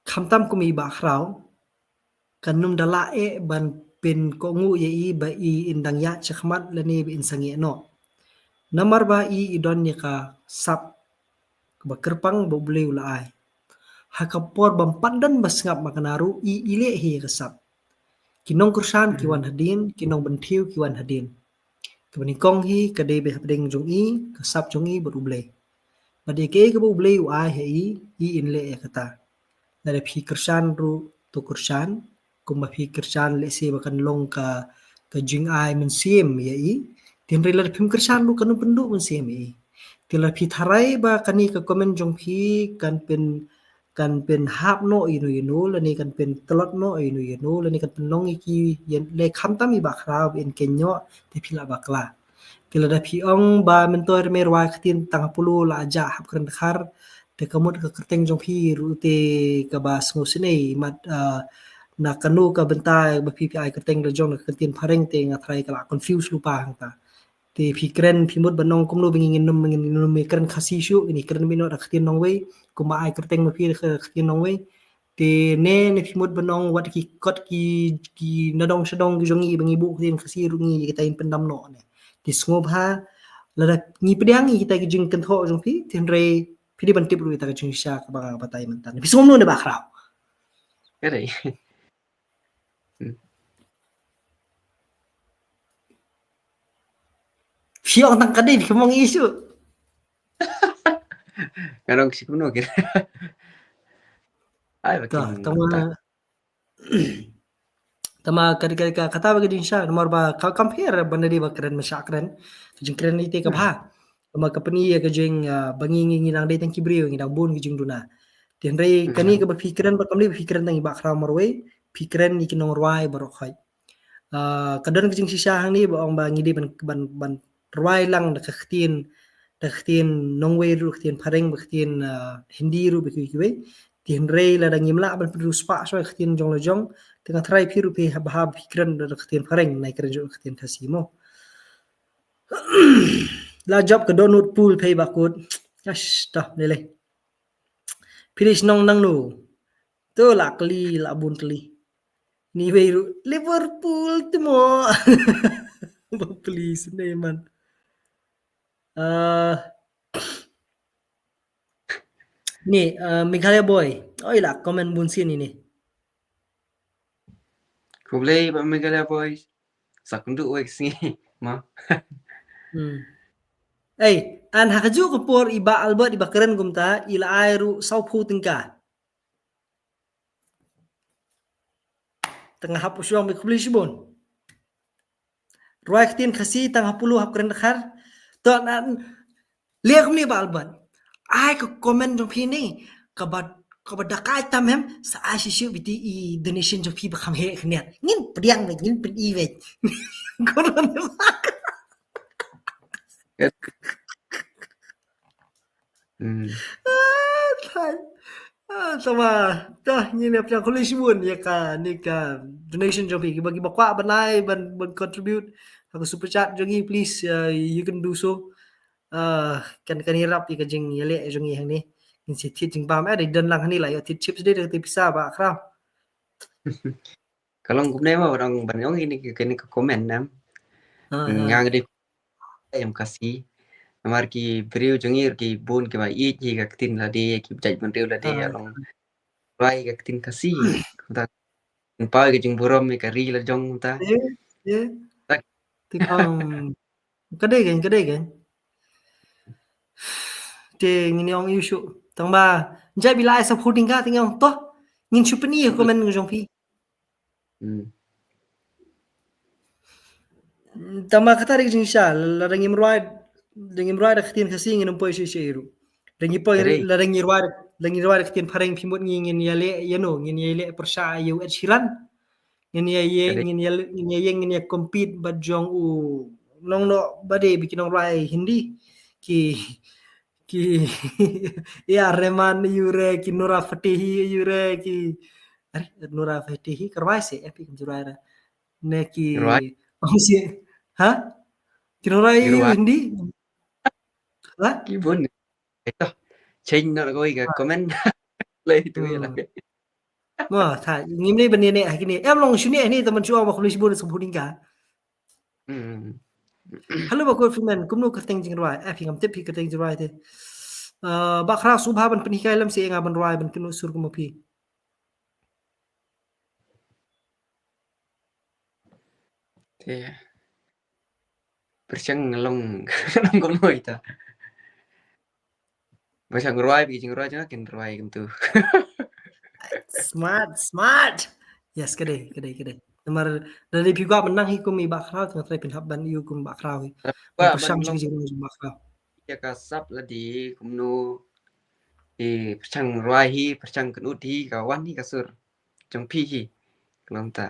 khamtam kum i Bah Khraw, kan ym da lah eh ban pynkohnguh ïa i ba i in dang ïaid shakhmat lane ba in sangeh noh. Namar ba i i don ïa ka sap kaba kyrpang ba U Blei u la ai. Ha ka por bym pat don ba sngap ma kane ruh i i leh hi ïa ka sap. Ki nongkyrshan ki wan hadien, ki nongpynthiew ki wan hadien. Kaba nyngkong hi ka dei ba hapdeng jong i, ka sap jong i bad U Blei. Bad ïa kaei kaba U Blei u ai ha i, i in leh ïa kata. Lada phi kyrshan ruh to kyrshan, kumba phi kyrshan lehse ba kan long ka, ka jingai mynsiem ïa i. Te hynrei lada phim kyrshan ruh kan ym pynduh mynsiem ïa i. Te lada phi tharai ba kane ka comment jong phi kan pyn, kan pynhap noh ïano ïano, lane kan pyntlot noh ïano ïano, lane kan pynlong ïa ki, ïa leh khamtam i Bah Khraw ba in kynnoh, te phi lah bakla. Te lada phi ong ba myntoi me rwai ktien tang ha Polo la jah hap kren Dkhar, te ka mut ka kyrteng jong phi ruh te kaba sngewsynei mat, ah, na kano ka bynta ba phi phi ai kyrteng la jong na ka ktien Phareng te nga tharai ka la confuse lypa hangta. Te phi kren phi mut ban ong kumno ba ngin ym, ngin ym kren Khasi shuh, ngin kren mih noh da ka ktien nongwei, kumba ai kyrteng ma phi da ka ktien nongwei. Te ne, ne phi mut ban ong wat ki kot ki, ki nadong shadong ki jong ngi ba ngi buh ktien Khasi ruh ngi kita in pyndam noh ne. Te sngewbha lada ngi pdiang ïa kita ki jingkynthoh jong phi, te hynrei phi dei ban tip ruh ïa kita ki jingshisha kaba nga batai mynta. Phi sngewbha ne Bah Khraw. Phi ong tang ka dei, phi ong issue. Ka dei shi kumno kira. Ai, ba kin tama, tama ka dei ka, kata ba ka jingshisha, namar ba ka compare ban da dei ba kren ma sha kren, ka jingkren ite ka bha. Tama ka pyni ïa ka jing, ah, ba ngi, ngi, ngi nang dei tang ki briew, ngi nang bun ki jingduna. Te hynrei kane kaba phi kren ba kam dei ba phi kren tang i Bah Khraw marwei, phi kren ïa ki nongrwai baroh khoit. Ah, ka don ka jingshisha hangne ba ong ba ngi dei ban, ban, ban rwai lang da ka ktien, da ka ktien nongwei ruh, ktien Phareng, ba ktien, ah, Hindi ruh, ba kiwei kiwei. Te hynrei lada ngim lah ban pynriewspah shuwa ka ktien jong la jong, te nga tharai phi ruh phi hap, hap phi kren da ka ktien Phareng, nai kren jong ka ktien Khasi mo. La jop ka dohnud pool phi ba kut. Ash, ta lele. Phi dei shnong nangno? To la kylli, la bun tylli. Ni wei ruh Liverpool te mo. Ba please ne man. Ah, ni, ah, Meghalaya boy. Oi la comment bun sien ni. Khublei Bah Meghalaya boy. Sa kynduh wei ka sngi ma. Hmm. Ei, an ha kajuh ka por i Bah Albert i ba kren kumta, i la ai ruh sawphew tyngka. Tang hap u shuwa, me khublei shibun. Rwai ktien Khasi tang ha Polo hap kren Dkhar. To na, leh kumne Bah Albert. Ai ka comment jong phi ne, kaba, kaba da kai tam hem, sa ai shisha biti i donation jong phi ba kham heh khyndiat. Ngin pdiang wei, ngin pyni wei. Kono ne. Hmm. Ah, thai. Ah, tama, ta ngin ïa pdiang khublei shibun ïa kane ka donation jong phi, kiba, kiba kwah ban ai, ban, ban contribute ha ka super chat jong ngi, please, uh, you can do so. Uh, kan, kan ïarap ïa ka jingïaleh jong ngi hangne. Ngin sa thied jingbam, eh, dei don lang hangne la ïoh thied chips dei da ka pisa Bah Khraw. Ka long kumne ma, ban ong, ban ong ïa kane ka comment nam. Ah, nga dei em Khasi. Namar ki briew jong ngi ki bun kiba ïeit ïa ka ktien lade, ki jait bynriew lade, ah, ïa long rwai ka ktien Khasi. Kumta, pynpaw ka jingburom ïa ka ri la jong kumta. Ïa, ïa. Te kam, ka dei kan, ka dei kan. Te ngin ong ïa u shuh. Tang ba, jait ba i la ai sawphew tyngka te ngin ong to. Ngin shu pyni ïa ka comment jong phi. Hmm. Tang ba kata dei ka jingshisha, lada ngim rwai, lada ngim rwai da ka ktien Khasi ngin ym poi shuh shuh ruh. Lada ngi poi, lada ngi rwai, lada ngi rwai da ka ktien Phareng phi mut ngi ngin ïaleh ïano, ngin ïaleh pyrshah ïa u Ed Sheeran. Ngin ïa, ïa, ngin ïa, ngin ïa, ngin ïa compete bad jong u nongno ba dei ba ki nongrwai Hindi. Ki, Ki, ya, Rehman ïa u re, ki Nora Fatehi ïa u re, ki, eh, Nora Fatehi ka rwai se, eh, phi kam ju rwai re. Ne ki, rwai. Oh, si, ha? Ki Nora ïa u Hindi? Ha? Ki bun. Ito, change noh kawei ka comment. Lei tu ïa la. Mo, tha, ngim lei ban ïa ne ha kine. Em long shu ne ha ne, tang ban shu ong ba khublei shibun sa puding ka. Hmm. Hello, ba kut Freeman, kumno kyrteng jingrwai? Eh, phi ngam tip phi kyrteng jingrwai te. Eh, Bah Khraw, sngewbha ban pynhikai lem seh ïa nga ban rwai ban kynnoh sur kum ma phi. Te. Pyrshang long, long kumno ita. Pyrshang rwai, phi jingrwai jong nga kin rwai kumtu. Smart, smart. Yes, ka dei, ka dei, ka dei. Namar da dei phi kwah ban nang hi kum i Bah Khraw, te nga trai pynhap ban ïa u kum Bah Khraw hi. Kwah ban pyrshang long sha ki jingrwai jong Bah Khraw. Ïa ka sap lade kumno, i pyrshang rwai hi, pyrshang kynud hi, ka wan hi ka sur jong phi hi. Ka long ta.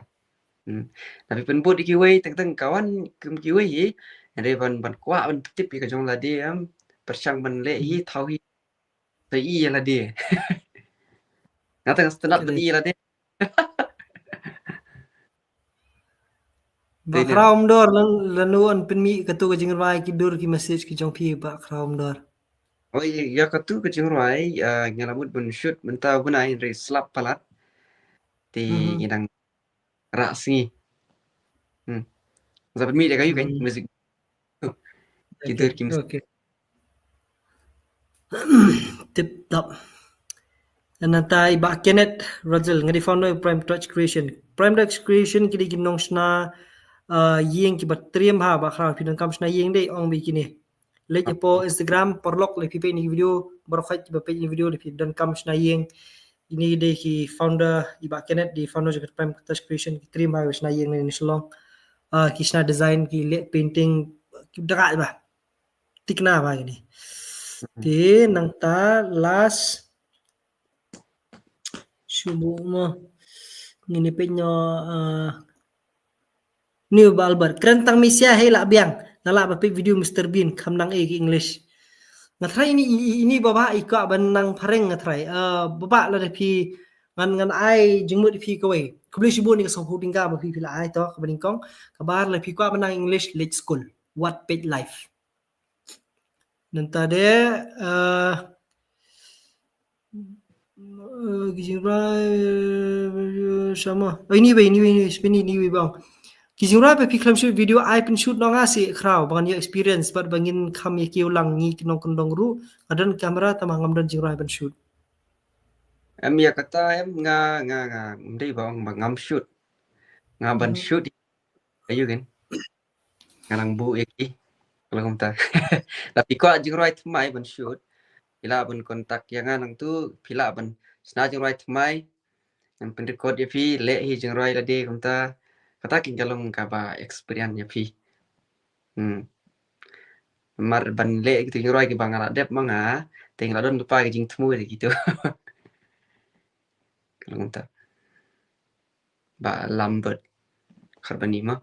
Hmm. Lada phi pynbud ïa kiwei, teng teng ka wan kum kiwei hi. Hynrei ban, ban kwah ban tip ïa ka jong lade, em, pyrshang ban leh hi, thaw hi. Sa ïa lade. Nga tang sngewtynnat ban ïa lade. Bah Khraw Umdor, lano, lano yn pynmih katu ka jingrwai, ki dur ki message ki jong phi, Bah Khraw Umdor? Oh, ïa, ïa katu ka jingrwai, ah, nga la mut ban shoot mynta u bnai, hynrei slap palat. Te ngi dang rah sngi. Hmm. Sa pynmih da ka ïa ka music. Ki dur ki music. Okay. Tip top. Nangta i Bah Kenneth Russell, nga dei founder Prime Touch Creation. Prime Touch Creation ki dei ki nongshna, uh, ïing kiba triem ha, Bah Khraw, phi donkam shna ïing dei, ong bha kine. Leit hapoh Instagram, paralok, lada phi peit ïa kine ki video, baroh khoit kiba peit ïa kine ki video, lada phi donkam shna ïing. Kine dei ki founder, i Bah Kenneth, dei founder jong ka Prime Touch Creation, ki triem ha, shna ïing na Shillong. Ah, ki shna design, ki leh painting, ki dang bha. Thikna bha kine. Hmm. Te nangta last. Shu buh mo. Ngin ïa peit noh, ah, New Bah Albert. Kren tang Malaysia hei lah biang. Nga lah ban peit video Mister Bean, kham nang ei ki English. Nga tharai ini, ini, ini Bah Bah i kwah ban nang phareng nga tharai. Ah, Bah Bah lada phi ngan, ngan ai jingmut phi kawei. Khublei shibun ïa ka sawphew tyngka ba phi, phi la ai to, kaba nyngkong. Kaba ar lada phi kwah ban nang English, leit skul. Wattpad Live. Nangta de, eh, eh, ki jingrwai, eh, sama. Oh, ini wei, ini wei, ini wei, ini wei bang. Ki jingrwai ba phi khlem shoot video, ai pynshoot noh nga seh Khraw, ba ngan ïoh experience, bad ba ngin kham ïa kiew lang, ngi ki nongkyndong ruh, nga don camera, tangba ngam don jingrwai ban shoot. Em, ïa kata em, nga, nga, nga, ym dei ba ong ba ngam shoot. Nga ban shoot. Ayu kan. Nga nang buh ïa ki. Ka long kumta. Lada phi kwah jingrwai thymmai ban shoot, phi lah ban contact ïa nga nangtu, phi lah ban shna jingrwai thymmai. Ngan pynrecord ïa phi, leh hi jingrwai lade kumta. Kata kin ka long kaba experience ïa phi. Hmm. Namar ban leh kitu jingrwai kiba nga la dep ma nga, te nga la don lypa ki jingthmu ïa kitu. Ka long kumta. Bah Lambert Kharbani mo.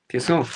Phi sngew?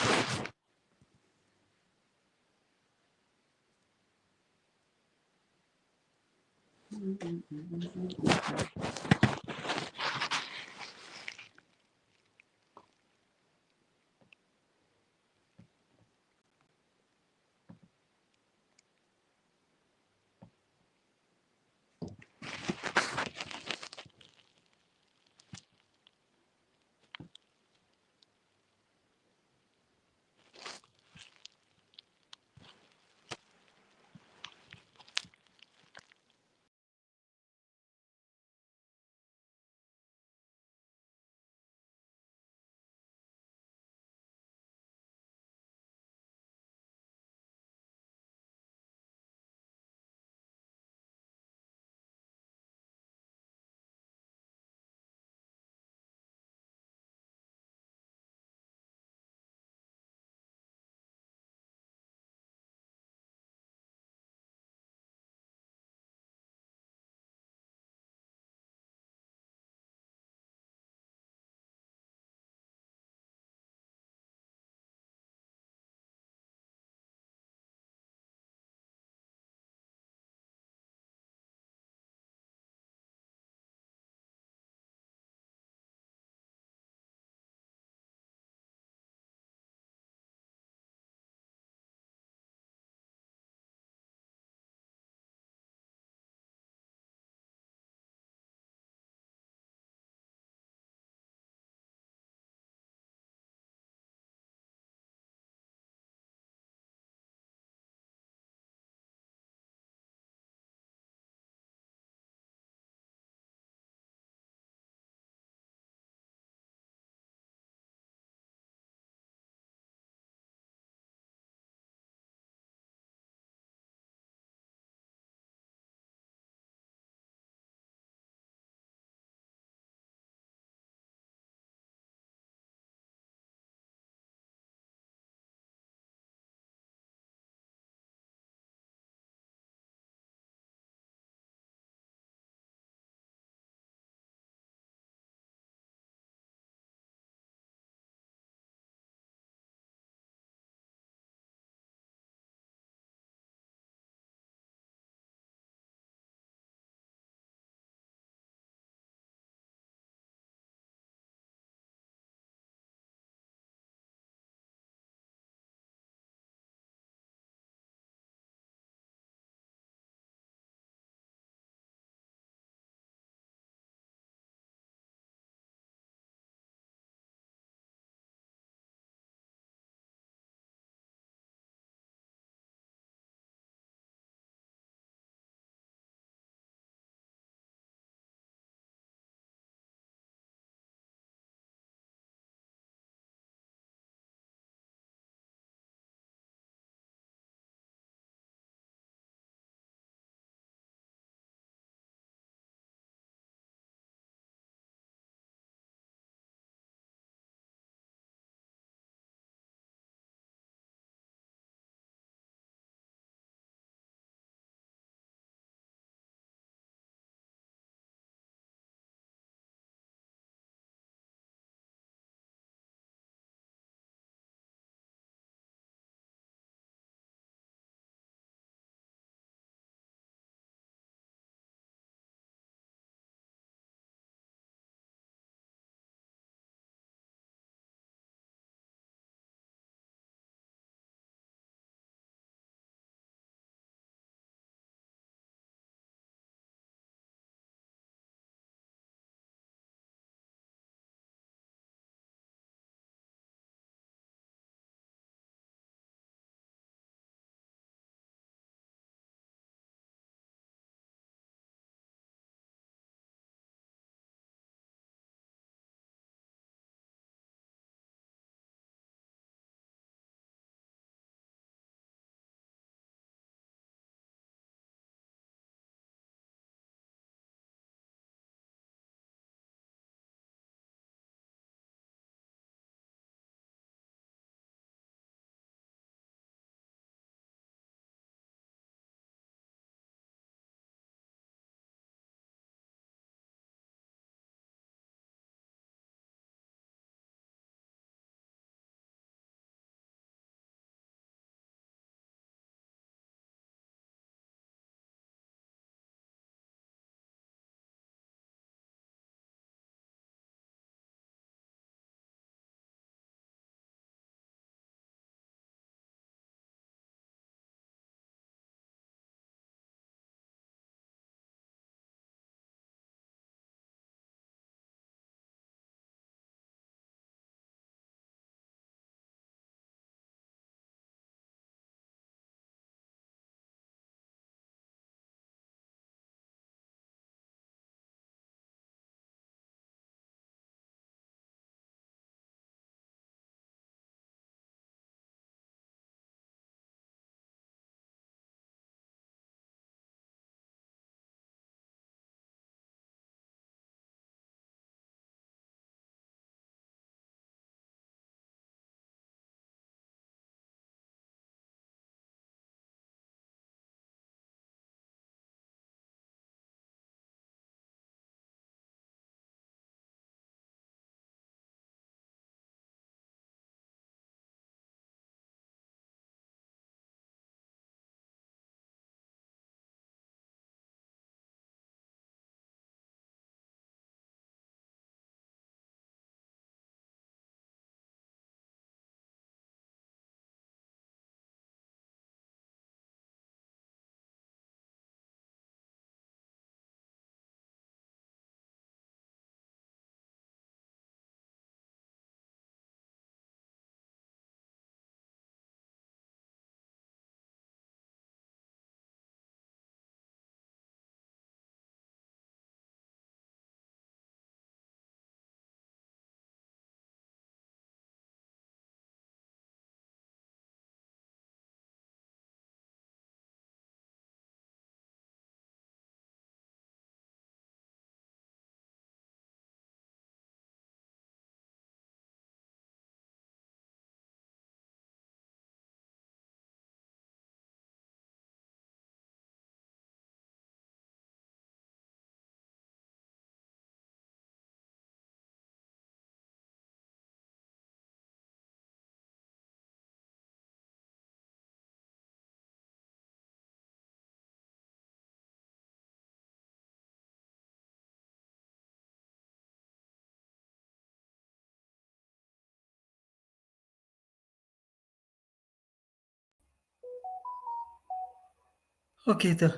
Okay, to.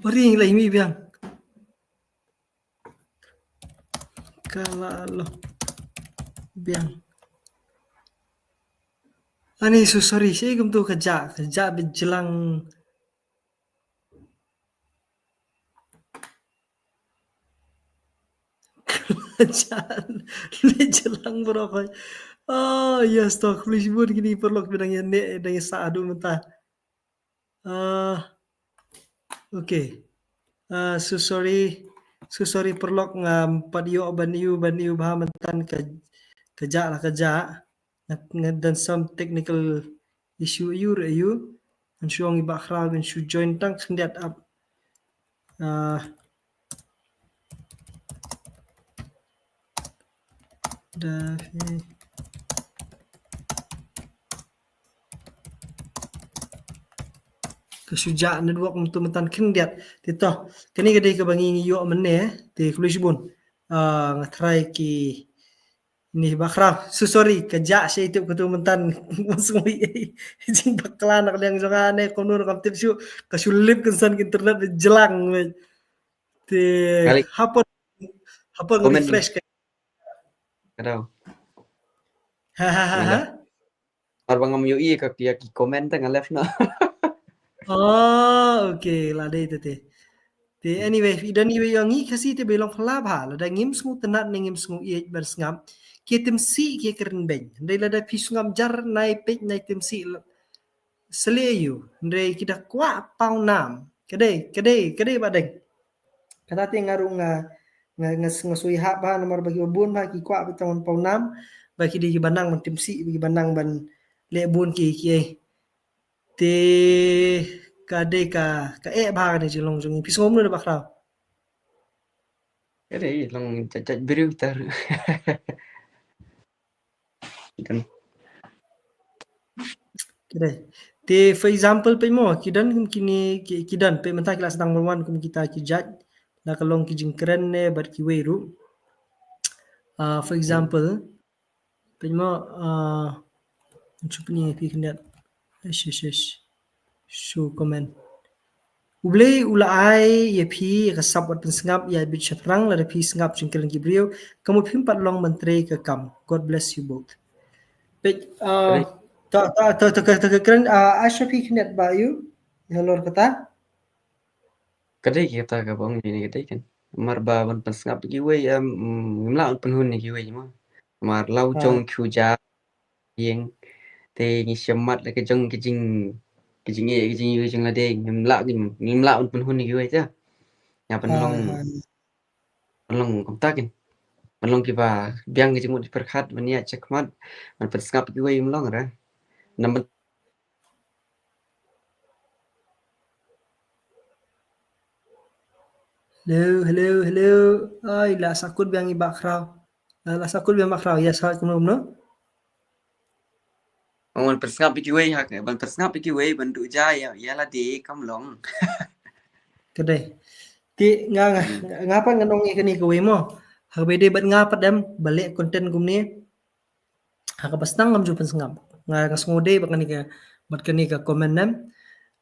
Pari lai mi biang. Ka la long biang. Ani, so sorry, shi kumtu ka jah, ka jah bit jlang. Ka jah bit jlang bro koi. Oh, yes, to, khublei shibun kine ki paralok ba dang ïa ne, dang ïa sah haduh mynta. Ah, okay. Ah, so sorry. So sorry paralok, ngam pat ïoh ban ïoh, ban ïoh bha mynta ka, ka jah la ka jah. Nga, nga don some technical issue ïa u, ïa u. Ngan shu ong i Bah Khraw ban shu join tang khyndiat ap. Ah, Da phi. Ka shu jah network mynta mynta khyndiat. Te to, kane ka dei kaba ngi ngi ïoh mynne, te khublei shibun. Ah, nga try ki ni Bah Khraw. So sorry, ka jah shi tip katu mynta. Jing bakla na ka liang jong nga ne, kumno kam tip shuh, ka shu lip kynsan ki internet jlang. Te hapon, hapon refresh ka. Ka dei. Ha, ha, ha, ha. Ar ba ngam ïohi ka, ïa ki comment te nga left noh. Oh, okay, la dei te te. Te anyway, i don iwei i ong, ngi Khasi te ba long phylla bha, lada ngim sngewtynnat ne ngim sngewieit ban sngap, ki tim sih ki kren beiñ. Hynrei lada phi sngap jar nai peit nai tim sih la, sliu. Hynrei ki da kwah paw nam. Ka dei, ka dei, ka dei ba dei. Kata te nga ruh nga, nga, nga, nga sngewsih bha namar ba kiba bun bha ki kwah ba tang ban paw nam, ba ki dei kiba nang ban tim sih, ba kiba nang ban leh bun ki, ki ei. Te ka dei ka, ka eh bha kane jinglong jong ngi. Phi sngew kumno Bah Khraw? Ka dei long jait jait briew ter. Ki don. Te, for example, peit mo, ki don kum kine, ki, ki don, peit mynta ki la sdang ban wan kum kita ki judge, la ka long ki jingkren ne, bad kiwei ruh. Ah, for example, peit mo, ah, ngan shu pyni ïa phi khyndiat. Eish, eish, eish. Show comment. U Blei u la ai ïa phi ïa ka sap wat pynsngap ïa bit shaphrang, lada phi sngap jingkren ki briew, ka mut phim pat long ban trei ka kam. God bless you both. Peit, ah, ta, ta, ta, ta, ta, ta, ka kren, ah, ai sha phi khyndiat ba ïa u, ïa lor kata. Ka dei kata kaba ong ïa kine ka dei kan. Namar ba ban pynsngap ïa kiwei, em, mm, ngim lah ban pynhun ïa kiwei mo. Namar la u jong ki u ja ïeng. Te ngi shem mat la ka jong ka jing, ka jingeh, ka jingïohi jong lade, ngim lah, ngim, ngim lah ban pynhun ïa kiwei te. Ïa ban long, ban long kumta kin. Ban long kiba biang ka jingmut jingpyrkhat, ban ïa checkmate, ban pynsngap ïa kiwei ngim long re. Namar Hello, hello, hello. Ai, la sakut biang i Bah Khraw. La, la sakut biang Bah Khraw. Ïa sa kumno kumno? Ong ban pynsngap ïa kiwei ha, ban pynsngap ïa kiwei, ban duh ja ïa, ïa lade kam long. Ka dei. Te nga, nga, nga pat ngan ong ïa kane kawei mo. Ha kaba dei bad nga pat dem, ba leh content kumne. Ha kaba sdang ngam ju pynsngap. Nga, nga sngewdei bad kane ka, bad kane ka comment nem.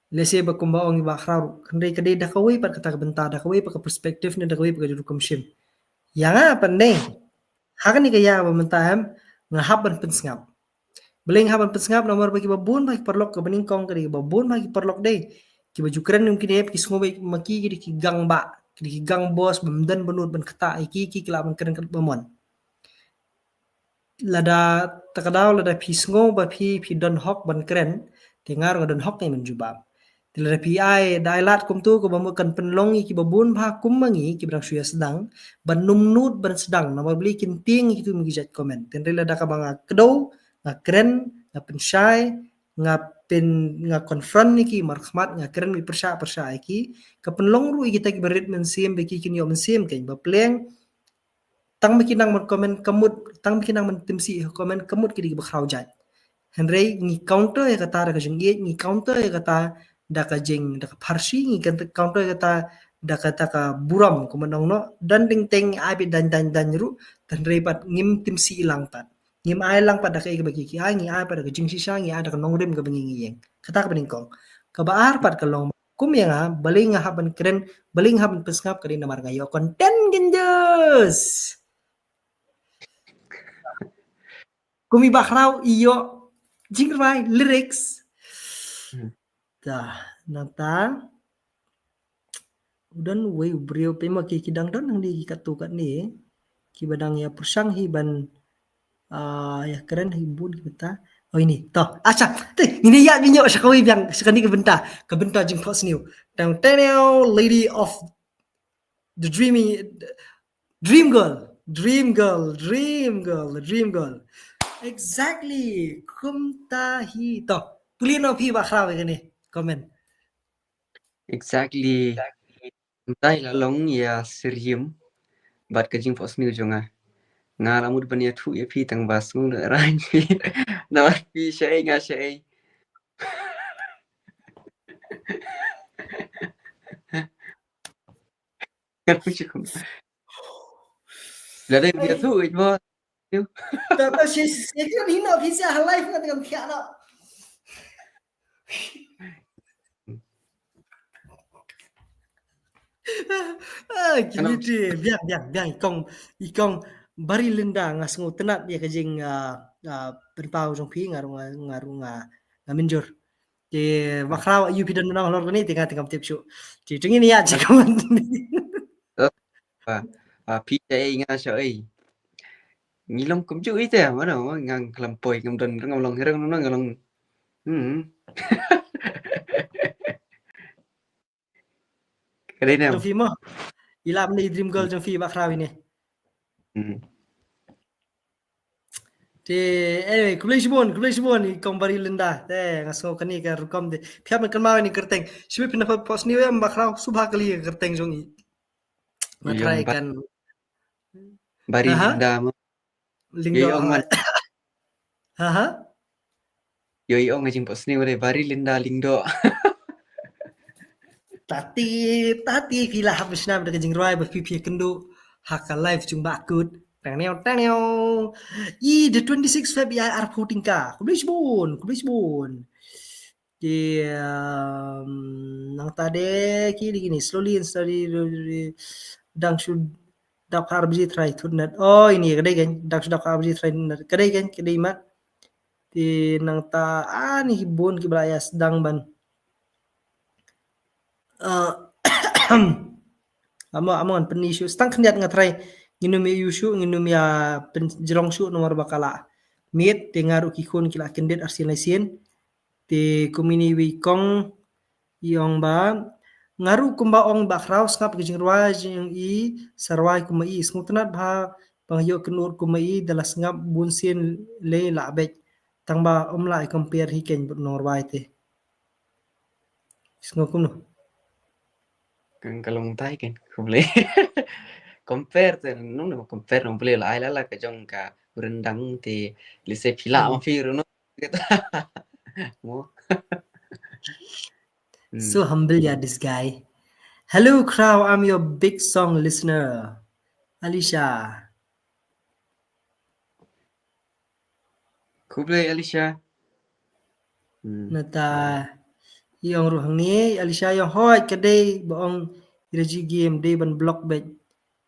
Lehse ba kumba ong i Bah Khraw ruh. Hynrei ka dei da kawei pat kata ka bynta, da kawei pat ka perspective ne da kawei pat ka jingrukom shim. Ïa nga pat ne. Ha kane ka ïa ba mynta em, nga hap ban pynsngap. Balei nga hap ban pynsngap namar ba kiba bun bha ki paralok kaba nyngkong ka dei kiba bun bha ki paralok dei. Kiba ju kren kum kine ki sngew ba ma ki ki dei ki gang bah, ki dei ki gang boss, bym don bynnud ban ktah ïa ki, ki, ki lah ban kren kat ba mon. Lada ta ka daw lada phi sngew ba phi, phi don hok ban kren, te nga ruh nga don hok ngi ban jubab. Te lada phi ai, da ai lad kumtu kaba mut kan pynlong ïa kiba bun bha kum ma ngi, kiba dang shu ïa sdang, ban nym nud ban sdang, namar balei kin tieng ïa kitu ma ki jait comment. Te hynrei lada kaba nga kdew, nga kren, nga pynshai, nga pyn, nga confront ïa ki markhmat, nga kren beit pyrshah pyrshah ïa ki, ka pynlong ruh ïa kita kiba rit mynsiem ba ki kin ïoh mynsiem kein ba pleng, tang ba ki nang ban comment ka mut, tang ba ki nang ban tim sih comment ka mut ki dei kiba khraw jait. Hynrei ngi counter ïa kata da ka jingïeit, ngi counter ïa kata da ka jing, da ka pharshi, ngi counter ïa kata da kata ka burom, kumba ong noh, don ding teng ai beit daiñ daiñ daiñ ruh, hynrei pat ngim tim sih lang pat. Ngim ai lang pat da kaei kaba ki ki ai, ngi ai pat da ka jingshisha, ngi ai da ka nongrim kaba ngi ngi ïeng. Kata kaba nyngkong. Kaba ar pat ka long, kum ïa nga, balei nga hap ban kren, balei nga hap ban pynsngap, ka dei namar nga ïoh content, gynjus. Kum i Bah Khraw i ïoh jingrwai, lyrics. Hmm. Ta, nangta. U don uwei u briew, phi ma ki, ki dang don hangne ki katto katne. Kiba dang ïa pyrshang hi ban, ah, ïa kren hi bun ki bynta. Oh, ini. To, acha. Te, ngin ïa ïa ïoh sha kawei biang, sha kane ka bynta. Ka bynta jingphohsniew. Tang teneo, lady of the dreamy, dream girl. Dream girl, dream girl, dream girl. Exactly. Kumta hi. To, pule noh phi Bah Khraw ïa kane comment. Exactly. Kumta hi la long ïa syriem bad ka jingphohsniew jong nga. Nga la mut ban ïathuh ïa phi tang ba sngewthuh rang phi. Namar phi shaei nga shaei. Lada ïathuh mo. Ta, ta, shi, shi, shi, hi na, hi sha live na tengah khiah na. Ah, kini te, biang, biang, biang, i kong, i kong Bari Linda nga sngewtynnat ïa ka jing, ah, ah, pynpaw jong phi, nga ruh nga, nga ruh nga, nga mynjur. Te Bah Khraw, ïa phi don nang halor kane, te nga te ngam tip shuh. Te te ngin ïa check comment. Ah, ah, phi shaei nga shaei. Ngi long kumjuh ite, mano, ngang klam poi, ngam don, ngam long hirang, ngam long. Hmm. Ka dei ne em? Jong phi mo. I la mynne i dream girl jong phi Bah Khraw ine. Hmm. Te, anyway, khublei shibun, khublei shibun, i kong Bari Linda. Te, nga sngew kane ka rukom te. Phi hap ban kynmaw ïa kane ka kyrteng. Shibit phin da phohsniew ïa Bah Khraw, sngewbha kylli ïa ka kyrteng jong i. Nga try kan. Bari Linda mo. Lyngdoh. Ïoh ong man. Ha ha. Ïoh ong ka jingphohsniew de Bari Linda Lyngdoh. Tati, tati phi la hap snam da ka jingrwai ba phi phi kynduh ha ka live jong Bah Kut. Tang neo, tang neo. I the twenty-six Feb i ai arphew tyngka. Khublei shibun, khublei shibun. Te, um, nangta de ki dei kine slowly and steady, dang shu dap kha ar baje try thut net. Oh, ini ka dei kan, dang shu dap kha ar baje try net. Ka dei kan, ka dei mat. Te nangta ani bun kiba la ïa sdang ban. Uh, amo, amo ngan pyni shuh. Stang khyndiat nga try. Ngin ym ïa ïoh shuh, ngin ym ïa pynjrong shuh namar ba ka la miet, te nga ruh ki khun ki la kyndit arsien laisien. Te kum ini wei kong i ong ba, nga ruh kumba ong Bah Khraw sngap ka jingrwai jong i, sa rwai kum ma i, sngewtynnat bha ba nga ïoh kynnoh kum ma i, da la sngap bun sien lei la beit. Tang ba ym lah i compare hi kein bad nongrwai te. Sngew kumno? Kan ka long tai kein, khublei. Compare te, nong ne compare nong pule la ai la la ka jong ka ryndang te, lise phi la ma phi ruh no. Mo. Hmm. So humble, yeah, this guy. Hello, Khraw, I'm your big song listener. Alicia. Khublei, Alicia. Hmm. Nata, i ong ruh hangne, Alicia i ong hooid, ka dei ba ong i Raji Game, dei ban block beit.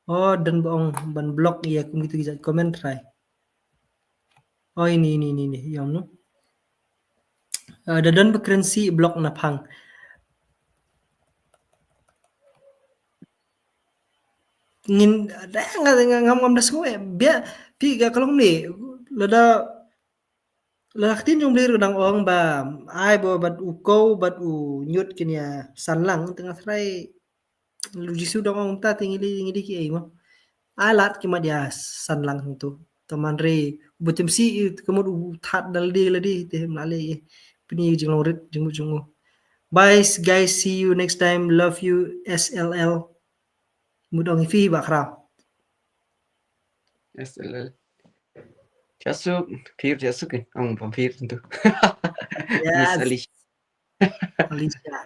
Oh, don ba ong ban block ïa kum kitu ki jait comment try. Oh, ini, ini, ini, ini, i ong no. Ah, da don ba kren shi block na phang. Ngin, da, nga, nga, ngam, ngam da sngew, eh, bia, phi ka long ni, lada, lada ktien jong Blei ruh dang ong ba, ai ba, bad u Ko, bad u Ñiut kin ïa san lang, te nga tharai, Lord Jisu dang ong ta te ngi dei, ngi dei ki ei mo. Ai lad ki mat ïa san lang hangtu. Te man re, u ba tim shi, ka mut u that da lade lade, te mla leh, pyni jinglong rit, jingmut jong u. Bye, guys, see you next time. Love you, S L L. Mut ong i phi Bah Khraw. S L L. Phi ïa suk, phi ïa suk, eh. Ong pom phi tu. Yes. Miss Alicia. Alicia.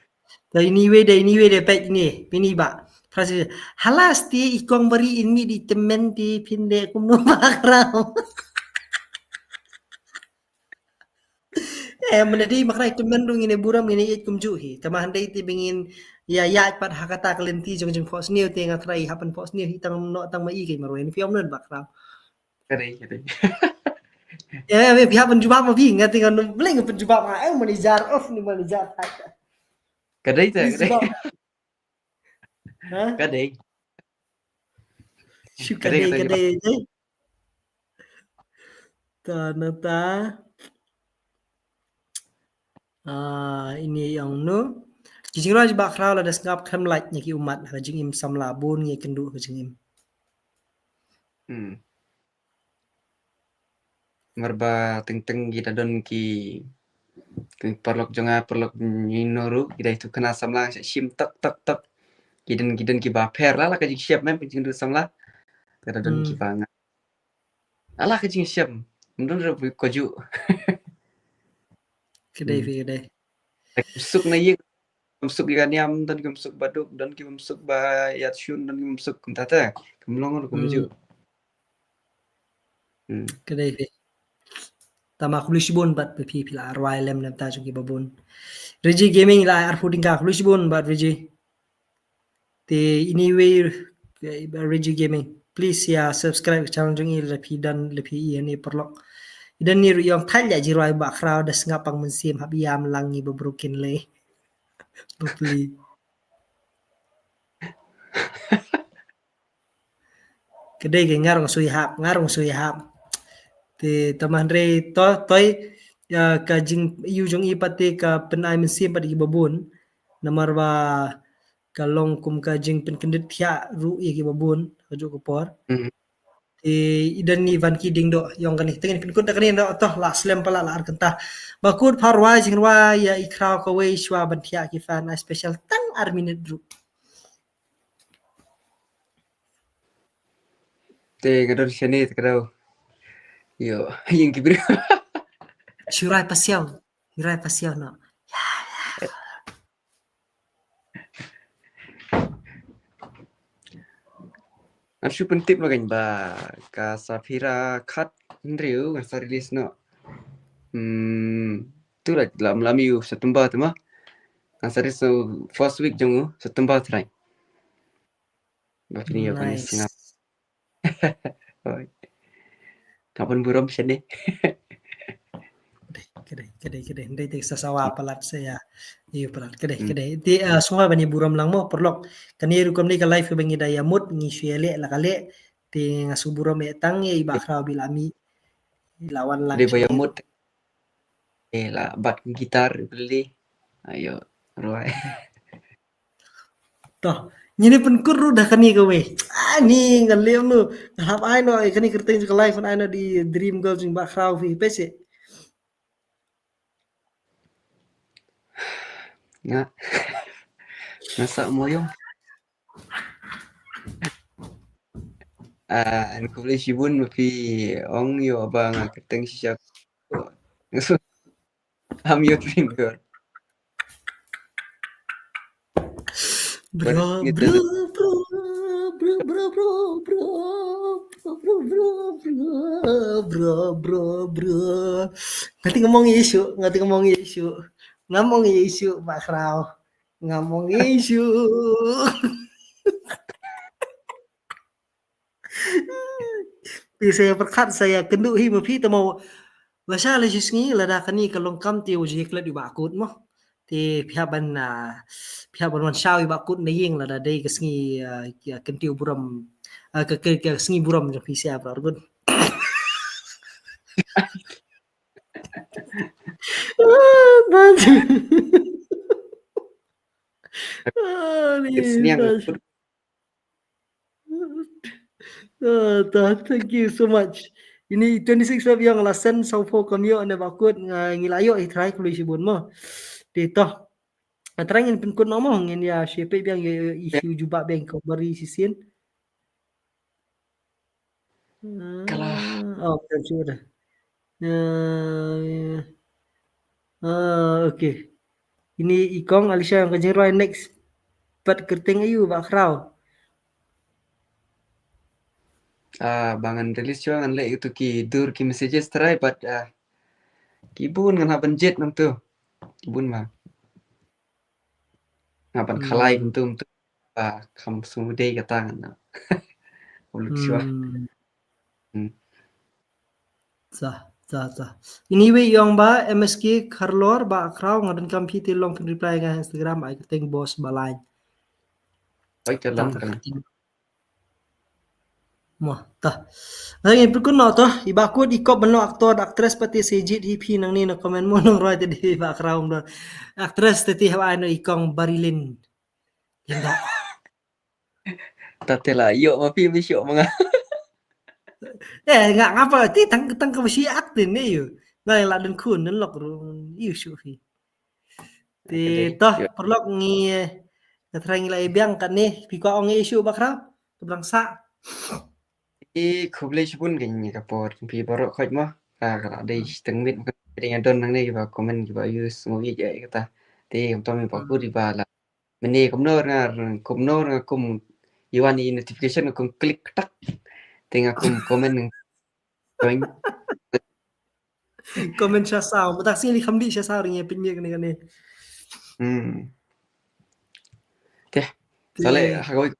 Te ini wei de, ini wei de, peit ini, ini ba. Francis, halas ti i kong Bari in mi di temen ti phin de kumno Bah Khraw. Eh, mynta dei ma khnai tymmen ruh ngin ïa burom ngin ïa ïeit kumjuh hi. Tangba hynrei te ba ngin ïa ïaid pat ha kata ka lynti jong jingphohsniew te nga khnai hap ban phohsniew hi tang noh tang ma i keiñ marwei ne phi ong ne Bah Khraw. Ka dei, ka dei. Eh, eh, phi hap ban jubab ma phi, nga te ngan ym lei nga pynjubab ma, eh, manager of ni manager. Ka dei te, ka dei. Ha? Ka dei. Shu ka dei, ka dei, ka dei. Ta na ta. Ah, ini ïa ong no. Ki jingrwai jong Bah Khraw lada sngap khlem lait ïa ki ummat ha ka jingim samla bun ngi kynduh ka jingim. Hmm. Mar ba teng teng ki da don ki, ki paralok jong nga, paralok ngi no ruh ki da ïathuh khana samla shim tok tok tok. Ki don, ki don kiba pher la la ka jingshim mem ka jingduh samla. Ka da don kiba nga. Ala ka jingshim. Ym don ruh kajuh. Ka dei phi ka dei. Suk na ïing. Ym suk ïa ka niam, don ki ym suk ba duk, don ki ym suk ba ïa shun, don ki ym suk kumta te. Kam long ruh kumjuh. Hmm. Ka dei phi. Tangba khublei shibun bad phi phi la rwai lem na bynta jong kiba bun. Reggie Gaming la arphew tyngka, khublei shibun bad Reggie. Te anyway, eh, Reggie Gaming, please ïa subscribe ka channel jong i lada phi don, lada phi ïa ne paralok. I don ni ruh ïong thait ïa jingrwai Bah Khraw da sngap pang mynsiem hap ïam lang ngi ba broken lei. Ba pli. Ka dei ka ngar ong sui hap, ngar ong sui hap. Te tangba hynrei to, toi, ïa, ka jingïoh jong i pat te ka pynai mynsiem pat ïa kiba bun. Namar ba ka long kum ka jingpynkyndit thiah ruh ïa kiba bun, ka juh ka por. Te i don ni van ki ding doh, ïong kane. Te ngin pynkut da kane doh, to, la slem pala la ar kynta. Ba kut pharwai jingrwai ïa i Khraw kawei shuwa ban thiah ki fan, ai special tang ar minit ruh. Te nga don shane te ka dau. Ïoh, ïing ki briew. Shu rai pasiaw, rai pasiaw no. Ngan shu pyntip ma kane ba ka sa phi ra khat hynriew ngan sa release noh. Hmm, tu la lam lam ïa u September te ma. Ngan sa release noh first week jong u September te. Ba phi ïoh kane sngap. Hoi. Ka pynburom shane. Ka dei, ka dei, ka dei. Hynrei te sa sawa palat sa ïa. Ïa palat, ka dei, ka dei. Te, eh, sngewbha ban ïa burom lang mo paralok. Kane rukom ne ka live kaba ngi da ïa mut ngi shu ïa leh la ka leh. Te nga sngewburom ïa tang ïa i Bah Khraw ba i la mih. I la wan lang. Dei ba ïa mut. Eh, la bat guitar beli. Ayo, rwai. To, ngin pynkut ruh da kane kawei. Ah, ni ngan leh noh. Hap ai noh, eh, kane kyrteng jong ka live ai noh, di Dream Girl jong Bah Khraw phi pese. Nga. Nga sa moyong. Ah, an khublei shibun ma phi ong ïoh ba nga kyrteng shisha. I'm your dream girl. Bro, bro, bro, bro, bro, bro, bro, bro, bro, bro, bro, bro, bro, bro, bro. Nga teng mong issue, nga teng mong issue. Nga mong issue, Bah Khraw. Nga mong issue. Te sa ïa pyrkhat sa ïa kynduh hi ma phi te mo. Lashai la shi sngi lada kane ka long kam te u ju ïa klet ïa u Bah Kut mo. Te phi hap ban, ah, phi hap ban wan shaw ïa u Bah Kut na ïing lada dei ka sngi, ah, ka kyntiew burom, ah, ka, ka, ka sngi burom jong phi sa ïa pyrkhat. Ah, man. Ah, ni, ah, thank you so much. Ini twenty-six Feb ïa nga la send sawphew kam ïoh ne Bah Kut, nga ngi la ïoh i trai khlem shibun mo. Te to. Nga trai ngin pynkut noh mo ngin ïa shepek biang ïa issue jubab biang ko bari shisien. Kala. Oh, betul sudah. Ah, okay. Ini i kong Alisha ïa ka jingrwai next. Pat kyrteng aïu Bah Khraw. Ah, ba ngan release shuwa ngan leh ïa uto ki dur ki messages trai pat, ah, Ki bun ngan hap ban jied nangtu. Ki bun ma. Nga ban khalai kumtu kumtu. Ba kham sngewdei kata ngan na. Ulu shuwa. Hmm. Sa, sa, sa. Ini wei yong ba M S K Kharlor ba Khraw nga donkam phi te long phin reply nga Instagram ai kyrteng boss ba lain. Oi, ka long ka. Mo, ta. Ngi pynkut noh to, i Bah Kut i kop ban long actor, actress pat te sa jied hi phi nangne na comment mo nong roi te dei Bah Khraw mo. Actress te te haba ai no i kong Barilin. Linda. Ta te la ïoh ma phi, phi ïoh ma nga. Eh, nga ngapa ti tang tang ka bisi acting ne ïoh. Nga la dang khun dang lok ru ïoh shu phi. Ti toh paralok ngi nga trai ngi la biang katne phi kwah ong ïoh shu Bah Khraw. Ka blang sa. I khublei shibun ka ngi ka por phi baroh khoit ma. Ka ka la dei teng mit ka dei nga don nangne ki ba comment ki ba use ngo i ja kata. Ti kam to mi ba ku di ba la. Mene kumno nga kumno nga kum iwan i notification nga kum klik tak. Te nga kum comment join. Comment sha saw, mata sing li kham di sha saw ring ya pin mir kane kane. Hmm. Te, sale ha kawei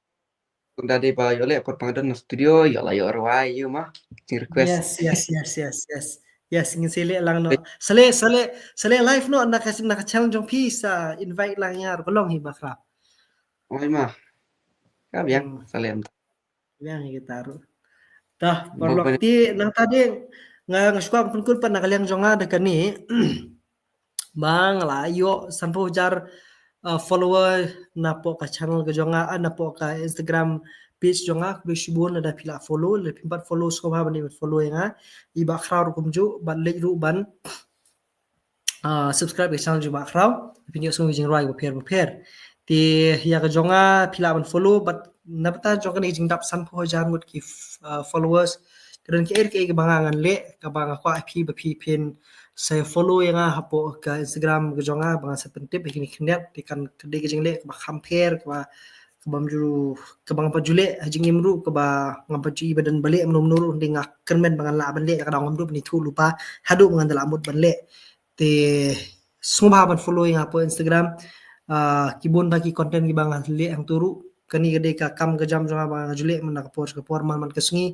da dei ba ïoh leh por pang don studio ïoh la ïoh rwai ïoh ma. Jing request. Yes, yes, yes, yes, yes. Yes, ngin sa leh lang noh. Sale, sale, sale live noh na ka na ka channel jong phi sa invite lang ïa ka long hi Bah Khraw. Oi ma. Ka biang sale. Biang hi kita ruh. Tah, paralok ti nangta dei nga nga shu kwah pynkut pat na ka liang jong nga da kane. Ba nga la ïoh sanphew hajar uh, follower na poh ka channel ka jong nga, uh, na poh ka Instagram page jong nga, khublei shibun lada phi la follow, lada phi pat follow sngewbha ban follow ïa nga. I Bah Khraw ruh kumjuh, bad leit ruh ban uh, subscribe ka channel jong Bah Khraw, phin ïoh sngew jingrwai bapher bapher. Te ïa ka jong nga phi lah ban follow, bad na bynta jong kane jingdap sanphew hajar ngut ki uh, followers. Ka don kaei kaei kaba nga ngan leh, kaba nga kwah phi ba phi phin sa follow ïa nga hapoh ka Instagram ka jong nga, ba nga sa pyntip ïa kine ki khyndiat, te kan ka dei ka jingleh kaba kham pher, kaba kaba mju kaba nga pat ju leh ha jingim ruh, kaba nga pat ju i ba don ba leh mano mano ruh, hynrei nga kyrmen ba ngan lah ban leh, ka dang ngam dup ni thu lupa haduh ba ngan da lah mut ban leh. Te sngewbha ban follow ïa nga hapoh Instagram. Uh, ki bun ba ki content kiba nga leh hangtu ruh. Kane ka dei ka kam ka jam jong nga ba nga ju leh man ka por ka por man man ka sngi.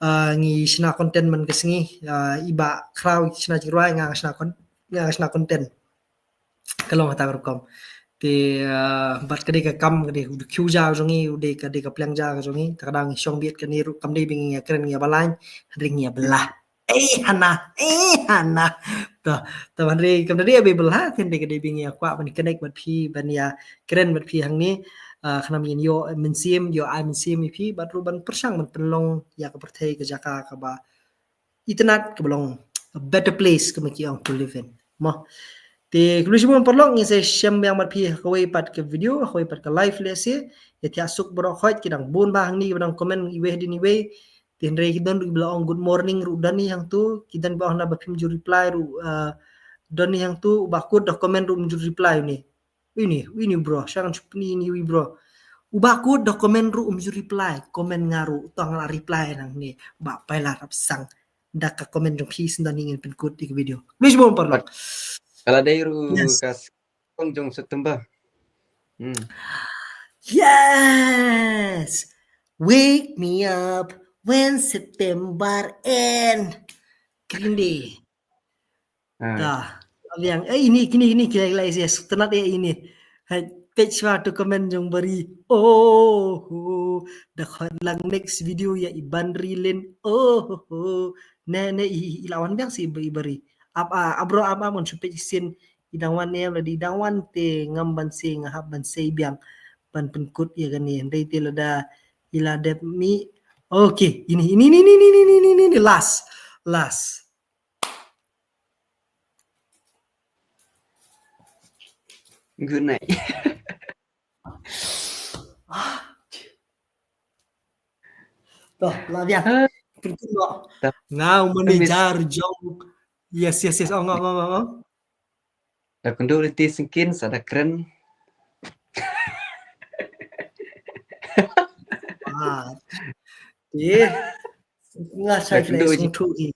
Uh, ngi shna content man ka sngi. Uh, i Bah Khraw i shna jingrwai nga shna kon nga shna content. Ka long kata ka rukom. Te uh, bad ka dei ka kam ka dei u dei ka pliang ja ka jong ngi, ta ka dang shong biet kane ruh kam dei ba ngi ïa kren ngi ïa ba lain, hynrei ngi ïa ba lah. Eh hana, eh hana. To, to hynrei kam dei ba lah, te dei ka dei ba ngi ïa kwah ban connect bad phi, ban ïa kren bad phi hangne. Uh, khnang ngin ïoh mynsiem, ïoh ai mynsiem ïa phi, bad ruh ban pyrshang ban pynlong ïa ka pyrthei ka jaka kaba itynnad kaba long a better place kaba ki ong to live in. Mo. Te khublei shibun paralok, ngin sa shem biang bad phi ha kawei pat ka video, ha kawei pat ka live lehse. Ïa thiah suk baroh khoit, ki dang bun ba hangne kiba dang comment iwei hadien iwei. Te hynrei ki don ruh kiba la ong good morning ruh don hi hangtu, ki don ba ong naba phim ju reply ruh, uh, don hi hangtu, Bah Kut da comment ruh um ju reply une. Ini, ini bro, sha ngan shu pyni ini wi bro. U Bah Kut da comment ruh um ju reply, comment nga ruh, to nga la reply nangne, Bah Paila Rapsang. Da ka comment jong phi sngewdon hi ngin pynkut ïa ka video. Khublei shibun paralok. Ka la dei ruh ka song jong September. Hmm. Yes. Wake me up when September end. Green Day. Ah. Ta. Abiang, eh, ini, kini, kini, kini, kini, yes, tynat eh ini. Hai, page wa tu comment jong bari. Oh, oh, oh. Da khot lang next video ïa i Banri Lin. Oh, oh, oh. Ne, ne, i, i, i la wan biang si i bari. Ap, ah, abro, ap, ap, mon shu page sin. I dang wan ne, la di dang wan te ngam ban si, nga hap ban si biang. Ban pynkut ïa kane. Hynrei te lada, i la dep mi. Okay, ini, ini, ini, last. Last. Good night. To, la biang. Pynkut noh. Nga u manager jong. Yes, yes, yes. Ong, ong, ong, ong. Da kynduh lynti syngkien sa da kren. Ah. Ye. Nga sai flex ngi thu i. Da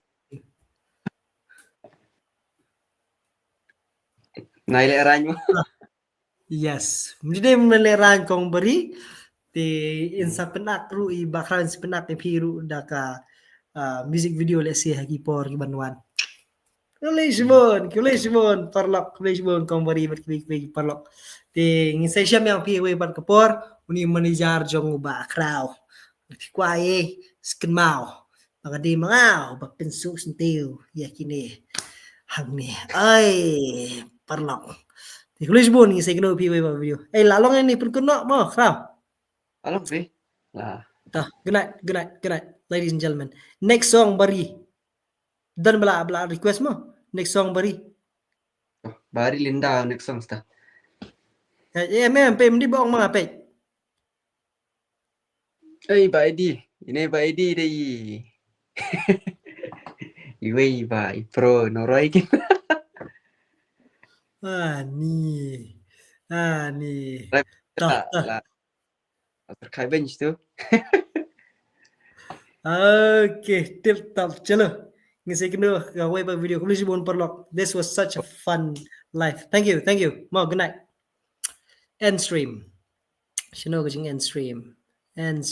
kynduh ji. Nai le rang mo. Yes. Mdidem le rang kong bari. Te in sa pynak ru i bakran sa pynak i phi ru da ka uh, music video le si hagi por ki ban wan. Kuli shibun, kuli shibun parlok, kuli shibun kong bari bat kuli kuli parlok. Te ngin sa sham yang phi wei bat ka por uni manager jong u ba kraw. Ti kwai skin mau. Baka di mangau ba pensuk sentiu ya kini. Hang ni. Ai parlok. Ti kuli shibun ngin sa kino phi wei ba video. Ai lalong ni pun kuno mo kraw. Along phi. Lah. Tah, good night, good night, good night, ladies and gentlemen. Next song bari. Dan bala bala request mo. Next song bari. Oh, bari Linda next song sta. Ya, ya mem pem di bong ma pek. Ei ba Edi, ini ba Edi dei. Iwei ba i pro noroi kin. Ah ni. Ah ni. Tah tah. Atur kai bench tu. Okay, tip top. Chalo. Ngin sa kino ka wei ba video. Kuli shibun parlok. This was such a fun live. Thank you, thank you. Mo, good night. End stream. Shino ka jing end stream. End stream.